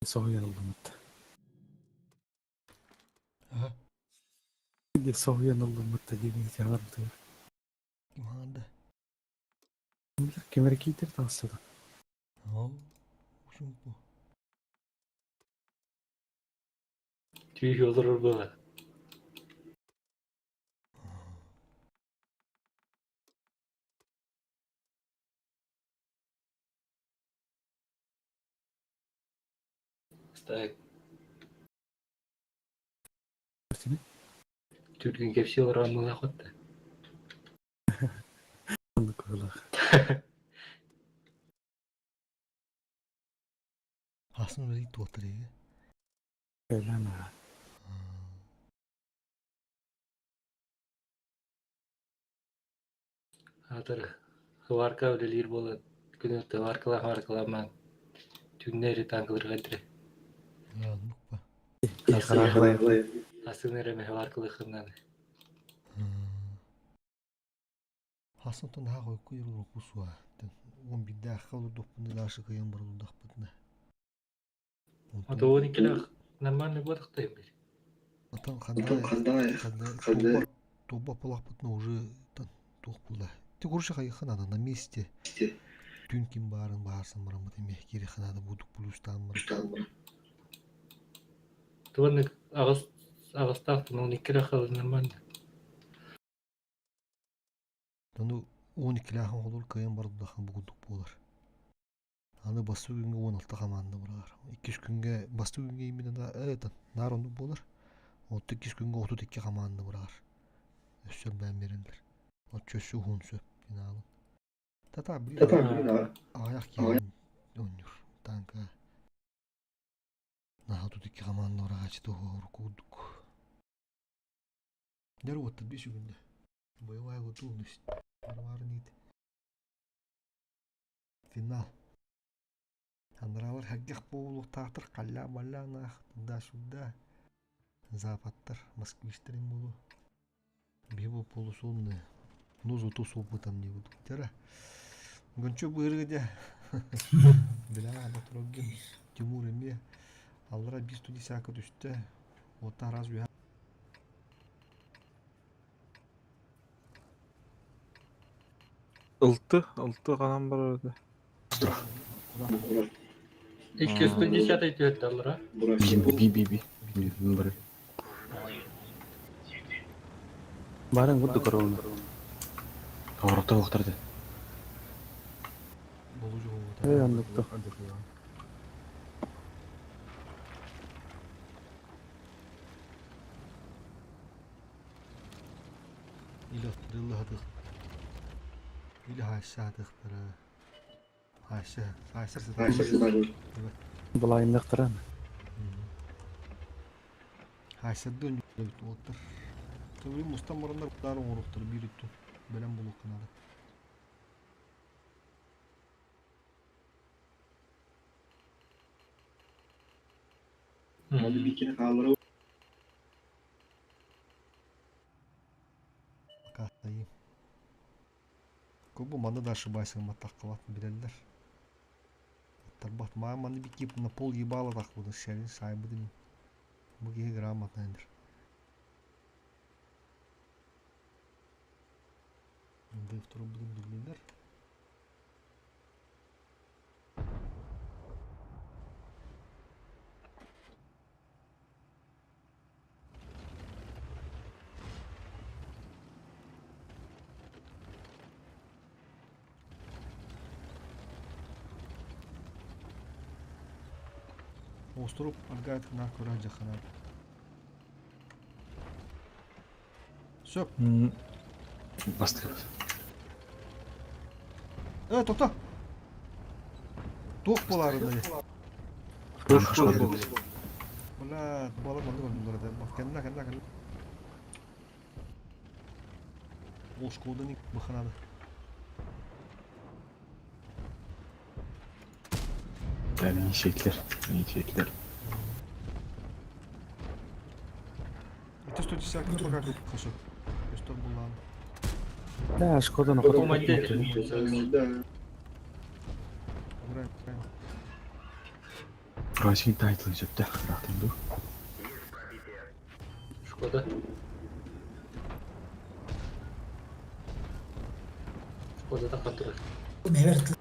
Speaker 9: Соһуйан ыллыммыт.
Speaker 4: Аха.
Speaker 9: Диye соһуйан ыллыммыт да диэн барбытыгар.
Speaker 4: Ким хаанда?
Speaker 9: Ким эрэ киитэр таҕыста да.
Speaker 4: Ол ушумпу.
Speaker 7: Түү олорор буолар. Так. Түргэн кэпсии олорор мылах отта.
Speaker 9: Оннук быһыылаах.
Speaker 4: Асын үлэлии туохтар иһи.
Speaker 9: Кэлэн аа.
Speaker 7: Аатыр хыбарка үлэлиир буолан күнү тываркалаах маркаламаан түүннэри танкалырга этирэ.
Speaker 4: Оннук ба.
Speaker 7: Асын эрэ хыбаркалыхыннан.
Speaker 4: Хасын тон наһаа хойукку уруку суа. Уон биирдээххэ олордохпуна дашы кыйан барылдахпытына.
Speaker 7: Ото уон иккилээх нормальный буотахтайым бир.
Speaker 4: Отон ханда ханда туоба полахпытына уже туох буолла. Ти курша хайыхан ана на месте. Түн ким баарын баарсан бараммыт эме кири ханада будук плюстаан бар.
Speaker 7: Туоннык аҕыс аҕыстаах уон иккилээх нормально.
Speaker 4: Ону уон иккилээх оҕолор кыайан барыллахан бугундук буолар. Аны бастакы күҥҥэ 16 хамаанда быраҕар. Иккис күҥҥэ бастакы күҥҥэ именно это наар оннук буолар. Отто иккис күҥҥэ 32 хамаанда быраҕар. Өссө элбээн биэрэллэр. Оччо өссө уһун сөп финалын. Тата блин аҕыйах киһи оонньуур танка. Наһаа 32 хамаанда быраҕааччы туһугар курдук. Дьэр уоттар биэс күннэ. Боевая готовность. Варварнит. Финал. Андараалар сэргэх буолуохтаахтар халлаа-баллаанаах туда-сюда. Западтар, москвичтар им буолуо. Биһи бу полусонные. Ну зато с опытом не будут. Тера. Гончо быырыга дьэ. Билэҕэ ана тураргын. Тимур эмиэ аллара биир тудисяка түстэ. Уоттаах раз үһэ
Speaker 13: Ылты, ылты ханан барар этэ?
Speaker 7: 210 түһэрдэллэр а?
Speaker 8: Би би би. Би бары.
Speaker 9: Барын курдук корона.
Speaker 8: Повороттар олохтар этэ.
Speaker 9: Ээ оннук
Speaker 4: Или аттырылла Или хаайса атыахтара. Хаайса, хаайсар сытар.
Speaker 9: Былайыннахтаран.
Speaker 4: Хаайсардыы өнньүлэбит уолаттар. Төбүрүн мустан бараннар кутаар оҥоруохтара биир өттүн. Бэлэм буолуохха наада. Акааттайым. Бу манна да ошибайся матаххалат билэллэр. Тарбат маа манны бикип на пол ебала тахбыты шәрин шайбыдын. Бу киһи грамотно энер. Дыв турбудун билилер. Остуруп аргайт на көрө жахана. Сөп.
Speaker 8: Бастыр.
Speaker 4: Э, тоқта. Туох буолаарынай? Бля, балар маннык ойнулар этэ. Кэннэ, кэннэ, кэннэ. Ол школдан быханады.
Speaker 8: Yani iyi şekiller. İyi şekiller.
Speaker 4: Это 110 пока хорошо. Что было?
Speaker 9: Да, шкода на
Speaker 7: Помогите.
Speaker 4: Ура, ура.
Speaker 8: Rising Title сөптөөх ыраахтан дуу?
Speaker 7: Шкода. Шкода таххан турар.
Speaker 5: Мэбэр.